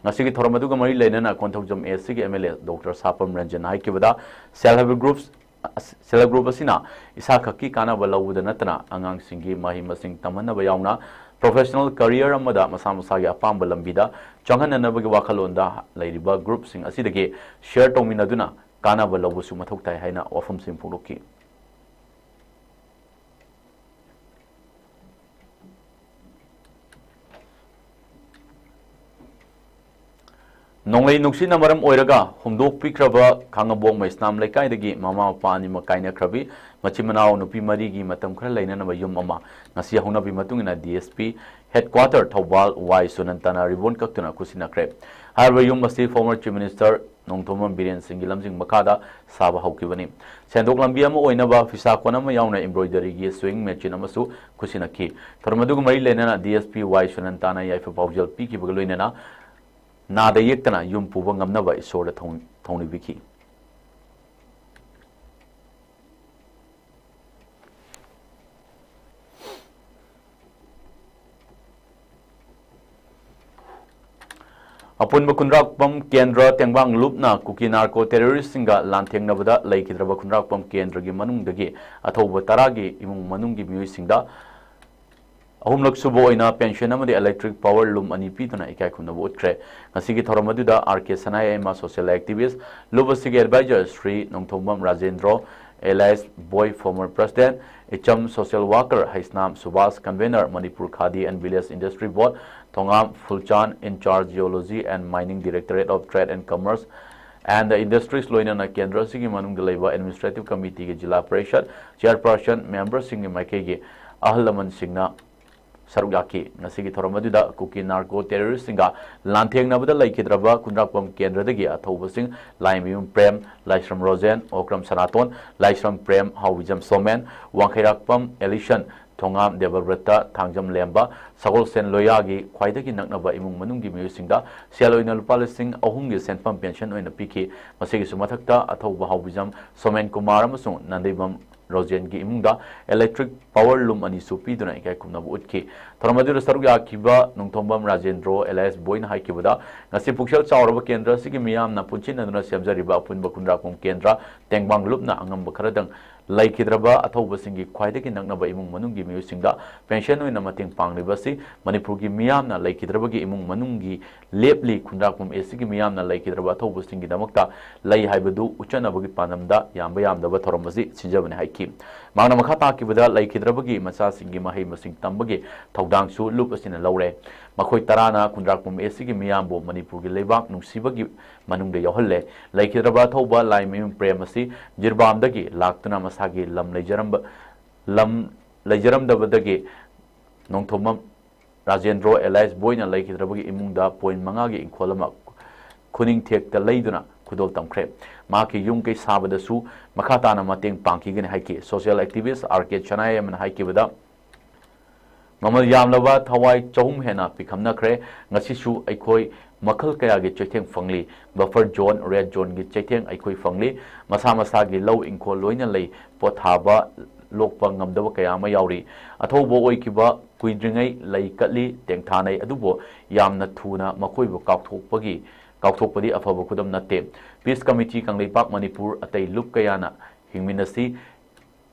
ꯉꯁꯤꯒꯤ ꯊꯧꯔꯝ ꯑꯗꯨꯒ ꯃꯔꯤ ꯂꯩꯅꯅ ꯀꯣꯟꯊꯧꯖꯝ A C ꯒꯤ M L A Doctor ꯁꯥꯄꯝ ꯔꯟꯖꯟꯅ ꯍꯥꯏꯈꯤꯕꯗ, Self Help Groups, Self Help Group ꯑꯁꯤꯅ ꯏꯁꯥ ꯈꯛꯀꯤ ꯀꯥꯟꯅꯕ ꯂꯧꯕꯗ ꯅꯠꯇꯅ ꯑꯉꯥꯡꯁꯤꯡꯒꯤ ꯃꯍꯩ ꯃꯁꯤꯡ ꯇꯝꯍꯟꯅꯕ ꯌꯥꯎꯅ professional career ꯑꯃꯗ ꯃꯁꯥ ꯃꯁꯥꯒꯤ ꯑꯄꯥꯝꯕ ꯂꯝꯕꯤꯗ ꯆꯪꯍꯟꯅꯅꯕꯒꯤ ꯋꯥꯈꯜꯂꯣꯟꯗ ꯂꯩꯔꯤꯕ group ꯁꯤꯡ ꯑꯁꯤꯗꯒꯤ share ꯇꯧꯃꯤꯟꯅꯗꯨꯅ ꯀꯥꯟꯅꯕ ꯂꯧꯕꯁꯨ ꯃꯊꯧ ꯇꯥꯏ ꯍꯥꯏꯅ ꯋꯥꯐꯝꯁꯤꯡ ꯐꯣꯡꯗꯣꯛꯈꯤ꯫ ꯅꯣꯡꯂꯩ ꯅꯨꯡꯁꯤꯠꯅ ꯃꯔꯝ ꯑꯣꯏꯔꯒ ꯍꯨꯝꯗꯣꯛꯄꯤꯈ꯭ꯔꯕ ꯈꯥꯉꯕꯣꯛ ꯃꯩꯁꯅꯥꯝ ꯂꯩꯀꯥꯏꯗꯒꯤ ꯃꯃꯥ ꯃꯄꯥ ꯑꯅꯤꯃꯛ ꯀꯥꯏꯅꯈ꯭ꯔꯕꯤ ꯃꯆꯤꯟ ꯃꯅꯥꯎ ꯅꯨꯄꯤ ꯃꯔꯤꯒꯤ ꯃꯇꯝ ꯈꯔ ꯂꯩꯅꯅꯕ ꯌꯨꯝ ꯑꯃ ꯉꯁꯤ ꯍꯧꯅꯕꯤ ꯃꯇꯨꯡ ꯏꯟꯅ D S P headquarter Thoubal ꯋꯥꯏ ꯁꯨꯅꯟꯇꯅ ribbon ꯀꯛꯇꯨꯅ ꯈꯨꯠꯁꯤꯟꯅꯈ꯭ꯔꯦ꯫ ꯍꯥꯏꯔꯤꯕ ꯌꯨꯝ ꯑꯁꯤ former Chief Minister Nongthombam Biren ꯁꯤꯡꯒꯤ ꯂꯝꯖꯤꯡ ꯃꯈꯥꯗ ꯁꯥꯕ ꯍꯧꯈꯤꯕꯅꯤ꯫ ꯁꯦꯟꯊꯣꯛ ꯂꯝꯕꯤ ꯑꯃ ꯑꯣꯏꯅꯕ ꯐꯤꯁꯥ ꯀꯣꯟ ꯑꯃ ꯌꯥꯎꯅ embroidery ꯒꯤ sewing machine ꯑꯃꯁꯨ ꯈꯨꯠꯁꯤꯟꯅꯈꯤ꯫ ꯊꯧꯔꯝ ꯑꯗꯨꯒ ꯃꯔꯤ ꯂꯩꯅꯅ D S P ꯋꯥꯏ ꯁꯨꯅꯟꯇꯥꯅ ꯌꯥꯏꯐ ꯄꯥꯎꯖꯦꯜ ꯄꯤꯈꯤꯕꯒ ꯂꯣꯏꯅꯅ ꯅꯥꯗ ꯌꯦꯛꯇꯅ ꯌꯨꯝ ꯄꯨꯕ ꯉꯝꯅꯕ ꯏꯁꯣꯔꯗ ꯊꯧ-, ꯊꯧꯅꯤꯕꯤꯈꯤ꯫ ꯑꯄꯨꯟꯕ ꯈꯨꯟꯗ꯭ꯔꯥꯛꯄꯝ ꯀꯦꯟꯗ꯭ꯔ ꯇꯦꯡꯕꯥꯡ ꯂꯨꯞꯅ ꯀꯨꯀꯤ narco terrorist ꯁꯤꯡꯒ ꯂꯥꯟꯊꯦꯡꯅꯕꯗ ꯂꯩꯈꯤꯗ꯭ꯔꯕ ꯈꯨꯟꯗ꯭ꯔꯥꯛꯄꯝ ꯀꯦꯟꯗ꯭ꯔꯒꯤ ꯃꯅꯨꯡꯗꯒꯤ ꯑꯊꯧꯕ ꯇꯔꯥꯒꯤ ꯏꯃꯨꯡ ꯃꯅꯨꯡꯒꯤ ꯃꯤꯑꯣꯏꯁꯤꯡꯗ ꯑꯍꯨꯝꯂꯛ ꯁꯨꯕ ꯑꯣꯏꯅ pension ꯑꯃꯗꯤ electric power ꯂꯨꯝ ꯑꯅꯤ ꯄꯤꯗꯨꯅ ꯏꯀꯥꯏ ꯈꯨꯝꯅꯕ ꯎꯠꯈ꯭ꯔꯦ꯫ ꯉꯁꯤꯒꯤ ꯊꯧꯔꯝ ꯑꯗꯨꯗ R K ꯁꯅꯥꯌꯥꯏꯃ social activist, ꯂꯨꯞ ꯑꯁꯤꯒꯤ advisor ꯁ꯭ꯔꯤ ꯅꯣꯡꯊꯣꯝꯕꯝ ꯔꯥꯖꯦꯟꯗ꯭ꯔꯣ, alias ꯕꯣꯏ former president, ꯏꯆꯝ social worker, Heisnam Subhas convener, Manipur Khadi and Village Industry Board, Thongam ꯐꯨꯜꯆꯥꯟ in charge Geology and Mining Directorate of Trade and Commerce and Industries, ꯂꯣꯏꯅꯅ ꯀꯦꯟꯗ꯭ꯔ ꯑꯁꯤꯒꯤ ꯃꯅꯨꯡꯗ ꯂꯩꯕ administrative committee ꯒꯤ ꯖꯤꯂꯥ parishad chairperson, member ꯁꯤꯡꯒꯤ ꯃꯥꯏꯀꯩꯒꯤ ꯑꯍꯜ ꯂꯃꯟꯁꯤꯡꯅ ꯁꯔꯨꯛ ꯌꯥꯈꯤ꯫ ꯉꯁꯤꯒꯤ ꯊꯧꯔꯝ ꯑꯗꯨꯗ ꯀꯨꯀꯤ narco terrorist ꯁꯤꯡꯒ ꯂꯥꯟꯊꯦꯡꯅꯕꯗ ꯂꯩꯈꯤꯗ꯭ꯔꯕ ꯈꯨꯟꯗ꯭ꯔꯥꯛꯄꯝ ꯀꯦꯟꯗ꯭ꯔꯗꯒꯤ ꯑꯊꯧꯕꯁꯤꯡ ꯂꯥꯏꯃꯌꯨꯝ ꯄ꯭ꯔꯦꯝ, ꯂꯥꯏꯁ꯭ꯔꯝ ꯔꯣꯖꯦꯟ, ꯑꯣꯀ꯭ꯔꯝ ꯁꯅꯥꯇꯣꯟ, ꯂꯥꯏꯁ꯭ꯔꯝ ꯄ꯭ꯔꯦꯝ, ꯍꯥꯎꯕꯤꯖꯝ ꯁꯣꯃꯦꯟ, ꯋꯥꯡꯈꯩꯔꯥꯛꯄꯝ ꯑꯦꯂꯤꯁꯟ, ꯊꯣꯉꯥꯝ ꯗꯦꯕꯕ꯭ꯔꯇ, ꯊꯥꯡꯖꯝ ꯂꯦꯝꯕ, ꯁꯒꯣꯜꯁꯦꯟ ꯂꯣꯌꯥꯒꯤ ꯈ꯭ꯋꯥꯏꯗꯒꯤ ꯅꯛꯅꯕ ꯏꯃꯨꯡ ꯃꯅꯨꯡꯒꯤ ꯃꯤꯑꯣꯏꯁꯤꯡꯗ ꯁꯦꯜ ꯑꯣꯏꯅ ꯂꯨꯄꯥ ꯂꯤꯁꯤꯡ ꯑꯍꯨꯝꯒꯤ ꯁꯦꯟꯐꯝ pension ꯑꯣꯏꯅ ꯄꯤꯈꯤ꯫ ꯃꯁꯤꯒꯤꯁꯨ ꯃꯊꯛꯇ ꯑꯊꯧꯕ ꯍꯥꯎꯕꯤꯖꯝ ꯁꯣꯃꯦꯟ ꯀꯨꯃꯥꯔ ꯑꯃꯁꯨꯡ ꯅꯟꯗꯩꯕꯝ ꯔꯣꯖꯦꯟꯒꯤ ꯏꯃꯨꯡꯗ electric power loom ꯑꯅꯤꯁꯨ ꯄꯤꯗꯨꯅ ꯏꯀꯥꯏ ꯈꯨꯝꯅꯕ ꯎꯠꯈꯤ꯫ ꯊꯧꯔꯝ ꯑꯗꯨꯗ ꯁꯔꯨꯛ ꯌꯥꯈꯤꯕ ꯅꯣꯡꯊꯣꯝꯕꯝ ꯔꯥꯖꯦꯟꯗ꯭ꯔꯣ alias ꯕꯣꯏꯅ ꯍꯥꯏꯈꯤꯕꯗ, ꯉꯁꯤ ꯄꯨꯛꯆꯦꯜ ꯆꯥꯎꯔꯕ ꯀꯦꯟꯗ꯭ꯔ ꯑꯁꯤꯒꯤ ꯃꯤꯌꯥꯝꯅ ꯄꯨꯟꯁꯤꯟꯅꯗꯨꯅ ꯁꯦꯝꯖꯔꯤꯕ ꯑꯄꯨꯟꯕ ꯈꯨꯟꯗ꯭ꯔꯥꯛꯄꯝ ꯀꯦꯟꯗ꯭ꯔ ꯇꯦꯡꯕꯥꯡ ꯂꯨꯞꯅ ꯑꯉꯝꯕ ꯈꯔꯗꯪ ꯂꯩꯈꯤꯗ꯭ꯔꯕ ꯑꯊꯧꯕꯁꯤꯡꯒꯤ ꯈ꯭ꯋꯥꯏꯗꯒꯤ ꯅꯛꯅꯕ ꯏꯃꯨꯡ ꯃꯅꯨꯡꯒꯤ ꯃꯤꯑꯣꯏꯁꯤꯡꯗ ꯄꯦꯟꯁꯟ ꯑꯣꯏꯅ ꯃꯇꯦꯡ ꯄꯥꯡꯂꯤꯕ ꯑꯁꯤ ꯃꯅꯤꯄꯨꯔꯒꯤ ꯃꯤꯌꯥꯝꯅ ꯂꯩꯈꯤꯗ꯭ꯔꯕꯒꯤ ꯏꯃꯨꯡ ꯃꯅꯨꯡꯒꯤ ꯂꯦꯞꯂꯤ꯫ ꯈꯨꯟꯗ꯭ꯔꯥꯛꯄꯝ ꯑꯦꯁꯤꯒꯤ ꯃꯤꯌꯥꯝꯅ ꯂꯩꯈꯤꯗ꯭ꯔꯕ ꯑꯊꯧꯕꯁꯤꯡꯒꯤꯗꯃꯛꯇ ꯂꯩ ꯍꯥꯏꯕꯗꯨ ꯎꯠꯆꯅꯕꯒꯤ ꯄꯥꯟꯗꯝꯗ ꯌꯥꯝꯕ ꯌꯥꯝꯗꯕ ꯊꯧꯔꯝ ꯑꯁꯤ ꯁꯤꯟꯖꯕꯅꯤ ꯍꯥꯏꯈꯤ꯫ ꯃꯍꯥꯛꯅ ꯃꯈꯥ ꯇꯥꯈꯤꯕꯗ, ꯂꯩꯈꯤꯗ꯭ꯔꯕꯒꯤ ꯃꯆꯥꯁꯤꯡꯒꯤ ꯃꯍꯩ ꯃꯁꯤꯡ ꯇꯝꯕꯒꯤ ꯊꯧꯗꯥꯡꯁꯨ ꯂꯨꯞ ꯑꯁꯤꯅ ꯂꯧꯔꯦ꯫ ꯃꯈꯣꯏ ꯇꯔꯥꯅ ꯈꯨꯟꯗ꯭ꯔꯥꯛꯄꯝ ꯑꯦꯁꯤꯒꯤ ꯃꯤꯌꯥꯝꯕꯨ ꯃꯅꯤꯄꯨꯔꯒꯤ ꯂꯩꯕꯥꯛ ꯅꯨꯡꯁꯤꯕꯒꯤ ꯃꯅꯨꯡꯗ ꯌꯥꯎꯍꯜꯂꯦ꯫ ꯂꯩꯈꯤꯗ꯭ꯔꯕ ꯑꯊꯧꯕ ꯂꯥꯏꯃꯌꯨꯝ ꯄ꯭ꯔꯦꯝ ꯑꯁꯤ ꯖꯤꯔꯕꯥꯝꯗꯒꯤ ꯂꯥꯛꯇꯨꯅ ꯃꯁꯥꯒꯤ ꯂꯝ ꯂꯩꯖꯔꯝꯕ, ꯂꯝ ꯂꯩꯖꯔꯝꯗꯕꯗꯒꯤ ꯅꯣꯡꯊꯣꯝꯕꯝ ꯔꯥꯖꯦꯟꯗ꯭ꯔꯣ alias ꯕꯣꯏꯅ ꯂꯩꯈꯤꯗ꯭ꯔꯕꯒꯤ ꯏꯃꯨꯡꯗ ꯄꯣꯏꯟ ꯃꯉꯥꯒꯤ ꯏꯪꯈꯣꯜ ꯑꯃ ꯈꯨꯅꯤꯡꯊꯦꯛꯇ ꯂꯩꯗꯨꯅ ꯈꯨꯗꯣꯜ ꯇꯝꯈ꯭ꯔꯦ꯫ ꯃꯍꯥꯛꯀꯤ ꯌꯨꯝ ꯀꯩ ꯁꯥꯕꯗꯁꯨ ꯃꯈꯥ ꯇꯥꯅ ꯃꯇꯦꯡ ꯄꯥꯡꯈꯤꯒꯅꯤ ꯍꯥꯏꯈꯤ꯫ Social activist ꯑꯥꯔ ꯀꯦ ꯁꯅꯥꯌꯥꯏꯃꯅ ꯍꯥꯏꯈꯤꯕꯗ, ꯃꯃꯜ ꯌꯥꯝꯂꯕ ꯊꯋꯥꯏ ꯆꯍꯨꯝ ꯍꯦꯟꯅ ꯄꯤꯈꯝꯅꯈ꯭ꯔꯦ꯫ ꯉꯁꯤꯁꯨ ꯑꯩꯈꯣꯏ ꯃꯈꯜ ꯀꯌꯥꯒꯤ ꯆꯩꯊꯦꯡ ꯐꯪꯂꯤ꯫ Buffer zone, red zoneꯒꯤ ꯆꯩꯊꯦꯡ ꯑꯩꯈꯣꯏ ꯐꯪꯂꯤ꯫ ꯃꯁꯥ ꯃꯁꯥꯒꯤ ꯂꯧ ꯏꯪꯈꯣꯜ ꯂꯣꯏꯅ ꯂꯩ, ꯄꯣꯠ ꯊꯥꯕ, ꯂꯣꯛꯄ ꯉꯝꯗꯕ ꯀꯌꯥ ꯑꯃ ꯌꯥꯎꯔꯤ꯫ ꯑꯊꯧꯕ ꯑꯣꯏꯈꯤꯕ ꯀꯨꯏꯗ꯭ꯔꯤꯉꯩ ꯂꯩ ꯀꯠꯂꯤ, ꯇꯦꯡꯊꯥꯅꯩ, ꯑꯗꯨꯕꯨ ꯌꯥꯝꯅ ꯊꯨꯅ ꯃꯈꯣꯏꯕꯨ ꯀꯥꯎꯊꯣꯛꯄꯒꯤ, ꯀꯥꯎꯊꯣꯛꯄꯗꯤ ꯑꯐꯕ ꯈꯨꯗꯝ ꯅꯠꯇꯦ꯫ Peace Committee ꯀꯪꯂꯩꯄꯥꯛ ꯃꯅꯤꯄꯨꯔ ꯑꯇꯩ ꯂꯨꯞ ꯀꯌꯥꯅ ꯍꯤꯡꯃꯤꯟꯅꯁꯤ,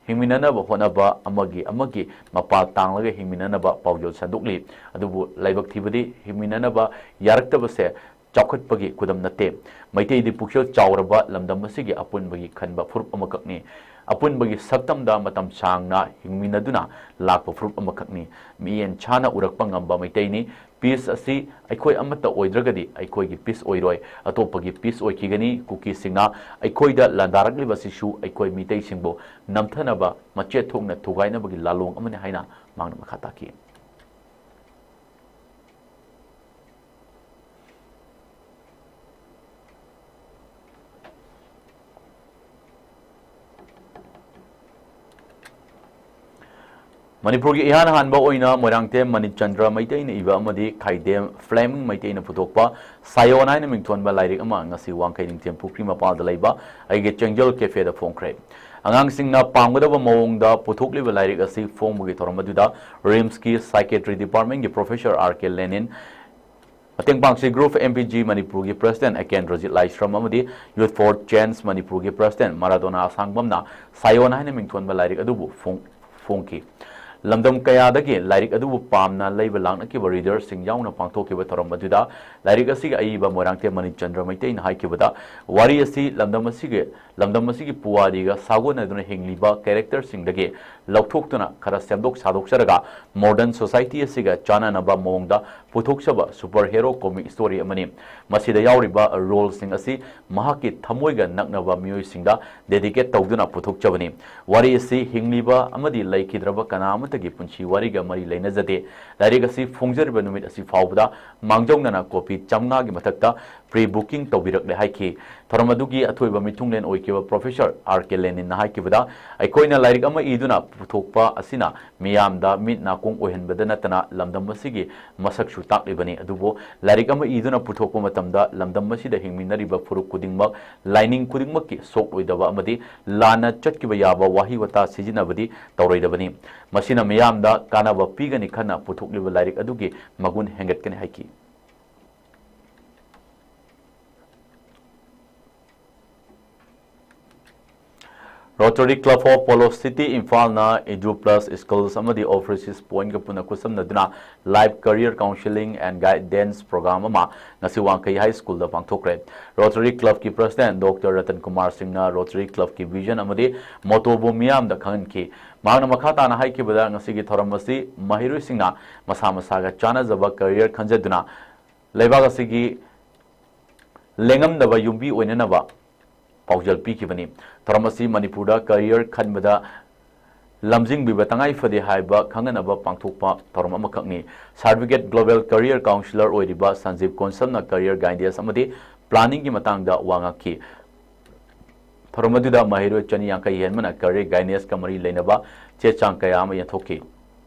ꯍꯤꯡꯃꯤꯟꯅꯅꯕ ꯍꯣꯠꯅꯕ ꯑꯃꯒꯤ ꯑꯃꯒꯤ ꯃꯄꯥ ꯇꯥꯡꯂꯒ ꯍꯤꯡꯃꯤꯟꯅꯅꯕ ꯄꯥꯎꯖꯦꯜ ꯁꯟꯗꯣꯛꯂꯤ꯫ ꯑꯗꯨꯕꯨ ꯂꯥꯏꯕꯛ ꯊꯤꯕꯗꯤ ꯍꯤꯡꯃꯤꯟꯅꯅꯕ ꯌꯥꯔꯛꯇꯕꯁꯦ ꯆꯥꯎꯈꯠꯄꯒꯤ ꯈꯨꯗꯝ ꯅꯠꯇꯦ꯫ ꯃꯩꯇꯩꯗꯤ ꯄꯨꯛꯆꯦꯜ ꯆꯥꯎꯔꯕ ꯂꯝꯗꯝ ꯑꯁꯤꯒꯤ ꯑꯄꯨꯟꯕꯒꯤ ꯈꯟꯕ ꯐꯨꯔꯨꯞ ꯑꯃꯈꯛꯅꯤ꯫ ꯑꯄꯨꯟꯕꯒꯤ ꯁꯛꯇꯝꯗ ꯃꯇꯝ ꯁꯥꯡꯅ ꯍꯤꯡꯃꯤꯟꯅꯗꯨꯅ ꯂꯥꯛꯄ ꯐꯨꯔꯨꯞ ꯑꯃꯈꯛꯅꯤ꯫ ꯃꯤꯠꯌꯦꯡ ꯁꯥꯟꯅ ꯎꯔꯛꯄ ꯉꯝꯕ ꯃꯩꯇꯩꯅꯤ꯫ Peace ꯑꯁꯤ ꯑꯩꯈꯣꯏ ꯑꯃꯠꯇ ꯑꯣꯏꯗ꯭ꯔꯒꯗꯤ ꯑꯩꯈꯣꯏꯒꯤ peace ꯑꯣꯏꯔꯣꯏ, ꯑꯇꯣꯞꯄꯒꯤ peace ꯑꯣꯏꯈꯤꯒꯅꯤ꯫ ꯀꯨꯀꯤꯁꯤꯡꯅ ꯑꯩꯈꯣꯏꯗ ꯂꯥꯟꯗꯥꯔꯛꯂꯤꯕ ꯑꯁꯤꯁꯨ ꯑꯩꯈꯣꯏ ꯃꯤꯇꯩꯁꯤꯡꯕꯨ ꯅꯝꯊꯅꯕ, ꯃꯆꯦꯠ ꯊꯣꯛꯅ ꯊꯨꯒꯥꯏꯅꯕꯒꯤ ꯂꯥꯂꯣꯡ ꯑꯃꯅꯤ ꯍꯥꯏꯅ ꯃꯍꯥꯛꯅ ꯃꯈꯥ ꯇꯥꯈꯤ꯫ ꯃꯅꯤꯄꯨꯔꯒꯤ ꯏꯍꯥꯟ ꯍꯥꯟꯕ ꯑꯣꯏꯅ ꯃꯣꯏꯔꯥꯡꯊꯦꯝ ꯃꯅꯤꯆꯟꯗ꯭ꯔ ꯃꯩꯇꯩꯅ ꯏꯕ ꯑꯃꯗꯤ ꯈꯥꯏꯗꯦꯝ ꯐ꯭ꯂꯦꯃꯤꯡ ꯃꯩꯇꯩꯅ ꯄꯨꯊꯣꯛꯄ ꯁꯥꯌꯣꯟ ꯍꯥꯏꯅ ꯃꯤꯡꯊꯣꯟꯕ ꯂꯥꯏꯔꯤꯛ ꯑꯃ ꯉꯁꯤ ꯋꯥꯡꯈꯩ ꯅꯤꯡꯊꯦꯝ ꯄꯨꯈ꯭ꯔꯤ ꯃꯄꯥꯜꯗ ꯂꯩꯕ ꯑꯩꯒꯤ ꯆꯦꯡꯖꯜ ꯀꯦꯐꯦꯗ ꯐꯣꯡꯈ꯭ꯔꯦ꯫ ꯑꯉꯥꯡꯁꯤꯡꯅ ꯄꯥꯝꯒꯗꯕ ꯃꯑꯣꯡꯗ ꯄꯨꯊꯣꯛꯂꯤꯕ ꯂꯥꯏꯔꯤꯛ ꯑꯁꯤ ꯐꯣꯡꯕꯒꯤ ꯊꯧꯔꯝ ꯑꯗꯨꯗ ꯔꯤꯝꯁꯀꯤ psychiatry departmentꯀꯤ professor R K Lenin, ꯃꯇꯦꯡ ꯄꯥꯡꯁꯤ group M P G ꯃꯅꯤꯄꯨꯔꯒꯤ president ꯑꯦꯀꯦꯟꯗ꯭ꯔꯖꯤꯠ ꯂꯥꯏꯁ꯭ꯔꯝ ꯑꯃꯗꯤ Youth for Change ꯃꯅꯤꯄꯨꯔꯒꯤ president ꯃꯔꯥꯗꯣꯅꯥ ꯑꯁꯥꯡꯕꯝꯅ ꯁꯥꯌꯣꯟ ꯍꯥꯏꯅ ꯃꯤꯡꯊꯣꯟꯕ ꯂꯥꯏꯔꯤꯛ ꯑꯗꯨꯕꯨ ꯐꯣꯡ-, ꯐꯣꯡꯈꯤ꯫ ꯂꯝꯗꯝ ꯀꯌꯥꯗꯒꯤ ꯂꯥꯏꯔꯤꯛ ꯑꯗꯨꯕꯨ ꯄꯥꯝꯅ ꯂꯩꯕ ꯂꯥꯛꯅꯈꯤꯕ readerꯁꯤꯡ ꯌꯥꯎꯅ ꯄꯥꯡꯊꯣꯛꯈꯤꯕ ꯊꯧꯔꯝ ꯑꯗꯨꯗ ꯂꯥꯏꯔꯤꯛ ꯑꯁꯤꯒꯤ ꯑꯏꯕ ꯃꯣꯏꯔꯥꯡꯊꯦꯝ ꯃꯅꯤꯆꯟꯗ꯭ꯔ ꯃꯩꯇꯩꯅ ꯍꯥꯏꯈꯤꯕꯗ, ꯋꯥꯔꯤ ꯑꯁꯤ ꯂꯝꯗꯝ ꯑꯁꯤꯒꯤ, ꯂꯝꯗꯝ ꯑꯁꯤꯒꯤ ꯄꯨꯋꯥꯔꯤꯒ ꯁꯥꯒꯣꯟꯅꯗꯨꯅ ꯍꯤꯡꯂꯤꯕ characterꯁꯤꯡꯗꯒꯤ ꯂꯧꯊꯣꯛꯇꯨꯅ ꯈꯔ ꯁꯦꯝꯗꯣꯛ ꯁꯥꯗꯣꯛꯆꯔꯒ modern society ꯑꯁꯤꯒ ꯆꯥꯟꯅꯅꯕ ꯃꯑꯣꯡꯗ ꯄꯨꯊꯣꯛꯆꯕ superhero comic story ꯑꯃꯅꯤ꯫ ꯃꯁꯤꯗ ꯌꯥꯎꯔꯤꯕ roleꯁꯤꯡ ꯑꯁꯤ ꯃꯍꯥꯛꯀꯤ ꯊꯃꯣꯏꯒ ꯅꯛꯅꯕ ꯃꯤꯑꯣꯏꯁꯤꯡꯗ dedicate ꯇꯧꯗꯨꯅ ꯄꯨꯊꯣꯛꯆꯕꯅꯤ꯫ ꯋꯥꯔꯤ ꯑꯁꯤ ꯍꯤꯡꯂꯤꯕ ꯑꯃꯗꯤ ꯂꯩꯈꯤꯗ꯭ꯔꯕ ꯀꯅꯥ ꯑꯃꯠꯇꯒꯤ ꯄꯨꯟꯁꯤ ꯋꯥꯔꯤꯒ ꯃꯔꯤ ꯂꯩꯅꯖꯗꯦ꯫ ꯂꯥꯏꯔꯤꯛ ꯑꯁꯤ ꯐꯣꯡꯖꯔꯤꯕ ꯅꯨꯃꯤꯠ ꯑꯁꯤ ꯐꯥꯎꯕꯗ ꯃꯥꯡꯖꯧꯅꯅ copy ꯆꯥꯝꯃꯉꯥꯒꯤ ꯃꯊꯛꯇ pre-booking ꯇꯧꯕꯤꯔꯛꯂꯦ ꯍꯥꯏꯈꯤ꯫ ꯊꯧꯔꯝ ꯑꯗꯨꯒꯤ ꯑꯊꯣꯏꯕ ꯃꯤꯊꯨꯡꯂꯦꯟ ꯑꯣꯏꯈꯤꯕ professor R K Leninꯅ ꯍꯥꯏꯈꯤꯕꯗ, ꯑꯩꯈꯣꯏꯅ ꯂꯥꯏꯔꯤꯛ ꯑꯃ ꯏꯗꯨꯅ ꯄꯨꯊꯣꯛꯄ ꯑꯁꯤꯅ ꯃꯤꯌꯥꯝꯗ ꯃꯤꯠ ꯅꯥꯀꯣꯡ ꯑꯣꯏꯍꯟꯕꯗ ꯅꯠꯇꯅ ꯂꯝꯗꯝ ꯑꯁꯤꯒꯤ ꯃꯁꯛꯁꯨ ꯇꯥꯛꯂꯤꯕꯅꯤ꯫ ꯑꯗꯨꯕꯨ ꯂꯥꯏꯔꯤꯛ ꯑꯃ ꯏꯗꯨꯅ ꯄꯨꯊꯣꯛꯄ ꯃꯇꯝꯗ ꯂꯝꯗꯝ ꯑꯁꯤꯗ ꯍꯤꯡꯃꯤꯟꯅꯔꯤꯕ ꯐꯨꯔꯨꯞ ꯈꯨꯗꯤꯡꯃꯛ, ꯂꯥꯏꯅꯤꯡ ꯈꯨꯗꯤꯡꯃꯛꯀꯤ ꯁꯣꯛꯂꯣꯏꯗꯕ ꯑꯃꯗꯤ ꯂꯥꯟꯅ ꯆꯠꯈꯤꯕ ꯌꯥꯕ ꯋꯥꯍꯩ ꯋꯥꯇꯥ ꯁꯤꯖꯤꯟꯅꯕꯗꯤ ꯇꯧꯔꯣꯏꯗꯕꯅꯤ꯫ ꯃꯁꯤꯅ ꯃꯤꯌꯥꯝꯗ ꯀꯥꯟꯅꯕ ꯄꯤꯒꯅꯤ ꯈꯟꯅ ꯄꯨꯊꯣꯛꯂꯤꯕ ꯂꯥꯏꯔꯤꯛ ꯑꯗꯨꯒꯤ ꯃꯒꯨꯟ ꯍꯦꯟꯒꯠꯀꯅꯤ ꯍꯥꯏꯈꯤ꯫ Rotary Club of Polo City ꯏꯝꯐꯥꯜꯅ Edu Plus Schools ꯑꯃꯗꯤ Overseas Pointꯀ ꯄꯨꯟꯅ ꯈꯨꯠꯁꯝꯅꯗꯨꯅ Life Career Counselling and Guidance Program ꯑꯃ ꯉꯁꯤ ꯋꯥꯡꯈꯩ High Schoolꯗ ꯄꯥꯡꯊꯣꯛꯈ꯭ꯔꯦ꯫ Rotary Clubꯀꯤ President Doctor Ratan Kumar ꯁꯤꯡꯅ Rotary Clubꯀꯤ vision ꯑꯃꯗꯤ mottoꯕꯨ ꯃꯤꯌꯥꯝꯗ ꯈꯪꯍꯟꯈꯤ꯫ ꯃꯍꯥꯛꯅ ꯃꯈꯥ ꯇꯥꯅ ꯍꯥꯏꯈꯤꯕꯗ, ꯉꯁꯤꯒꯤ ꯊꯧꯔꯝ ꯑꯁꯤ ꯃꯍꯩꯔꯣꯏꯁꯤꯡꯅ ꯃꯁꯥ ꯃꯁꯥꯒ ꯆꯥꯟꯅꯖꯕ career ꯈꯟꯖꯗꯨꯅ ꯂꯩꯕꯥꯛ ꯑꯁꯤꯒꯤ ꯂꯦꯡꯉꯝꯗꯕ ꯌꯨꯝꯕꯤ ꯑꯣꯏꯅꯅꯕ ꯄꯥꯎꯖꯦꯜ ꯄꯤꯈꯤꯕꯅꯤ꯫ ꯊꯧꯔꯝ ꯑꯁꯤ ꯃꯅꯤꯄꯨꯔꯗ career ꯈꯟꯕꯗ ꯂꯝꯖꯤꯡꯕꯤꯕ ꯇꯉꯥꯏ ꯐꯗꯦ ꯍꯥꯏꯕ ꯈꯪꯍꯟꯅꯕ ꯄꯥꯡꯊꯣꯛꯄ ꯊꯧꯔꯝ ꯑꯃꯈꯛꯅꯤ꯫ Certificate Global Career Counsellor ꯑꯣꯏꯔꯤꯕ ꯁꯟꯖꯤꯕ ꯀꯣꯟꯁꯝꯅ career guidance ꯑꯃꯗꯤ planningꯒꯤ ꯃꯇꯥꯡꯗ ꯋꯥ ꯉꯥꯡꯈꯤ꯫ ꯊꯧꯔꯝ ꯑꯗꯨꯗ ꯃꯍꯩꯔꯣꯏ ꯆꯅꯤ ꯌꯥꯡꯈꯩ ꯍꯦꯟꯕꯅ career guidanceꯀ ꯃꯔꯤ ꯂꯩꯅꯕ ꯆꯦ ꯆꯥꯡ ꯀꯌꯥ ꯑꯃ ꯌꯦꯟꯊꯣꯛꯈꯤ꯫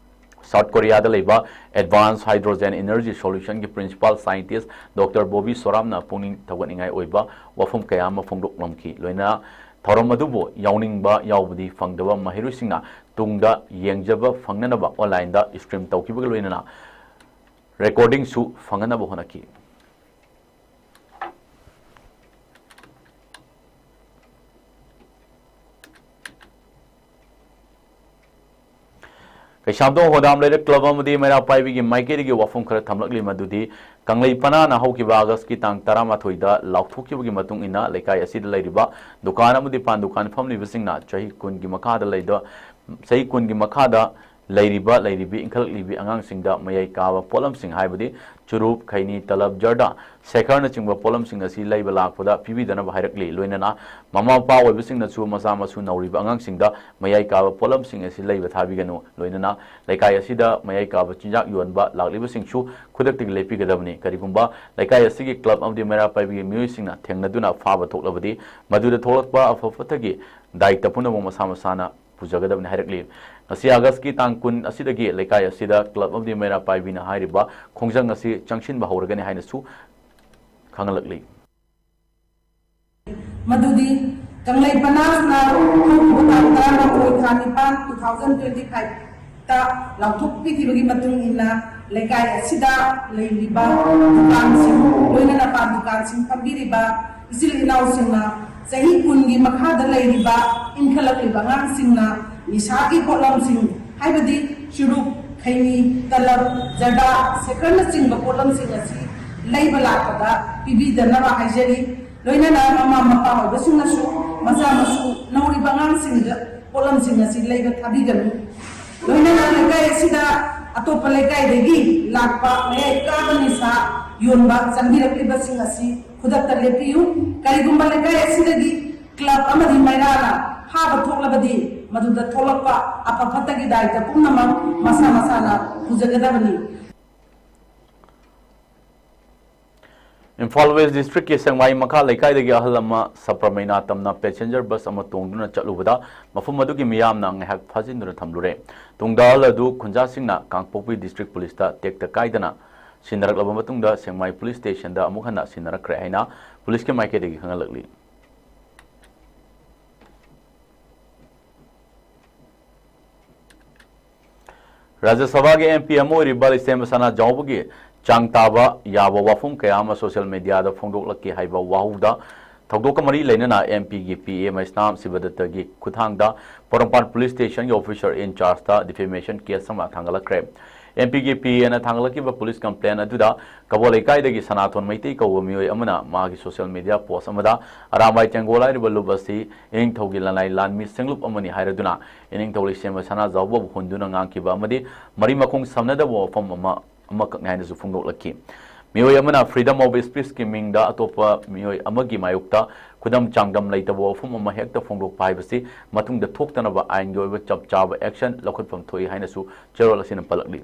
South Koreaꯗ ꯂꯩꯕ Advanced Hydrogen Energy Solutionꯒꯤ Principal Scientist Doctor Bobby ꯁꯣꯔꯥꯝꯅ ꯄꯨꯛꯅꯤꯡ ꯊꯧꯒꯠꯅꯤꯡꯉꯥꯏ ꯑꯣꯏꯕ ꯋꯥꯐꯝ ꯀꯌꯥ ꯑꯃ ꯐꯣꯡꯗꯣꯛꯂꯝꯈꯤ꯫ ꯂꯣꯏꯅꯅ ꯊꯧꯔꯝ ꯑꯗꯨꯕꯨ ꯌꯥꯎꯅꯤꯡꯕ ꯌꯥꯎꯕꯗꯤ ꯐꯪꯗꯕ ꯃꯍꯩꯔꯣꯏꯁꯤꯡꯅ ꯇꯨꯡꯗ ꯌꯦꯡꯖꯕ ꯐꯪꯅꯅꯕ online ꯗ stream ꯇꯧꯈꯤꯕꯒ ꯂꯣꯏꯅꯅ recording ꯁꯨ ꯐꯪꯅꯅꯕ ꯍꯣꯠꯅꯈꯤ꯫ ꯀꯩꯁꯥꯝꯊꯣꯡ ꯍꯣꯗꯥꯝ ꯂꯩꯔꯛ club ꯑꯃꯗꯤ ꯃꯩꯔꯥ ꯄꯥꯏꯕꯤꯒꯤ ꯃꯥꯏꯀꯩꯗꯒꯤ ꯋꯥꯐꯝ ꯈꯔ ꯊꯝꯂꯛꯂꯤ, ꯃꯗꯨꯗꯤ ꯀꯪꯂꯩ ꯄꯅꯥꯅ ꯍꯧꯈꯤꯕ August ꯀꯤ ꯇꯥꯡ ꯇꯔꯥꯃꯥꯊꯣꯏꯗ ꯂꯥꯎꯊꯣꯛꯈꯤꯕꯒꯤ ꯃꯇꯨꯡ ꯏꯟꯅ ꯂꯩꯀꯥꯏ ꯑꯁꯤꯗ ꯂꯩꯔꯤꯕ ꯗꯨꯀꯥꯟ ꯑꯃꯗꯤ ꯄꯥꯟ ꯗꯨꯀꯥꯟ ꯐꯝꯂꯤꯕꯁꯤꯡꯅ ꯆꯍꯤ ꯀꯨꯟꯒꯤ ꯃꯈꯥꯗ ꯂꯩꯗ-, ꯆꯍꯤ ꯀꯨꯟꯒꯤ ꯃꯈꯥꯗ ꯂꯩꯔꯤꯕ, ꯂꯩꯔꯤꯕꯤ, ꯏꯟꯈꯠꯂꯛꯂꯤꯕꯤ ꯑꯉꯥꯡꯁꯤꯡꯗ ꯃꯌꯥꯏ ꯀꯥꯕ ꯄꯣꯠꯂꯝꯁꯤꯡ ꯍꯥꯏꯕꯗꯤ ꯆꯨꯔꯨꯞ, ꯈꯩꯅꯤ, ꯇꯂꯞ, ꯖꯔꯗꯥ, ꯁꯦꯈꯔꯅꯆꯤꯡꯕ ꯄꯣꯠꯂꯝꯁꯤꯡ ꯑꯁꯤ ꯂꯩꯕ ꯂꯥꯛꯄꯗ ꯄꯤꯕꯤꯗꯅꯕ ꯍꯥꯏꯔꯛꯂꯤ꯫ ꯂꯣꯏꯅꯅ ꯃꯃꯥ ꯃꯄꯥ ꯑꯣꯏꯕꯁꯤꯡꯅꯁꯨ ꯃꯆꯥ ꯃꯁꯨ ꯅꯧꯔꯤꯕ ꯑꯉꯥꯡꯁꯤꯡꯗ ꯃꯌꯥꯏ ꯀꯥꯕ ꯄꯣꯠꯂꯝꯁꯤꯡ ꯑꯁꯤ ꯂꯩꯕ ꯊꯥꯕꯤꯒꯅꯨ꯫ ꯂꯣꯏꯅꯅ ꯂꯩꯀꯥꯏ ꯑꯁꯤꯗ ꯃꯌꯥꯏ ꯀꯥꯕ ꯆꯤꯟꯖꯥꯛ ꯌꯣꯟꯕ ꯂꯥꯛꯂꯤꯕꯁꯤꯡꯁꯨ ꯈꯨꯗꯛꯇꯒꯤ ꯂꯦꯞꯄꯤꯒꯗꯕꯅꯤ꯫ ꯀꯔꯤꯒꯨꯝꯕ ꯂꯩꯀꯥꯏ ꯑꯁꯤꯒꯤ club ꯑꯃꯗꯤ ꯃꯩꯔꯥ ꯄꯥꯏꯕꯤꯒꯤ ꯃꯤꯑꯣꯏꯁꯤꯡꯅ ꯊꯦꯡꯅꯗꯨꯅ ꯐꯥꯕ ꯊꯣꯛꯂꯕꯗꯤ, ꯃꯗꯨꯗ ꯊꯣꯛꯂꯛꯄ ꯑꯐ ꯐꯠꯇꯒꯤ ꯗꯥꯏꯇ ꯄꯨꯝꯅꯃꯛ ꯃꯁꯥ ꯃꯁꯥꯅ ꯄꯨꯖꯒꯗꯕꯅꯤ ꯍꯥꯏꯔꯛꯂꯤ꯫ ꯉꯁꯤ August ꯀꯤ ꯇꯥꯡ ꯀꯨꯟ ꯑꯁꯤꯗꯒꯤ ꯂꯩꯀꯥꯏ ꯑꯁꯤꯗ club ꯑꯃꯗꯤ ꯃꯩꯔꯥ ꯄꯥꯏꯕꯤꯅ ꯍꯥꯏꯔꯤꯕ ꯈꯣꯡꯖꯪ ꯑꯁꯤ ꯆꯪꯁꯤꯟꯕ ꯍꯧꯔꯒꯅꯤ ꯍꯥꯏꯅꯁꯨ ꯈꯪꯍꯜꯂꯛꯂꯤ꯫ ꯃꯗꯨꯗꯤ ꯀꯪꯂꯩ ꯄꯅꯥꯁꯅ ꯍꯧꯈꯤꯕ ꯇꯥꯡ ꯇꯔꯥꯃꯥꯊꯣꯏ ꯊꯥ ꯅꯤꯄꯥꯟ two thousand twenty five ꯇ ꯂꯥꯎꯊꯣꯛꯄꯤꯈꯤꯕꯒꯤ ꯃꯇꯨꯡ ꯏꯟꯅ ꯂꯩꯀꯥꯏ ꯑꯁꯤꯗ ꯂꯩꯔꯤꯕ ꯗꯨꯀꯥꯟꯁꯤꯡ, ꯂꯣꯏꯅꯅ ꯄꯥꯟ ꯗꯨꯀꯥꯟꯁꯤꯡ ꯐꯝꯕꯤꯔꯤꯕ ꯏꯆꯤꯜ ꯏꯅꯥꯎꯁꯤꯡꯅ ꯆꯍꯤ ꯀꯨꯟꯒꯤ ꯃꯈꯥꯗ ꯂꯩꯔꯤꯕ ꯏꯟꯈꯠꯂꯛꯂꯤꯕ ꯑꯉꯥꯡꯁꯤꯡꯅ ꯅꯤꯁꯥꯒꯤ ꯄꯣꯠꯂꯝꯁꯤꯡ, ꯍꯥꯏꯕꯗꯤ ꯆꯨꯔꯨꯞ, ꯈꯩꯅꯤ, ꯇꯂꯕ, ꯖꯔꯗꯥ, ꯁꯦꯈꯔꯅꯆꯤꯡꯕ ꯄꯣꯠꯂꯝꯁꯤꯡ ꯑꯁꯤ ꯂꯩꯕ ꯂꯥꯛꯄꯗ ꯄꯤꯕꯤꯗꯅꯕ ꯍꯥꯏꯖꯔꯤ꯫ ꯂꯣꯏꯅꯅ ꯃꯃꯥ ꯃꯄꯥ ꯑꯣꯏꯕꯁꯤꯡꯅꯁꯨ ꯃꯆꯥ ꯃꯁꯨ ꯅꯧꯔꯤꯕ ꯑꯉꯥꯡꯁꯤꯡꯗ ꯄꯣꯠꯂꯝꯁꯤꯡ ꯑꯁꯤ ꯂꯩꯕ ꯊꯥꯕꯤꯒꯅꯨ꯫ ꯂꯣꯏꯅꯅ ꯂꯩꯀꯥꯏ ꯑꯁꯤꯗ ꯑꯇꯣꯞꯄ ꯂꯩꯀꯥꯏꯗꯒꯤ ꯂꯥꯛꯄ ꯃꯌꯥꯏ ꯀꯥꯕ ꯅꯤꯁꯥ ꯌꯣꯟꯕ ꯆꯪꯕꯤꯔꯛꯂꯤꯕꯁꯤꯡ ꯑꯁꯤ ꯈꯨꯗꯛꯇ ꯂꯦꯞꯄꯤꯌꯨ꯫ ꯀꯔꯤꯒꯨꯝꯕ ꯂꯩꯀꯥꯏ ꯑꯁꯤꯗꯒꯤ club ꯑꯃꯗꯤ ꯃꯩꯔꯥꯅ ꯐꯥꯕ ꯊꯣꯛꯂꯕꯗꯤ, ꯃꯗꯨꯗ ꯊꯣꯛꯂꯛꯄ ꯑꯐ ꯐꯠꯇꯒꯤ ꯗꯥꯏꯇ ꯄꯨꯝꯅꯃꯛ ꯃꯁꯥ ꯃꯁꯥꯅ ꯄꯨꯖꯒꯗꯕꯅꯤ꯫ ꯏꯝꯐꯥꯜ West District ꯀꯤ ꯁꯦꯡꯃꯥꯏ ꯃꯈꯥ ꯂꯩꯀꯥꯏꯗꯒꯤ ꯑꯍꯜ ꯑꯃ ꯁꯄ꯭ꯔꯃꯩꯅꯥ ꯇꯝꯅ passenger bus ꯑꯃ ꯇꯣꯡꯗꯨꯅ ꯆꯠꯂꯨꯕꯗ ꯃꯐꯝ ꯑꯗꯨꯒꯤ ꯃꯤꯌꯥꯝꯅ ꯉꯥꯏꯍꯥꯛ ꯐꯥꯖꯤꯟꯗꯨꯅ ꯊꯝꯂꯨꯔꯦ꯫ ꯇꯨꯡꯗ ꯑꯍꯜ ꯑꯗꯨ ꯈꯨꯟꯖꯥꯁꯤꯡꯅ ꯀꯥꯡꯄꯣꯛꯄꯤ District Police ꯇ ꯇꯦꯛꯇ ꯀꯥꯏꯗꯅ ꯁꯤꯟꯅꯔꯛꯂꯕ ꯃꯇꯨꯡꯗ ꯁꯦꯡꯃꯥꯏ Police Station ꯗ ꯑꯃꯨꯛ ꯍꯟꯅ ꯁꯤꯟꯅꯔꯛꯈ꯭ꯔꯦ ꯍꯥꯏꯅ police ꯀꯤ ꯃꯥꯏꯀꯩꯗꯒꯤ ꯈꯪꯍꯜꯂꯛꯂꯤ꯫ ꯔꯥꯖ꯭ꯌ ꯁꯚꯥꯒꯤ ꯑꯦꯝ ꯄꯤ ꯑꯃ ꯑꯣꯏꯔꯤꯕ ꯂꯤꯁꯦꯝꯕ ꯁꯅꯥꯖꯥꯎꯕꯒꯤ ꯆꯥꯡ ꯇꯥꯕ ꯌꯥꯕ ꯋꯥꯐꯝ ꯀꯌꯥ ꯑꯃ ꯁꯣꯁꯤꯌꯦꯜ ꯃꯤꯗꯤꯌꯥꯗ ꯐꯣꯡꯗꯣꯛꯂꯛꯈꯤ ꯍꯥꯏꯕ ꯋꯥꯍꯧꯗ ꯊꯧꯗꯣꯛꯀ ꯃꯔꯤ ꯂꯩꯅꯅ ꯑꯦꯝ ꯄꯤꯒꯤ ꯄꯤ ꯑꯦ ꯃꯩꯁꯅꯥꯝ ꯁꯤꯕꯗꯠꯇꯒꯤ ꯈꯨꯠꯊꯥꯡꯗ ꯄꯣꯔꯣꯝꯄꯥꯠ ꯄꯨꯂꯤꯁ ꯁ꯭ꯇꯦꯁꯟꯒꯤ ꯑꯣꯐꯤꯁꯔ ꯏꯟ ꯆꯥꯔꯖꯇ ꯗꯤꯐꯦꯃꯦꯁꯟ ꯀꯦꯁ ꯑꯃ ꯊꯥꯡꯒꯠꯂꯛꯈ꯭ꯔꯦ꯫ ꯑꯦꯝ ꯄꯤꯒꯤ ꯄꯤ ꯑꯦꯅ ꯊꯥꯡꯒꯠꯂꯛꯈꯤꯕ ꯄꯨꯂꯤꯁ ꯀꯝꯄ꯭ꯂꯦꯟ ꯑꯗꯨꯗ ꯀꯕꯣ ꯂꯩꯀꯥꯏꯗꯒꯤ ꯁꯅꯥꯊꯣꯟ ꯃꯩꯇꯩ ꯀꯧꯕ ꯃꯤꯑꯣꯏ ꯑꯃꯅ ꯃꯥꯒꯤ ꯁꯣꯁꯤꯌꯦꯜ ꯃꯤꯗꯤꯌꯥ ꯄꯣꯁ ꯑꯃꯗ ꯑꯔꯥꯝꯕꯥꯏ ꯇꯦꯡꯒꯣꯜ ꯍꯥꯏꯔꯤꯕ ꯂꯨꯞ ꯑꯁꯤ ꯏꯅꯤꯡꯊꯧꯒꯤ ꯂꯅꯥꯏ ꯂꯥꯟꯃꯤ ꯁꯦꯡꯂꯨꯞ ꯑꯃꯅꯤ ꯍꯥꯏꯔꯗꯨꯅ ꯏꯅꯤꯡꯊꯧ ꯂꯩꯁꯦꯝꯕ ꯁꯅꯥꯖꯥꯎꯕꯕꯨ ꯍꯨꯟꯗꯨꯅ ꯉꯥꯡꯈꯤꯕ ꯑꯃꯗꯤ ꯃꯔꯤ ꯃꯈꯣꯡ ꯁꯝꯅꯗꯕ ꯋꯥꯐꯝ ꯑꯃ ꯑꯃꯈꯛꯅꯤ ꯍꯥꯏꯅꯁꯨ ꯐꯣꯡꯗꯣꯛꯂꯛꯈꯤ꯫ ꯃꯤꯑꯣꯏ ꯑꯃꯅ freedom of speechꯀꯤ ꯃꯤꯡꯗ ꯑꯇꯣꯞꯄ ꯃꯤꯑꯣꯏ ꯑꯃꯒꯤ ꯃꯥꯌꯣꯛꯇ ꯈꯨꯗꯝ ꯆꯥꯡꯗꯝ ꯂꯩꯇꯕ ꯋꯥꯐꯝ ꯑꯃ ꯍꯦꯛꯇ ꯐꯣꯡꯗꯣꯛꯄ ꯍꯥꯏꯕꯁꯤ ꯃꯇꯨꯡꯗ ꯊꯣꯛꯇꯅꯕ ꯑꯥꯏꯟꯒꯤ ꯑꯣꯏꯕ ꯆꯞ ꯆꯥꯕ action ꯂꯧꯈꯠꯐꯝ ꯊꯣꯛꯏ ꯍꯥꯏꯅꯁꯨ ꯆꯦꯔꯣꯜ ꯑꯁꯤꯅ ꯄꯜꯂꯛꯂꯤ꯫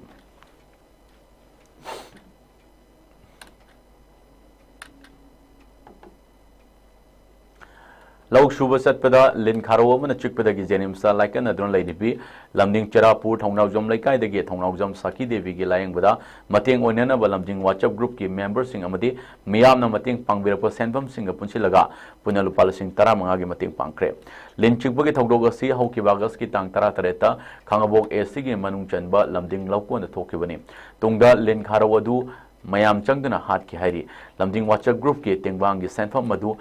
ꯂꯧ ꯁꯨꯕ ꯆꯠꯄꯗ ꯂꯤꯟ ꯈꯥꯔꯧ ꯑꯃꯅ ꯆꯤꯛꯄꯗꯒꯤ ꯖꯦꯅꯤꯝꯁꯇ ꯂꯥꯏꯀꯠꯅꯗꯨꯅ ꯂꯩꯔꯤꯕꯤ ꯂꯝꯗꯤꯡ ꯆꯦꯔꯥꯄꯨꯔ ꯊꯧꯅꯥꯎꯖꯝ ꯂꯩꯀꯥꯏꯗꯒꯤ ꯊꯧꯅꯥꯎꯖꯝ ꯁꯥꯈꯤ ꯗꯦꯕꯤꯒꯤ ꯂꯥꯌꯦꯡꯕꯗ ꯃꯇꯦꯡ ꯑꯣꯏꯅꯅꯕ ꯂꯝꯗꯤꯡ WhatsApp groupꯀꯤ memberꯁꯤꯡ ꯑꯃꯗꯤ ꯃꯤꯌꯥꯝꯅ ꯃꯇꯦꯡ ꯄꯥꯡꯕꯤꯔꯛꯄ ꯁꯦꯟꯐꯝꯁꯤꯡꯒ ꯄꯨꯟꯁꯤꯜꯂꯒ ꯄꯨꯟꯅ ꯂꯨꯄꯥ ꯂꯤꯁꯤꯡ ꯇꯔꯥꯃꯉꯥꯒꯤ ꯃꯇꯦꯡ ꯄꯥꯡꯈ꯭ꯔꯦ꯫ ꯂꯤꯟ ꯆꯤꯛꯄꯒꯤ ꯊꯧꯗꯣꯛ ꯑꯁꯤ ꯍꯧꯈꯤꯕ ꯑꯥꯒꯁꯀꯤ ꯇꯥꯡ ꯇꯔꯥꯇꯔꯦꯠꯇ ꯈꯥꯉꯕꯣꯛ ACꯒꯤ ꯃꯅꯨꯡ ꯆꯟꯕ ꯂꯝꯗꯤꯡ ꯂꯧꯀꯣꯟꯗ ꯊꯣꯛꯈꯤꯕꯅꯤ꯫ ꯇꯨꯡꯗ ꯂꯤꯟ ꯈꯥꯔꯧ ꯑꯗꯨ ꯃꯌꯥꯝ ꯆꯪꯗꯨꯅ ꯍꯥꯠꯈꯤ ꯍꯥꯏꯔꯤ꯫ ꯂꯝꯗꯤꯡ WhatsApp groupꯀꯤ ꯇꯦꯡꯕꯥꯡꯒꯤ ꯁꯦꯟꯐꯝ ꯑꯗꯨ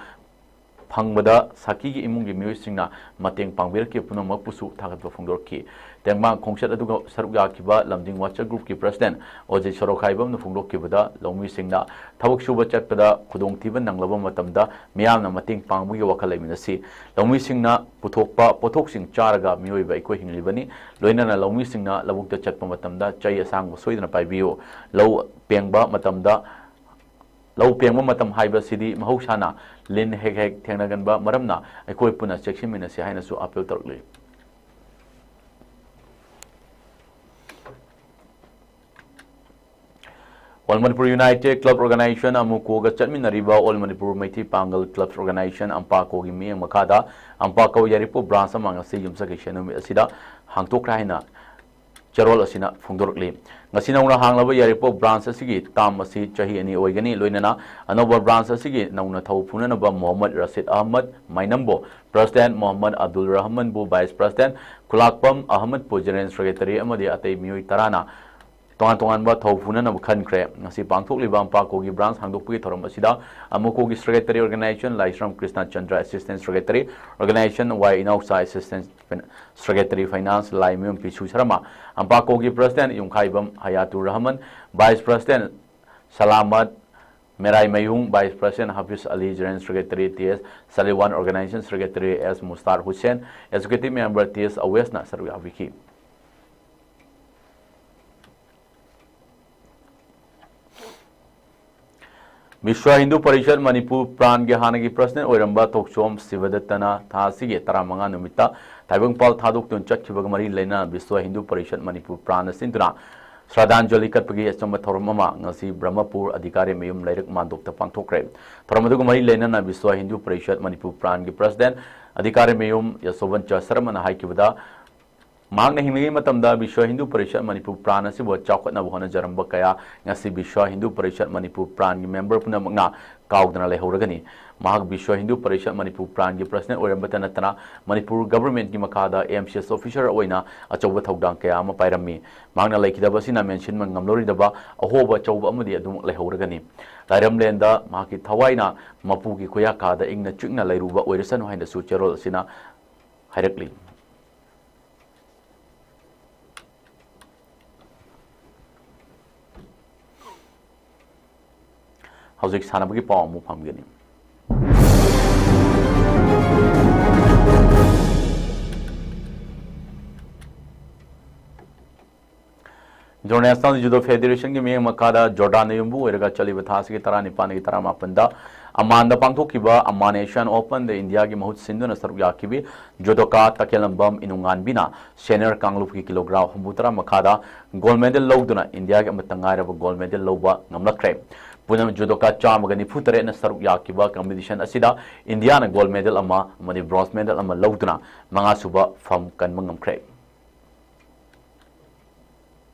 ꯐꯪꯕꯗ ꯁꯥꯈꯤꯒꯤ ꯏꯃꯨꯡꯒꯤ ꯃꯤꯑꯣꯏꯁꯤꯡꯅ ꯃꯇꯦꯡ ꯄꯥꯡꯕꯤꯔꯛꯈꯤꯕ ꯄꯨꯝꯅꯃꯛꯄꯨꯁꯨ ꯊꯥꯒꯠꯄ ꯐꯣꯡꯗꯣꯔꯛꯈꯤ꯫ ꯇꯦꯡꯕꯥꯡ ꯈꯣꯡꯆꯠ ꯑꯗꯨꯒ ꯁꯔꯨꯛ ꯌꯥꯈꯤꯕ ꯂꯝꯗꯤꯡ WhatsApp groupꯀꯤ president ꯑꯣꯖꯦ ꯁꯣꯔꯣꯈꯥꯏꯕꯝꯅ ꯐꯣꯡꯗꯣꯛꯈꯤꯕꯗ ꯂꯧꯃꯤꯁꯤꯡꯅ ꯊꯕꯛ ꯁꯨꯕ ꯆꯠꯄꯗ ꯈꯨꯗꯣꯡꯊꯤꯕ ꯅꯪꯂꯕ ꯃꯇꯝꯗ ꯃꯤꯌꯥꯝꯅ ꯃꯇꯦꯡ ꯄꯥꯡꯕꯒꯤ ꯋꯥꯈꯜ ꯂꯩꯃꯤꯟꯅꯁꯤ꯫ ꯂꯧꯃꯤꯁꯤꯡꯅ ꯄꯨꯊꯣꯛꯄ ꯄꯣꯠꯊꯣꯛꯁꯤꯡ ꯆꯥꯔꯒ ꯃꯤꯑꯣꯏꯕ ꯑꯩꯈꯣꯏ ꯍꯤꯡꯂꯤꯕꯅꯤ꯫ ꯂꯣꯏꯅꯅ ꯂꯧꯃꯤꯁꯤꯡꯅ ꯂꯧꯕꯨꯛꯇ ꯆꯠꯄ ꯃꯇꯝꯗ ꯆꯩ ꯑꯁꯥꯡꯕ ꯁꯣꯏꯗꯅ ꯄꯥꯏꯕꯤꯌꯨ꯫ ꯂꯧ ꯄꯦꯡꯕ ꯃꯇꯝꯗ ꯂꯧ ꯄꯦꯡꯕ ꯃꯇꯝ ꯍꯥꯏꯕꯁꯤꯗꯤ ꯃꯍꯧꯁꯥꯅ ꯂꯤꯟ ꯍꯦꯛ ꯍꯦꯛ ꯊꯦꯡꯅꯒꯟꯕ ꯃꯔꯝꯅ ꯑꯩꯈꯣꯏ ꯄꯨꯟꯅ ꯆꯦꯛꯁꯤꯟꯃꯤꯟꯅꯁꯤ ꯍꯥꯏꯅꯁꯨ appeal ꯇꯧꯔꯛꯂꯤ꯫ All Manipur United Club Organization, AMUCOꯒ ꯆꯠꯃꯤꯟꯅꯔꯤꯕ All Manipur Meitei ꯄꯥꯡꯒꯜ Clubs Organization, AMPACOꯒꯤ ꯃꯤꯠꯌꯦꯡ ꯃꯈꯥꯗ AMPACO ꯌꯥꯏꯔꯤꯄꯣꯛ branch ꯑꯃ ꯉꯁꯤ ꯌꯨꯝꯁꯀꯩꯁ ꯅꯨꯃꯤꯠ ꯑꯁꯤꯗ ꯍꯥꯡꯗꯣꯛꯈ꯭ꯔꯦ ꯍꯥꯏꯅ ꯆꯦꯔꯣꯜ ꯑꯁꯤꯅ ꯐꯣꯡꯗꯣꯔꯛꯂꯤ꯫ ꯉꯁꯤ ꯅꯧꯅ ꯍꯥꯡꯂꯕ ꯌꯥꯏꯔꯤꯄꯣꯛ ꯕ꯭ꯔꯥꯟꯁ ꯑꯁꯤꯒꯤ ꯇꯥꯝ ꯑꯁꯤ ꯆꯍꯤ ꯑꯅꯤ ꯑꯣꯏꯒꯅꯤ꯫ ꯂꯣꯏꯅꯅ ꯑꯅꯧꯕ ꯕ꯭ꯔꯥꯟꯁ ꯑꯁꯤꯒꯤ ꯅꯧꯅ ꯊꯧ ꯄꯨꯅꯅꯕ ꯃꯣꯍꯝꯃꯗ ꯔꯁꯤꯗ ꯑꯍꯃꯗ ꯃꯥꯏꯅꯝꯕꯨ ꯄ꯭ꯔꯁꯤꯗꯦꯟ, ꯃꯣꯍꯝꯃꯗ ꯑꯕꯗꯨꯜ ꯔꯍꯃꯟꯕꯨ ꯚꯥꯏꯁ ꯄ꯭ꯔꯁꯤꯗꯦꯟ, ꯈꯨꯂꯥꯛꯄꯝ ꯑꯍꯃꯗꯄꯨ ꯖꯦꯅꯔꯦꯜ ꯁꯦꯀ꯭ꯔꯦꯇꯔꯤ ꯑꯃꯗꯤ ꯑꯇꯩ ꯃꯤꯑꯣꯏ ꯇꯔꯥꯅ ꯇꯣꯉꯥꯟ ꯇꯣꯉꯥꯟꯕ ꯊꯧ ꯄꯨꯅꯅꯕ ꯈꯟꯈ꯭ꯔꯦ꯫ ꯉꯁꯤ ꯄꯥꯡꯊꯣꯛꯂꯤꯕ ꯑꯝꯄꯥꯀꯣꯒꯤ ꯕ꯭ꯔꯥꯟꯁ ꯍꯥꯡꯗꯣꯛꯄꯒꯤ ꯊꯧꯔꯝ ꯑꯁꯤꯗ ꯑꯃꯨꯀꯣꯒꯤ secretary organisation Laishram Krishna Chandra, assistant secretary organisation Y Inaocha, assistant secretary finance Laimayum Pishu Sharma, ꯑꯝꯄꯥꯀꯣꯒꯤ president Yumkhaibam Hayatur Rahman, vice president Salamat Meraimayum, vice president Hafiz Ali, general secretary T S Saliwan, organisation secretary S Mustar Hussain, executive member T S ꯑꯋꯦꯁꯅ ꯁꯔꯨꯛ ꯌꯥꯕꯤꯈꯤ꯫ ꯕꯤꯁ꯭ꯋ ꯍꯤꯟꯗꯨ ꯄꯔꯤꯁꯠ ꯃꯅꯤꯄꯨꯔ ꯄ꯭ꯔꯥꯟꯒꯤ ꯍꯥꯟꯅꯒꯤ ꯄ꯭ꯔꯁꯤꯗꯦꯟ ꯑꯣꯏꯔꯝꯕ ꯊꯣꯛꯆꯣꯝ ꯁꯤꯕꯗꯠꯇꯅ ꯊꯥ ꯑꯁꯤꯒꯤ ꯇꯔꯥꯃꯉꯥ ꯅꯨꯃꯤꯠꯇ ꯇꯥꯏꯕꯪꯄꯥꯜ ꯊꯥꯗꯣꯛꯇꯨꯅ ꯆꯠꯈꯤꯕꯒ ꯃꯔꯤ ꯂꯩꯅꯅ ꯕꯤꯁ꯭ꯋ ꯍꯤꯟꯗꯨ ꯄꯔꯤꯁꯠ ꯃꯅꯤꯄꯨꯔ ꯄ꯭ꯔꯥꯟꯅ ꯁꯤꯟꯗꯨꯅ ꯁ꯭ꯔꯥꯗꯥꯟꯖꯂꯤ ꯀꯠꯄꯒꯤ ꯑꯆꯝꯕ ꯊꯧꯔꯝ ꯑꯃ ꯉꯁꯤ ꯕ꯭ꯔꯍꯃꯄꯨꯔ ꯑꯙꯤꯀꯥꯔꯤ ꯃꯌꯨꯝ ꯂꯩꯔꯛ ꯃꯥꯟꯗꯣꯞꯇ ꯄꯥꯡꯊꯣꯛꯈ꯭ꯔꯦ꯫ ꯊꯧꯔꯝ ꯑꯗꯨꯒ ꯃꯔꯤ ꯂꯩꯅꯅ ꯕꯤꯁ꯭ꯋ ꯍꯤꯟꯗꯨ ꯄꯔꯤꯁꯠ ꯃꯅꯤꯄꯨꯔ ꯄ꯭ꯔꯥꯟꯒꯤ ꯄ꯭ꯔꯁꯤꯗꯦꯟ ꯑꯙꯤꯀꯥꯔꯤ ꯃꯌꯨꯝ ꯌꯁꯣꯕꯟꯆ ꯁꯔꯃꯅ ꯍꯥꯏꯈꯤꯕꯗ, ꯃꯍꯥꯛꯅ ꯍꯤꯡꯂꯤꯉꯩ ꯃꯇꯝꯗ ꯕꯤꯁ꯭ꯋ ꯍꯤꯟꯗꯨ ꯄꯔꯤꯁꯠ ꯃꯅꯤꯄꯨꯔ ꯄ꯭ꯔꯥꯟ ꯑꯁꯤꯕꯨ ꯆꯥꯎꯈꯠꯅꯕ ꯍꯣꯠꯅꯖꯔꯝꯕ ꯀꯌꯥ ꯉꯁꯤ ꯕꯤꯁ꯭ꯋ ꯍꯤꯟꯗꯨ ꯄꯔꯤꯁꯠ ꯃꯅꯤꯄꯨꯔ ꯄ꯭ꯔꯥꯟꯒꯤ ꯃꯦꯝꯕꯔ ꯄꯨꯝꯅꯃꯛꯅ ꯀꯥꯎꯗꯅ ꯂꯩꯍꯧꯔꯒꯅꯤ꯫ ꯃꯍꯥꯛ ꯕꯤꯁ꯭ꯋ ꯍꯤꯟꯗꯨ ꯄꯔꯤꯁꯠ ꯃꯅꯤꯄꯨꯔ ꯄ꯭ꯔꯥꯟꯒꯤ ꯄ꯭ꯔꯁꯤꯗꯦꯟ ꯑꯣꯏꯔꯝꯕꯇ ꯅꯠꯇꯅ ꯃꯅꯤꯄꯨꯔ ꯒꯚꯔꯟꯃꯦꯟꯠꯀꯤ ꯃꯈꯥꯗ ꯑꯦꯝ ꯁꯤ ꯑꯦꯁ ꯑꯣꯐꯤꯁꯔ ꯑꯣꯏꯅ ꯑꯆꯧꯕ ꯊꯧꯗꯥꯡ ꯀꯌꯥ ꯑꯃ ꯄꯥꯏꯔꯝꯃꯤ꯫ ꯃꯍꯥꯛꯅ ꯂꯩꯈꯤꯗꯕ ꯑꯁꯤꯅ ꯃꯦꯟꯁꯤꯟꯕ ꯉꯝꯂꯔꯣꯏꯗꯕ ꯑꯍꯣꯕ ꯑꯆꯧꯕ ꯑꯃꯗꯤ ꯑꯗꯨꯃꯛ ꯂꯩꯍꯧꯔꯒꯅꯤ꯫ ꯂꯥꯏꯔꯝꯂꯦꯟꯗ ꯃꯍꯥꯛꯀꯤ ꯊꯋꯥꯏꯅ ꯃꯄꯨꯒꯤ ꯈꯨꯌꯥꯀꯥꯗ ꯏꯪꯅ ꯆꯤꯛꯅ ꯂꯩꯔꯨꯕ ꯑꯣꯏꯔꯁꯅꯨ ꯍꯥꯏꯅꯁꯨ ꯆꯦꯔꯣꯜ ꯑꯁꯤꯅ ꯍꯥꯏꯔꯛꯂꯤ꯫ ꯍꯧꯖꯤꯛ ꯁꯥꯟꯅꯕꯒꯤ ꯄꯥꯎ ꯑꯃꯨꯛ ꯐꯪꯒꯅꯤ꯫ ꯏꯟꯇꯔꯅꯦꯁꯅꯦꯜ ꯖꯨꯗꯣ ꯐꯦꯗꯦꯔꯦꯁꯟꯒꯤ ꯃꯤꯠꯌꯦꯡ ꯃꯈꯥꯗ ꯖꯣꯔꯗꯥꯟꯅ ꯌꯨꯝꯕꯨ ꯑꯣꯏꯔꯒ ꯆꯠꯂꯤꯕ ꯊꯥ ꯑꯁꯤꯒꯤ ꯇꯔꯥꯅꯤꯄꯥꯟꯗꯒꯤ ꯇꯔꯥꯃꯥꯄꯟꯗ ꯑꯃꯥꯟꯗ ꯄꯥꯡꯊꯣꯛꯈꯤꯕ ꯑꯃꯥꯟ ꯑꯦꯁꯤꯌꯥꯟ ꯑꯣꯄꯟꯗ ꯏꯟꯗꯤꯌꯥꯒꯤ ꯃꯍꯨꯠ ꯁꯤꯟꯗꯨꯅ ꯁꯔꯨꯛ ꯌꯥꯈꯤꯕꯤ ꯖꯨꯗꯣꯀꯥ ꯇꯈꯦꯜꯂꯝꯕꯝ ꯏꯅꯨꯉꯥꯟꯕꯤꯅ ꯁꯦꯅꯤꯌꯔ ꯀꯥꯡꯂꯨꯞꯀꯤ ꯀꯤꯂꯣꯒ꯭ꯔꯥꯝ ꯍꯨꯝꯐꯨꯇꯔꯥ ꯃꯈꯥꯗ ꯒꯣꯜ ꯃꯦꯗꯜ ꯂꯧꯗꯨꯅ ꯏꯟꯗꯤꯌꯥꯒꯤ ꯑꯃꯠꯇ ꯉꯥꯏꯔꯕ ꯒꯣꯜ ꯃꯦꯗꯜ ꯂꯧꯕ ꯉꯝꯂꯛꯈ꯭ꯔꯦ꯫ ꯄꯨꯟꯅ ꯖꯨꯗꯣꯀꯥ ꯆꯥꯝꯃꯒ ꯅꯤꯐꯨ ꯇꯔꯦꯠꯅ ꯁꯔꯨꯛ ꯌꯥꯈꯤꯕ ꯀꯝꯄꯤꯇꯤꯁꯟ ꯑꯁꯤꯗ ꯏꯟꯗꯤꯌꯥꯅ ꯒꯣꯜ ꯃꯦꯗꯜ ꯑꯃ ꯑꯃꯗꯤ ꯕ꯭ꯔꯣꯟꯖ ꯃꯦꯗꯜ ꯑꯃ ꯂꯧꯗꯨꯅ ꯃꯉꯥꯁꯨꯕ ꯐꯝ ꯀꯟꯕ ꯉꯝꯈ꯭ꯔꯦ꯫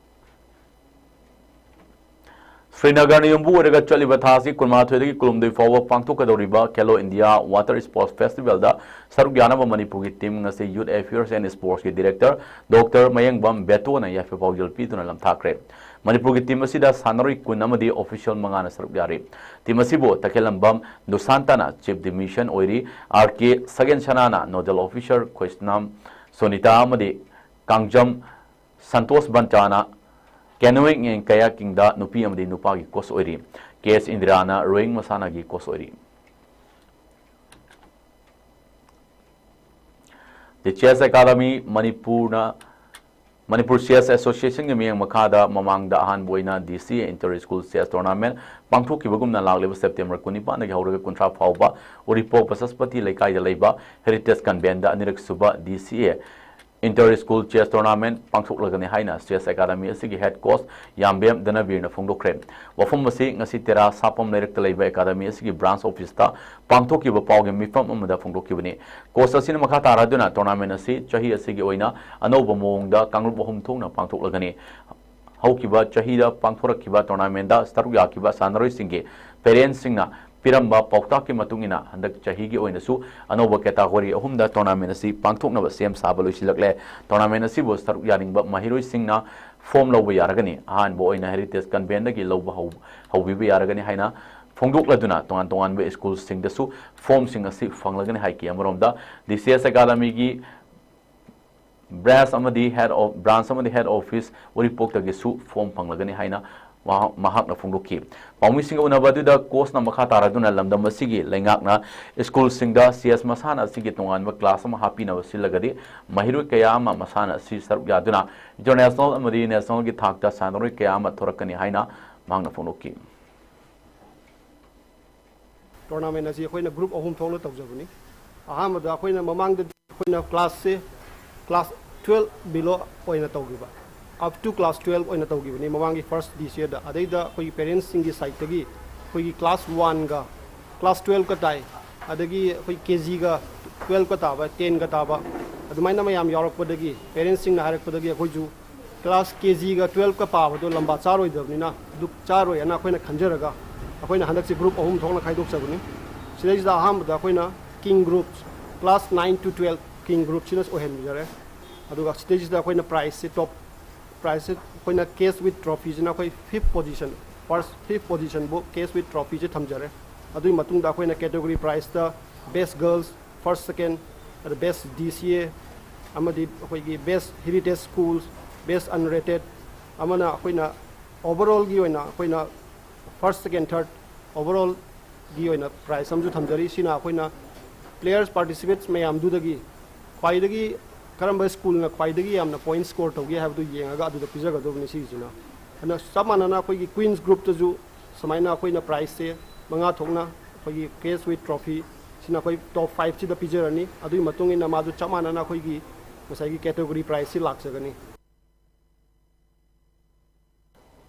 ꯁ꯭ꯔꯤꯅꯒꯔꯅ ꯌꯨꯝꯕꯨ ꯑꯣꯏꯔꯒ ꯆꯠꯂꯤꯕ ꯊꯥ ꯑꯁꯤ ꯀꯨꯟꯃꯥꯊꯣꯏꯗꯒꯤ ꯀꯨꯟꯍꯨꯝꯗꯣꯏ ꯐꯥꯎꯕ ꯄꯥꯡꯊꯣꯛꯀꯗꯧꯔꯤꯕ Khelo India Water Sports Festivalꯗ ꯁꯔꯨꯛ ꯌꯥꯅꯕ ꯃꯅꯤꯄꯨꯔꯒꯤ team ꯉꯁꯤ Youth Affairs and Sportsꯀꯤ director Doctor ꯃꯌꯦꯡꯕꯝ ꯕꯦꯇꯣꯅ ꯌꯥꯏꯐ ꯄꯥꯎꯖꯦꯜ ꯄꯤꯗꯨꯅ ꯂꯝꯊꯥꯈ꯭ꯔꯦ꯫ ꯃꯅꯤꯄꯨꯔꯒꯤ team ꯑꯁꯤꯗ ꯁꯥꯟꯅꯔꯣꯏ ꯀꯨꯟ ꯑꯃꯗꯤ official ꯃꯉꯥꯅ ꯁꯔꯨꯛ ꯌꯥꯔꯤ꯫ Team ꯑꯁꯤꯕꯨ ꯇꯈꯦꯜꯂꯝꯕꯝ ꯗꯨꯁꯥꯟꯇꯅ chief de mission ꯑꯣꯏꯔꯤ꯫ R K ꯁꯒꯦꯟ ꯁꯅꯥꯅ nodal officer, ꯈꯣꯏꯁꯅꯥꯝ ꯁꯣꯅꯤꯇꯥ ꯑꯃꯗꯤ ꯀꯥꯡꯖꯝ ꯁꯟꯇꯣꯁ ꯕꯟꯇꯥꯅ canoeing and kayakingꯗ ꯅꯨꯄꯤ ꯑꯃꯗꯤ ꯅꯨꯄꯥꯒꯤ coach ꯑꯣꯏꯔꯤ꯫ K S ꯏꯟꯗꯤꯔꯥꯅ rowing ꯃꯁꯥꯟꯅꯒꯤ coach ꯑꯣꯏꯔꯤ꯫ The Chess Academy ꯃꯅꯤꯄꯨꯔꯅ, ꯃꯅꯤꯄꯨꯔ Chess Associationꯒꯤ ꯃꯤꯠꯌꯦꯡ ꯃꯈꯥꯗ ꯃꯃꯥꯡꯗ ꯑꯍꯥꯟꯕ ꯑꯣꯏꯅ D C A Inter School Chess Tournament ꯄꯥꯡꯊꯣꯛꯈꯤꯕꯒꯨꯝꯅ ꯂꯥꯛꯂꯤꯕ September ꯀꯨꯟꯅꯤꯄꯥꯟꯗꯒꯤ ꯍꯧꯔꯒ ꯀꯨꯟꯊ꯭ꯔꯥ ꯐꯥꯎꯕ ꯎꯔꯤꯄꯣꯛ ꯕꯁꯁꯄꯇꯤ ꯂꯩꯀꯥꯏꯗ ꯂꯩꯕ Heritage Conventꯗ ꯑꯅꯤꯔꯛ ꯁꯨꯕ D C A Inter School Chess Tournament ꯄꯥꯡꯊꯣꯛꯂꯒꯅꯤ ꯍꯥꯏꯅ Chess Academy ꯑꯁꯤꯒꯤ head coach ꯌꯥꯝꯕꯦꯝ ꯙꯅꯕꯤꯔꯅ ꯐꯣꯡꯗꯣꯛꯈ꯭ꯔꯦ꯫ ꯋꯥꯐꯝ ꯑꯁꯤ ꯉꯁꯤ ꯇꯦꯔꯥ ꯁꯥꯄꯝ ꯂꯩꯔꯛꯇ ꯂꯩꯕ Academy ꯑꯁꯤꯒꯤ branch officeꯇ ꯄꯥꯡꯊꯣꯛꯈꯤꯕ ꯄꯥꯎꯒꯤ ꯃꯤꯐꯝ ꯑꯃꯗ ꯐꯣꯡꯗꯣꯛꯈꯤꯕꯅꯤ꯫ Coach ꯑꯁꯤꯅ ꯃꯈꯥ ꯇꯥꯔꯗꯨꯅ tournament ꯑꯁꯤ ꯆꯍꯤ ꯑꯁꯤꯒꯤ ꯑꯣꯏꯅ ꯑꯅꯧꯕ ꯃꯑꯣꯡꯗ ꯀꯥꯡꯂꯨꯞ ꯑꯍꯨꯝ ꯊꯣꯛꯅ ꯄꯥꯡꯊꯣꯛꯂꯒꯅꯤ꯫ ꯍꯧꯈꯤꯕ ꯆꯍꯤꯗ ꯄꯥꯡꯊꯣꯔꯛꯈꯤꯕ tournamentꯗ ꯁꯔꯨꯛ ꯌꯥꯈꯤꯕ ꯁꯥꯟꯅꯔꯣꯏꯁꯤꯡꯒꯤ parentꯁꯤꯡꯅ ꯄꯤꯔꯝꯕ ꯄꯥꯎꯇꯥꯛꯀꯤ ꯃꯇꯨꯡ ꯏꯟꯅ ꯍꯟꯗꯛ ꯆꯍꯤꯒꯤ ꯑꯣꯏꯅꯁꯨ ꯑꯅꯧꯕ category ꯑꯍꯨꯝꯗ tournament ꯑꯁꯤ ꯄꯥꯡꯊꯣꯛꯅꯕ ꯁꯦꯝ ꯁꯥꯕ ꯂꯣꯏꯁꯤꯜꯂꯛꯂꯦ꯫ Tournament ꯑꯁꯤꯕꯨ ꯁꯔꯨꯛ ꯌꯥꯅꯤꯡꯕ ꯃꯍꯩꯔꯣꯏꯁꯤꯡꯅ form ꯂꯧꯕ ꯌꯥꯔꯒꯅꯤ꯫ ꯑꯍꯥꯟꯕ ꯑꯣꯏꯅ Heritage Conventꯗꯒꯤ ꯂꯧꯕ ꯍꯧ-, ꯍꯧꯕꯤꯕ ꯌꯥꯔꯒꯅꯤ ꯍꯥꯏꯅ ꯐꯣꯡꯗꯣꯛꯂꯗꯨꯅ ꯇꯣꯉꯥꯟ ꯇꯣꯉꯥꯟꯕ schoolꯁꯤꯡꯗꯁꯨ formꯁꯤꯡ ꯑꯁꯤ ꯐꯪꯂꯒꯅꯤ ꯍꯥꯏꯈꯤ꯫ ꯑꯃꯔꯣꯝꯗ D C S Academyꯒꯤ branch ꯑꯃꯗꯤ head of, branch ꯑꯃꯗꯤ head office ꯎꯔꯤꯄꯣꯛꯇꯒꯤꯁꯨ form ꯐꯪꯂꯒꯅꯤ ꯍꯥꯏꯅ ꯃꯍꯥꯛ-, ꯃꯍꯥꯛꯅ ꯐꯣꯡꯗꯣꯛꯈꯤ꯫ ꯄꯥꯎꯃꯤꯁꯤꯡꯒ ꯎꯅꯕ ꯑꯗꯨꯗ coachꯅ ꯃꯈꯥ ꯇꯥꯔꯗꯨꯅ ꯂꯝꯗꯝ ꯑꯁꯤꯒꯤ ꯂꯩꯉꯥꯛꯅ schoolꯁꯤꯡꯗ chess ꯃꯁꯥꯟꯅ ꯑꯁꯤꯒꯤ ꯇꯣꯉꯥꯟꯕ class ꯑꯃ ꯍꯥꯞꯄꯤꯅꯕ ꯁꯤꯜꯂꯒꯗꯤ ꯃꯍꯩꯔꯣꯏ ꯀꯌꯥ ꯑꯃ ꯃꯁꯥꯟꯅ ꯑꯁꯤ ꯁꯔꯨꯛ ꯌꯥꯗꯨꯅ international ꯑꯃꯗꯤ nationalꯒꯤ ꯊꯥꯛꯇ ꯁꯥꯟꯅꯔꯣꯏ ꯀꯌꯥ ꯑꯃ ꯊꯣꯔꯛꯀꯅꯤ ꯍꯥꯏꯅ ꯃꯍꯥꯛꯅ ꯐꯣꯡꯗꯣꯛꯈꯤ꯫ Tournament ꯑꯁꯤ ꯑꯩꯈꯣꯏꯅ group ꯑꯍꯨꯝ ꯊꯣꯛꯅ ꯇꯧꯖꯕꯅꯤ꯫ ꯑꯍꯥꯟꯕꯗ ꯑꯩꯈꯣꯏꯅ ꯃꯃꯥꯡꯗꯗꯤ ꯑꯩꯈꯣꯏꯅ classꯁꯦ class twelve below ꯑꯣꯏꯅ ꯇꯧꯈꯤꯕ, up to class twelve ꯑꯣꯏꯅ ꯇꯧꯈꯤꯕꯅꯤ ꯃꯃꯥꯡꯒꯤ first D C Aꯗ꯫ ꯑꯗꯩꯗ ꯑꯩꯈꯣꯏꯒꯤ parentsꯁꯤꯡꯒꯤ sideꯇꯒꯤ ꯑꯩꯈꯣꯏꯒꯤ class oneꯒ class twelveꯀ ꯇꯥꯏ, ꯑꯗꯒꯤ ꯑꯩꯈꯣꯏ K Gꯒ twelveꯀ ꯇꯥꯕ, tenꯒ ꯇꯥꯕ, ꯑꯗꯨꯃꯥꯏꯅ ꯃꯌꯥꯝ ꯌꯥꯎꯔꯛꯄꯗꯒꯤ parentsꯁꯤꯡꯅ ꯍꯥꯏꯔꯛꯄꯗꯒꯤ ꯑꯩꯈꯣꯏꯁꯨ ꯀ꯭ꯂꯥꯁ ꯀꯦ ꯖꯤꯒ ꯇꯨꯋꯦꯜꯐꯀ ꯄꯥꯕꯗꯣ ꯂꯝꯕꯥ ꯆꯥꯔꯣꯏꯗꯕꯅꯤꯅ, ꯑꯗꯨ ꯆꯥꯔꯣꯏ ꯍꯥꯏꯅ ꯑꯩꯈꯣꯏꯅ ꯈꯟꯖꯔꯒ, ꯑꯩꯈꯣꯏꯅ ꯍꯟꯗꯛꯁꯦ ꯒ꯭ꯔꯨꯞ ꯑꯍꯨꯝ ꯊꯣꯛꯅ ꯈꯥꯏꯗꯣꯛꯆꯕꯅꯤ꯫ ꯁꯤꯗꯩꯁꯤꯗ ꯑꯍꯥꯟꯕꯗ ꯑꯩꯈꯣꯏꯅ king group, class nine to twelve king ꯒ꯭ꯔꯨꯞꯁꯤꯅ ꯑꯣꯏꯍꯟꯖꯔꯦ꯫ ꯑꯗꯨꯒ ꯁꯤꯗꯩꯁꯤꯗ ꯑꯩꯈꯣꯏꯅ ꯄ꯭ꯔꯥꯏꯖꯁꯦ, ꯇꯣꯞ ꯄ꯭ꯔꯥꯏꯖꯁꯦ ꯑꯩꯈꯣꯏꯅ ꯀꯦꯁ ꯋꯤꯠ ꯇ꯭ꯔꯣꯐꯤꯁꯤꯅ ꯑꯩꯈꯣꯏ ꯐꯤꯐ ꯄꯣꯖꯤꯁꯟ, ꯐꯥꯔꯁ ꯐꯤꯐ ꯄꯣꯖꯤꯁꯟꯕꯨ ꯀꯦꯁ ꯋꯤꯠ ꯇ꯭ꯔꯣꯐꯤꯁꯦ ꯊꯝꯖꯔꯦ꯫ ꯑꯗꯨꯒꯤ ꯃꯇꯨꯡꯗ ꯑꯩꯈꯣꯏꯅ ꯀꯦꯇꯦꯒꯣꯔꯤ ꯄ꯭ꯔꯥꯏꯖꯇ ꯕꯦꯁ ꯒꯔꯜꯁ, ꯐꯥꯔꯁ, ꯁꯦꯀꯦꯟ, ꯑꯗ ꯕꯦꯁ ꯗꯤ ꯁꯤ ꯑꯦ, ꯑꯃꯗꯤ ꯑꯩꯈꯣꯏꯒꯤ ꯕꯦꯁ ꯍꯦꯔꯤꯇꯦꯖ ꯁ꯭ꯀꯨꯜꯁ, ꯕꯦꯁ ꯑꯟꯔꯦꯇꯦꯠ, ꯑꯃꯅ ꯑꯩꯈꯣꯏꯅ ꯑꯣꯚꯔꯑꯣꯜꯒꯤ ꯑꯣꯏꯅ ꯑꯩꯈꯣꯏꯅ ꯐꯥꯔꯁ, ꯁꯦꯀꯦꯟ, ꯊꯥꯔꯠ ꯑꯣꯚꯔꯑꯣꯜꯒꯤ ꯑꯣꯏꯅ ꯄ꯭ꯔꯥꯏꯖ ꯑꯃꯁꯨ ꯊꯝꯖꯔꯤ꯫ ꯁꯤꯅ ꯑꯩꯈꯣꯏꯅ ꯄ꯭ꯂꯦꯌꯔꯁ, ꯄꯥꯔꯇꯤꯁꯤꯄꯦꯠꯁ ꯃꯌꯥꯝꯗꯨꯗꯒꯤ ꯈ꯭ꯋꯥꯏꯗꯒꯤ ꯀꯔꯝꯕ ꯁ꯭ꯀꯨꯜꯅ ꯈ꯭ꯋꯥꯏꯗꯒꯤ ꯌꯥꯝꯅ ꯄꯣꯏꯟꯠ ꯁ꯭ꯀꯣꯔ ꯇꯧꯒꯦ ꯍꯥꯏꯕꯗꯨ ꯌꯦꯡꯉꯒ ꯑꯗꯨꯗ ꯄꯤꯖꯒꯗꯧꯕꯅꯤ ꯁꯤꯒꯤꯁꯤꯅ꯫ ꯑꯗꯨꯅ ꯆꯞ ꯃꯥꯟꯅꯅ ꯑꯩꯈꯣꯏꯒꯤ ꯀ꯭ꯋꯤꯟꯁ ꯒ꯭ꯔꯨꯞꯇꯁꯨ ꯁꯨꯃꯥꯏꯅ ꯑꯩꯈꯣꯏꯅ ꯄ꯭ꯔꯥꯏꯖꯁꯦ ꯃꯉꯥ ꯊꯣꯛꯅ ꯑꯩꯈꯣꯏꯒꯤ ꯀꯦꯁ ꯋꯤꯠ ꯇ꯭ꯔꯣꯐꯤ ꯁꯤꯅ ꯑꯩꯈꯣꯏ ꯇꯣꯞ ꯐꯥꯏꯚꯁꯤꯗ ꯄꯤꯖꯔꯅꯤ꯫ ꯑꯗꯨꯒꯤ ꯃꯇꯨꯡ ꯏꯟꯅ ꯃꯥꯁꯨ ꯆꯞ ꯃꯥꯟꯅꯅ ꯑꯩꯈꯣꯏꯒꯤ ꯉꯁꯥꯏꯒꯤ ꯀꯦꯇꯦꯒꯣꯔꯤ ꯄ꯭ꯔꯥꯏꯖꯁꯤ ꯂꯥꯛꯆꯒꯅꯤ꯫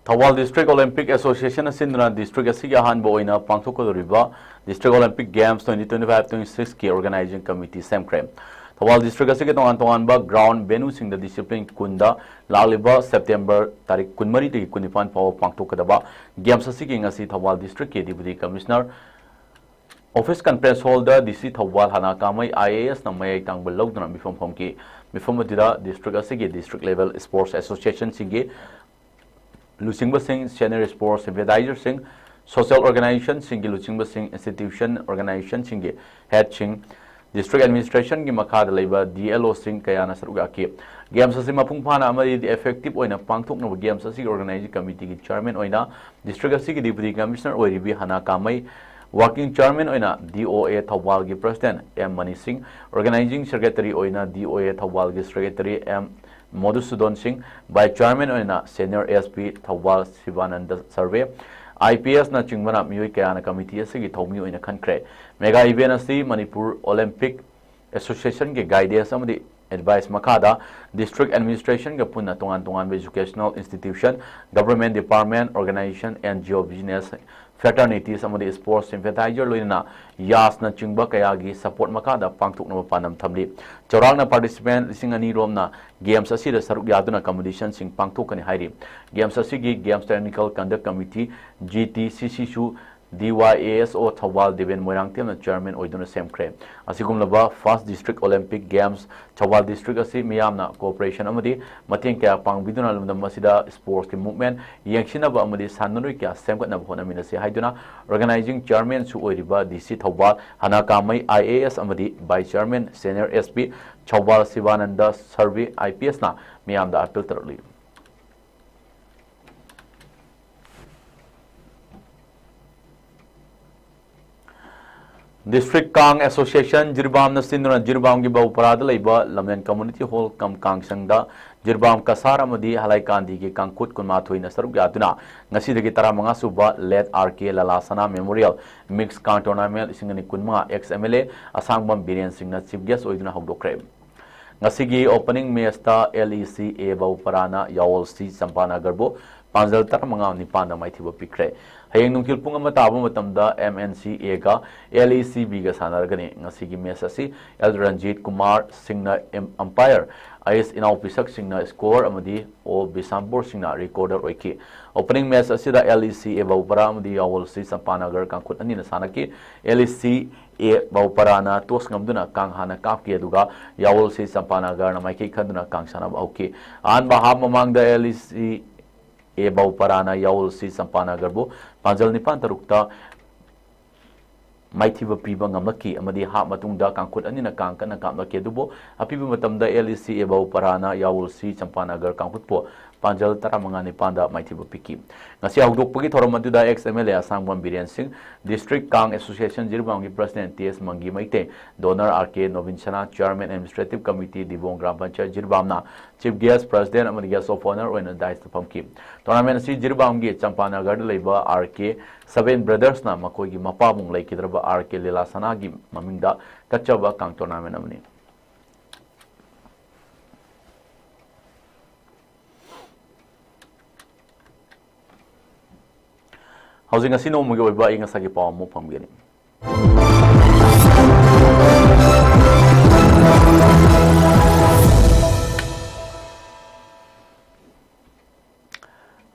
ꯊꯧꯕꯥꯜ ꯗꯤꯁꯇ꯭ꯔꯤꯛ ꯑꯣꯂꯤꯝꯄꯤꯛ ꯑꯦꯁꯣꯁꯤꯌꯦꯁꯟꯅ ꯁꯤꯟꯗꯨꯅ ꯗꯤꯁꯇ꯭ꯔꯤꯛ ꯑꯁꯤꯒꯤ ꯑꯍꯥꯟꯕ ꯑꯣꯏꯅ ꯄꯥꯡꯊꯣꯛꯀꯗꯧꯔꯤꯕ district Olympic games twenty twenty five twenty ꯁꯤꯛꯁꯀꯤ ꯑꯣꯔꯒꯅꯥꯏꯖꯤꯡ ꯀꯃꯤꯇꯤ ꯁꯦꯝꯈ꯭ꯔꯦ꯫ ꯊꯧꯕꯥꯜ ꯗꯤꯁꯇ꯭ꯔꯤꯛ ꯑꯁꯤꯒꯤ ꯇꯣꯉꯥꯟ ꯇꯣꯉꯥꯟꯕ ꯒ꯭ꯔꯥꯎꯟ ꯚꯦꯅꯨꯁꯤꯡꯗ ꯗꯤꯁꯤꯄ꯭ꯂꯤꯟ ꯀꯨꯟꯗ ꯂꯥꯛꯂꯤꯕ ꯁꯦꯞꯇꯦꯝꯕꯔ ꯇꯥꯔꯤꯛ ꯀꯨꯟꯃꯔꯤꯗꯒꯤ ꯀꯨꯟꯅꯤꯄꯥꯟ ꯐꯥꯎꯕ ꯄꯥꯡꯊꯣꯛꯀꯗꯕ ꯒꯦꯝꯁ ꯑꯁꯤꯒꯤ ꯉꯁꯤ ꯊꯧꯕꯥꯜ ꯗꯤꯁꯇ꯭ꯔꯤꯛꯀꯤ ꯗꯤꯄꯨꯇꯤ ꯀꯃꯤꯁꯅꯔ ꯑꯣꯐꯤꯁ ꯀꯟꯐ꯭ꯔꯦꯟꯁ ꯍꯣꯜꯗ ꯗꯤ ꯁꯤ ꯊꯧꯕꯥꯜ ꯍꯅꯥ ꯀꯥꯃꯩ ꯑꯥꯏ ꯑꯦ ꯑꯦꯁꯅ ꯃꯌꯥꯏ ꯇꯥꯡꯕ ꯂꯧꯗꯨꯅ ꯃꯤꯐꯝ ꯐꯝꯈꯤ꯫ ꯃꯤꯐꯝ ꯑꯗꯨꯗ ꯗꯤꯁꯇ꯭ꯔꯤꯛ ꯑꯁꯤꯒꯤ ꯗꯤꯁꯇ꯭ꯔꯤꯛ ꯂꯦꯚꯦꯜ ꯁ꯭ꯄꯣꯔꯠꯁ ꯑꯦꯁꯣꯁꯤꯌꯦꯁꯟꯁꯤꯡꯒꯤ ꯂꯨꯆꯤꯡꯕꯁꯤꯡ, ꯁꯦꯅꯤꯌꯔ ꯁ꯭ꯄꯣꯔꯠꯁ ꯁꯤꯝꯄꯦꯊꯥꯏꯖꯔꯁꯤꯡ, ꯁꯣꯁꯤꯌꯦꯜ ꯑꯣꯔꯒꯅꯥꯏꯖꯦꯁꯟꯁꯤꯡꯒꯤ ꯂꯨꯆꯤꯡꯕꯁꯤꯡ, ꯏꯟꯁꯇꯤꯇ꯭ꯌꯨꯁꯟ ꯑꯣꯔꯒꯅꯥꯏꯖꯦꯁꯟꯁꯤꯡꯒꯤ ꯍꯦꯗꯁꯤꯡ, ꯗꯤꯁꯇ꯭ꯔꯤꯛ ꯑꯦꯗꯃꯤꯅꯤꯁꯇ꯭ꯔꯦꯁꯟꯒꯤ ꯃꯈꯥꯗ ꯂꯩꯕ ꯗꯤ ꯑꯦꯜ ꯑꯣꯁꯤꯡ ꯀꯌꯥꯅ ꯁꯔꯨꯛ ꯌꯥꯈꯤ꯫ ꯒꯦꯝꯁ ꯑꯁꯤ ꯃꯄꯨꯡ ꯐꯥꯅ ꯑꯃꯗꯤ ꯏꯐꯦꯛꯇꯤꯚ ꯑꯣꯏꯅ ꯄꯥꯡꯊꯣꯛꯅꯕ ꯒꯦꯝꯁ ꯑꯁꯤꯒꯤ ꯑꯣꯔꯒꯅꯥꯏꯖꯤꯡ ꯀꯃꯤꯇꯤꯒꯤ ꯆꯤꯌꯔꯃꯦꯟ ꯑꯣꯏꯅ ꯗꯤꯁꯇ꯭ꯔꯤꯛ ꯑꯁꯤꯒꯤ ꯗꯤꯄꯨꯇꯤ ꯀꯃꯤꯁꯅꯔ ꯑꯣꯏꯔꯤꯕꯤ ꯍꯅꯥ ꯀꯥꯃꯩ, ꯋꯥꯔꯀꯤꯡ ꯆꯤꯌꯔꯃꯦꯟ ꯑꯣꯏꯅ ꯗꯤ ꯑꯣ ꯑꯦ ꯊꯧꯕꯥꯜꯒꯤ president M Mani Singh, organizing secretary ꯑꯣꯏꯅ ꯗꯤ ꯑꯣ ꯑꯦ ꯊꯧꯕꯥꯜꯒꯤ secretary M Modhusudan Singh, vice chairman ꯑꯣꯏꯅ senior S P Thoubal Shivanand Surve, I P ꯑꯦꯁꯅꯆꯤꯡꯕꯅ ꯃꯤꯑꯣꯏ ꯀꯌꯥꯅ ꯀꯃꯤꯇꯤ ꯑꯁꯤꯒꯤ ꯊꯧꯃꯤ ꯑꯣꯏꯅ ꯈꯟꯈ꯭ꯔꯦ꯫ ꯃꯦꯒꯥ ꯏꯚꯦꯟꯠ ꯑꯁꯤ ꯃꯅꯤꯄꯨꯔ ꯑꯣꯂꯤꯝꯄꯤꯛ ꯑꯦꯁꯣꯁꯤꯌꯦꯁꯟꯒꯤ ꯒꯥꯏꯗꯦꯟꯁ ꯑꯃꯗꯤ ꯑꯦꯗꯚꯥꯏꯁ ꯃꯈꯥꯗ ꯗꯤꯁꯇ꯭ꯔꯤꯛ ꯑꯦꯗꯃꯤꯅꯤꯁꯇ꯭ꯔꯦꯁꯟꯒ ꯄꯨꯟꯅ ꯇꯣꯉꯥꯟ ꯇꯣꯉꯥꯟꯕ educational institution, government department, organization, N G O, business, fraternities ꯑꯃꯗꯤ sports sympathizer ꯂꯣꯏꯅꯅ ꯌꯥꯁꯅꯆꯤꯡꯕ ꯀꯌꯥꯒꯤ support ꯃꯈꯥꯗ ꯄꯥꯡꯊꯣꯛꯅꯕ ꯄꯥꯟꯗꯝ ꯊꯝꯂꯤ꯫ ꯆꯥꯎꯔꯥꯛꯅ participant ꯂꯤꯁꯤꯡ ꯑꯅꯤ ꯔꯣꯝꯅ games ꯑꯁꯤꯗ ꯁꯔꯨꯛ ꯌꯥꯗꯨꯅ competitionꯁꯤꯡ ꯄꯥꯡꯊꯣꯛꯀꯅꯤ ꯍꯥꯏꯔꯤ꯫ Games ꯑꯁꯤꯒꯤ Games Technical Conduct Committee, G T C C ꯁꯨ D Y A S O Thoubal Deben ꯃꯣꯏꯔꯥꯡꯊꯦꯝꯅ chairman ꯑꯣꯏꯗꯨꯅ ꯁꯦꯝꯈ꯭ꯔꯦ꯫ ꯑꯁꯤꯒꯨꯝꯂꯕ First District Olympic Games Thoubal district ꯑꯁꯤ ꯃꯤꯌꯥꯝꯅ cooperation ꯑꯃꯗꯤ ꯃꯇꯦꯡ ꯀꯌꯥ ꯄꯥꯡꯕꯤꯗꯨꯅ ꯂꯝꯗꯝ ꯑꯁꯤꯗ sportsꯀꯤ movement ꯌꯦꯡꯁꯤꯟꯅꯕ ꯑꯃꯗꯤ ꯁꯥꯟꯅꯔꯣꯏ ꯀꯌꯥ ꯁꯦꯝꯒꯠꯅꯕ ꯍꯣꯠꯅꯃꯤꯟꯅꯁꯤ ꯍꯥꯏꯗꯨꯅ organizing chairmanꯁꯨ ꯑꯣꯏꯔꯤꯕ D C Thoubal Hanna Kamei I A S ꯑꯃꯗꯤ vice chairman senior S P Thoubal Shivanand Surve I P Sꯅ ꯃꯤꯌꯥꯝꯗ appeal ꯇꯧꯔꯛꯂꯤ꯫ District Kang Association ꯖꯤꯔꯤꯕꯥꯝꯅ ꯁꯤꯟꯗꯨꯅ ꯖꯤꯔꯤꯕꯥꯝꯒꯤ ꯕꯧꯄꯔꯥꯗ ꯂꯩꯕ ꯂꯝꯂꯦꯟ community hall ꯀꯝ ꯀꯥꯡꯁꯪꯗ ꯖꯤꯔꯤꯕꯥꯝ ꯀꯁꯥꯔ ꯑꯃꯗꯤ ꯍꯂꯥꯏꯀꯥꯟꯗꯤꯒꯤ ꯀꯥꯡꯈꯨꯠ ꯀꯨꯟꯃꯥꯊꯣꯏꯅ ꯁꯔꯨꯛ ꯌꯥꯗꯨꯅ ꯉꯁꯤꯗꯒꯤ ꯇꯔꯥꯃꯉꯥ ꯁꯨꯕ Late R K ꯂꯂꯥꯁꯅꯥ Memorial Mix Kang Tournament ꯂꯤꯁꯤꯡ ꯑꯅꯤ ꯀꯨꯟꯃꯉꯥ ex M L A ꯑꯁꯥꯡꯕꯝ Biren ꯁꯤꯡꯅ chief guest ꯑꯣꯏꯗꯨꯅ ꯍꯧꯗꯣꯛꯈ꯭ꯔꯦ꯫ ꯉꯁꯤꯒꯤ opening matchꯇ L E C A ꯕꯧꯄꯔꯥꯅ ꯌꯥꯋꯜ ꯁꯤ ꯆꯝꯄꯥꯅꯒꯔꯕꯨ ꯄꯥꯟꯖꯜ ꯇꯔꯥꯃꯉꯥ ꯅꯤꯄꯥꯟꯗ ꯃꯥꯏꯊꯤꯕ ꯄꯤꯈ꯭ꯔꯦ꯫ ꯍꯌꯦꯡ ꯅꯨꯡꯊꯤꯜ ꯄꯨꯡ ꯑꯃ ꯇꯥꯕ ꯃꯇꯝꯗ M N C Aꯒ L E C Bꯒ ꯁꯥꯟꯅꯔꯒꯅꯤ꯫ ꯉꯁꯤꯒꯤ match ꯑꯁꯤ L ꯔꯟꯖꯤꯠ ꯀꯨꯃꯥꯔ ꯁꯤꯡꯅ em-, umpire, ꯑꯩꯁ ꯏꯅꯥꯎꯄꯤꯁꯛ ꯁꯤꯡꯅ score ꯑꯃꯗꯤ O ꯕꯤꯁꯥꯝꯄꯨꯔ ꯁꯤꯡꯅ recorder ꯑꯣꯏꯈꯤ꯫ Opening match ꯑꯁꯤꯗ L E C A ꯕꯧꯄꯔꯥ ꯑꯃꯗꯤ ꯌꯥꯋꯜ ꯁꯤ ꯆꯝꯄꯥꯅꯒꯔ ꯀꯥꯡꯈꯨꯠ ꯑꯅꯤꯅ ꯁꯥꯟꯅꯈꯤ꯫ L E C A ꯕꯧꯄꯔꯥꯅ toss ꯉꯝꯗꯨꯅ ꯀꯥꯡ ꯍꯥꯟꯅ ꯀꯥꯞꯈꯤ, ꯑꯗꯨꯒ ꯌꯥꯋꯜ ꯁꯤ ꯆꯝꯄꯥꯅꯒꯔꯅ ꯃꯥꯏꯀꯩ ꯈꯟꯗꯨꯅ ꯀꯥꯡ ꯁꯥꯟꯅꯕ ꯍꯧꯈꯤ꯫ ꯑꯍꯥꯟꯕ half ꯃꯃꯥꯡꯗ L E C A ꯕꯧꯄꯔꯥꯅ ꯌꯥꯋꯜ ꯁꯤ ꯆꯝꯄꯥꯅꯒꯔꯕꯨ ꯄꯥꯟꯖꯜ ꯅꯤꯄꯥꯟ ꯇꯔꯨꯛꯇ ꯃꯥꯏꯊꯤꯕ ꯄꯤꯕ ꯉꯝꯂꯛꯈꯤ ꯑꯃꯗꯤ half ꯃꯇꯨꯡꯗ ꯀꯥꯡꯈꯨꯠ ꯑꯅꯤꯅ ꯀꯥꯡ ꯀꯟꯅ ꯀꯥꯞꯂꯛꯈꯤ꯫ ꯑꯗꯨꯕꯨ ꯑꯄꯤꯕ ꯃꯇꯝꯗ L E C A ꯕꯧꯄꯔꯥꯅ ꯌꯥꯋꯜ ꯁꯤ ꯆꯝꯄꯥꯅꯒꯔ ꯀꯥꯡꯈꯨꯠꯄꯨ ꯄꯥꯟꯖꯜ ꯇꯔꯥꯃꯉꯥ ꯅꯤꯄꯥꯟꯗ ꯃꯥꯏꯊꯤꯕ ꯄꯤꯈꯤ꯫ ꯉꯁꯤ ꯍꯧꯗꯣꯛꯄꯒꯤ ꯊꯧꯔꯝ ꯑꯗꯨꯗ ex M L A ꯑꯁꯥꯡꯕꯝ Biren ꯁꯤꯡ, District Kang Association ꯖꯤꯔꯤꯕꯥꯝꯒꯤ President T S ꯃꯪꯒꯤ Meitei, Donor R K Nobin ꯁꯅꯥ, Chairman Administrative Committee Dibong gram panchayat ꯖꯤꯔꯤꯕꯥꯝꯅ Chief Guest, President ꯑꯃꯗꯤ Guest of Honour ꯑꯣꯏꯅ dais ꯇ ꯐꯝꯈꯤ꯫ Tournament ꯑꯁꯤ ꯖꯤꯔꯤꯕꯥꯝꯒꯤ ꯆꯝꯄꯥꯅꯒꯔꯗ ꯂꯩꯕ R K Seven Brothers ꯅ ꯃꯈꯣꯏꯒꯤ ꯃꯄꯥꯕꯨꯡ ꯂꯩꯈꯤꯗ꯭ꯔꯕ R K ꯂꯤꯂꯥ ꯁꯅꯥꯒꯤ ꯃꯃꯤꯡꯗ ꯀꯠꯆꯕ ꯀꯥꯡ tournament ꯑꯃꯅꯤ꯫ ꯍꯧꯖꯤꯛ ꯉꯁꯤ ꯅꯣꯡꯃꯒꯤ ꯑꯣꯏꯕ ꯑꯏꯪ ꯑꯁꯥꯒꯤ ꯄꯥꯎ ꯑꯃꯨꯛ ꯐꯪꯕꯤꯒꯅꯤ꯫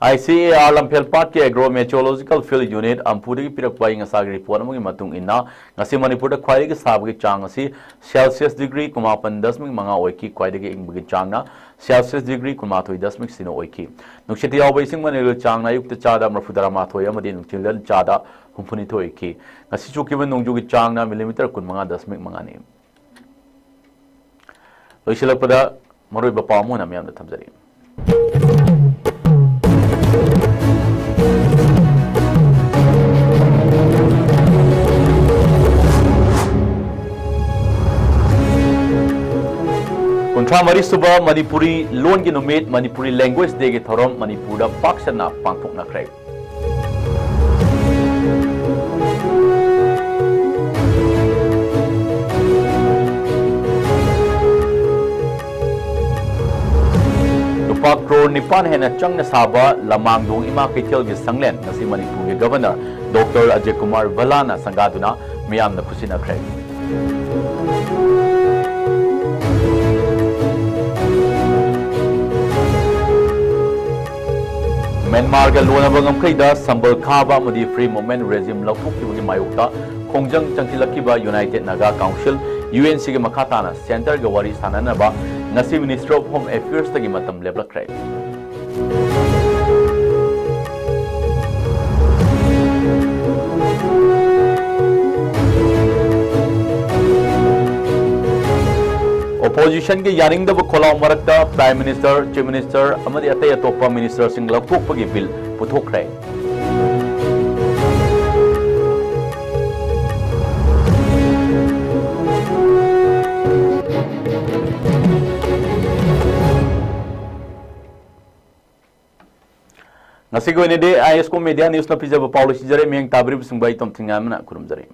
ICAR ꯂꯝꯐꯦꯜꯄꯥꯠꯀꯤ Agro Meteorological Field Unit ꯑꯝꯐꯨꯗꯒꯤ ꯄꯤꯔꯛꯄ ꯑꯏꯪ ꯑꯁꯥꯒꯤ ꯔꯤꯄꯣꯔꯠ ꯑꯃꯒꯤ ꯃꯇꯨꯡ ꯏꯟꯅ, ꯉꯁꯤ ꯃꯅꯤꯄꯨꯔꯗ ꯈ꯭ꯋꯥꯏꯗꯒꯤ ꯁꯥꯕꯒꯤ ꯆꯥꯡ ꯑꯁꯤ ꯁꯦꯜꯁꯤꯌꯁ ꯗꯤꯒ꯭ꯔꯤ ꯀꯨꯟꯃꯥꯄꯟ ꯗꯁꯃꯤꯛ ꯃꯉꯥ ꯑꯣꯏꯈꯤ꯫ ꯈ꯭ꯋꯥꯏꯗꯒꯤ ꯏꯪꯕꯒꯤ ꯆꯥꯡꯅ ꯁꯦꯜꯁꯤꯌꯁ ꯗꯤꯒ꯭ꯔꯤ ꯀꯨꯟꯃꯥꯊꯣꯏ ꯗꯁꯃꯤꯛ ꯁꯤꯅꯣ ꯑꯣꯏꯈꯤ꯫ ꯅꯨꯡꯁꯤꯠꯇ ꯌꯥꯎꯕ ꯏꯁꯤꯡ ꯃꯅꯤꯜꯒꯤ ꯆꯥꯡꯅ ꯑꯌꯨꯛꯇ ꯆꯥꯗ ꯃꯔꯤꯐꯨ ꯇꯔꯥꯃꯥꯊꯣꯏ ꯑꯃꯗꯤ ꯅꯨꯡꯊꯤꯜꯗ ꯆꯥꯗ ꯍꯨꯝꯐꯨꯅꯤꯊꯣꯏ ꯑꯣꯏꯈꯤ꯫ ꯉꯁꯤ ꯆꯨꯈꯤꯕ ꯅꯣꯡꯖꯨꯒꯤ ꯆꯥꯡꯅ ꯃꯤꯂꯤꯃꯤꯇꯔ ꯀꯨꯟꯃꯉꯥ ꯗꯁꯃꯤꯛ ꯃꯉꯥꯅꯤ꯫ ꯂꯣꯏꯁꯤꯜꯂꯛꯄꯗ ꯃꯔꯨꯑꯣꯏꯕ ꯄꯥꯎ ꯑꯃ ꯑꯣꯏꯅ ꯃꯌꯥꯝꯗ ꯊꯝꯖꯔꯤ꯫ ꯀꯨꯟꯊ꯭ꯔꯥ ꯃꯔꯤ ꯁꯨꯕ ꯃꯅꯤꯄꯨꯔꯤ ꯂꯣꯟꯒꯤ ꯅꯨꯃꯤꯠ, ꯃꯅꯤꯄꯨꯔꯤ ꯂꯦꯡꯒ꯭ꯋꯦꯖ ꯗꯦꯒꯤ ꯊꯧꯔꯝ ꯃꯅꯤꯄꯨꯔꯗ ꯄꯥꯛ ꯁꯟꯅ ꯄꯥꯡꯊꯣꯛꯅꯈ꯭ꯔꯦ꯫ ꯂꯨꯄꯥ ꯀ꯭ꯔꯣꯔ ꯅꯤꯄꯥꯟ ꯍꯦꯟꯅ ꯆꯪꯅ ꯁꯥꯕ ꯂꯃꯥꯡꯗꯣꯡ ꯏꯃꯥ ꯀꯩꯊꯦꯜꯒꯤ ꯁꯪꯂꯦꯟ ꯉꯁꯤ ꯃꯅꯤꯄꯨꯔꯒꯤ ꯒꯚꯔꯅꯔ ꯗꯣꯛꯇꯔ ꯑꯖꯌ ꯀꯨꯃꯥꯔ ꯚꯜꯂꯥꯅ ꯁꯪꯒꯥꯗꯨꯅ ꯃꯤꯌꯥꯝꯅ ꯈꯨꯠꯁꯤꯟꯅꯈ꯭ꯔꯦ꯫ ꯃ꯭ꯌꯥꯟꯃꯥꯔꯒ ꯂꯣꯟꯅꯕ ꯉꯝꯈꯩꯗ ꯁꯝꯕꯜ ꯈꯥꯕ ꯑꯃꯗꯤ Free Movement Regime ꯂꯧꯊꯣꯛꯈꯤꯕꯒꯤ ꯃꯥꯌꯣꯛꯇ ꯈꯣꯡꯖꯪ ꯆꯪꯁꯤꯜꯂꯛꯈꯤꯕ United Naga Council, UNC ꯒꯤ ꯃꯈꯥ ꯇꯥꯅ ꯁꯦꯟꯇꯔꯒ ꯋꯥꯔꯤ ꯁꯥꯅꯅꯕ ꯉꯁꯤ Ministry of Home Affairs ꯇꯒꯤ ꯃꯇꯝ ꯂꯦꯞꯂꯛꯈ꯭ꯔꯦ꯫ Opposition ꯒꯤ ꯌꯥꯅꯤꯡꯗꯕ ꯈꯣꯜꯂꯥꯎ ꯃꯔꯛꯇ Prime Minister, Chief Minister ꯑꯃꯗꯤ ꯑꯇꯩ ꯑꯇꯣꯞꯄ minister ꯁꯤꯡ ꯂꯧꯊꯣꯛꯄꯒꯤ bill ꯄꯨꯊꯣꯛꯈ꯭ꯔꯦ꯫ ꯉꯁꯤꯒꯤ ꯑꯣꯏꯅꯗꯤ ISCO Media News ꯅ ꯄꯤꯖꯕ ꯄꯥꯎ ꯂꯣꯏꯁꯤꯟꯖꯔꯦ꯫ ꯃꯤꯠꯌꯦꯡ ꯇꯥꯕꯤꯔꯤꯕꯁꯤꯡꯕꯨ ꯑꯩ ꯇꯣꯝꯊꯤꯟ ꯉꯥꯟꯕꯅ ꯈꯨꯔꯨꯝꯖꯔꯤ꯫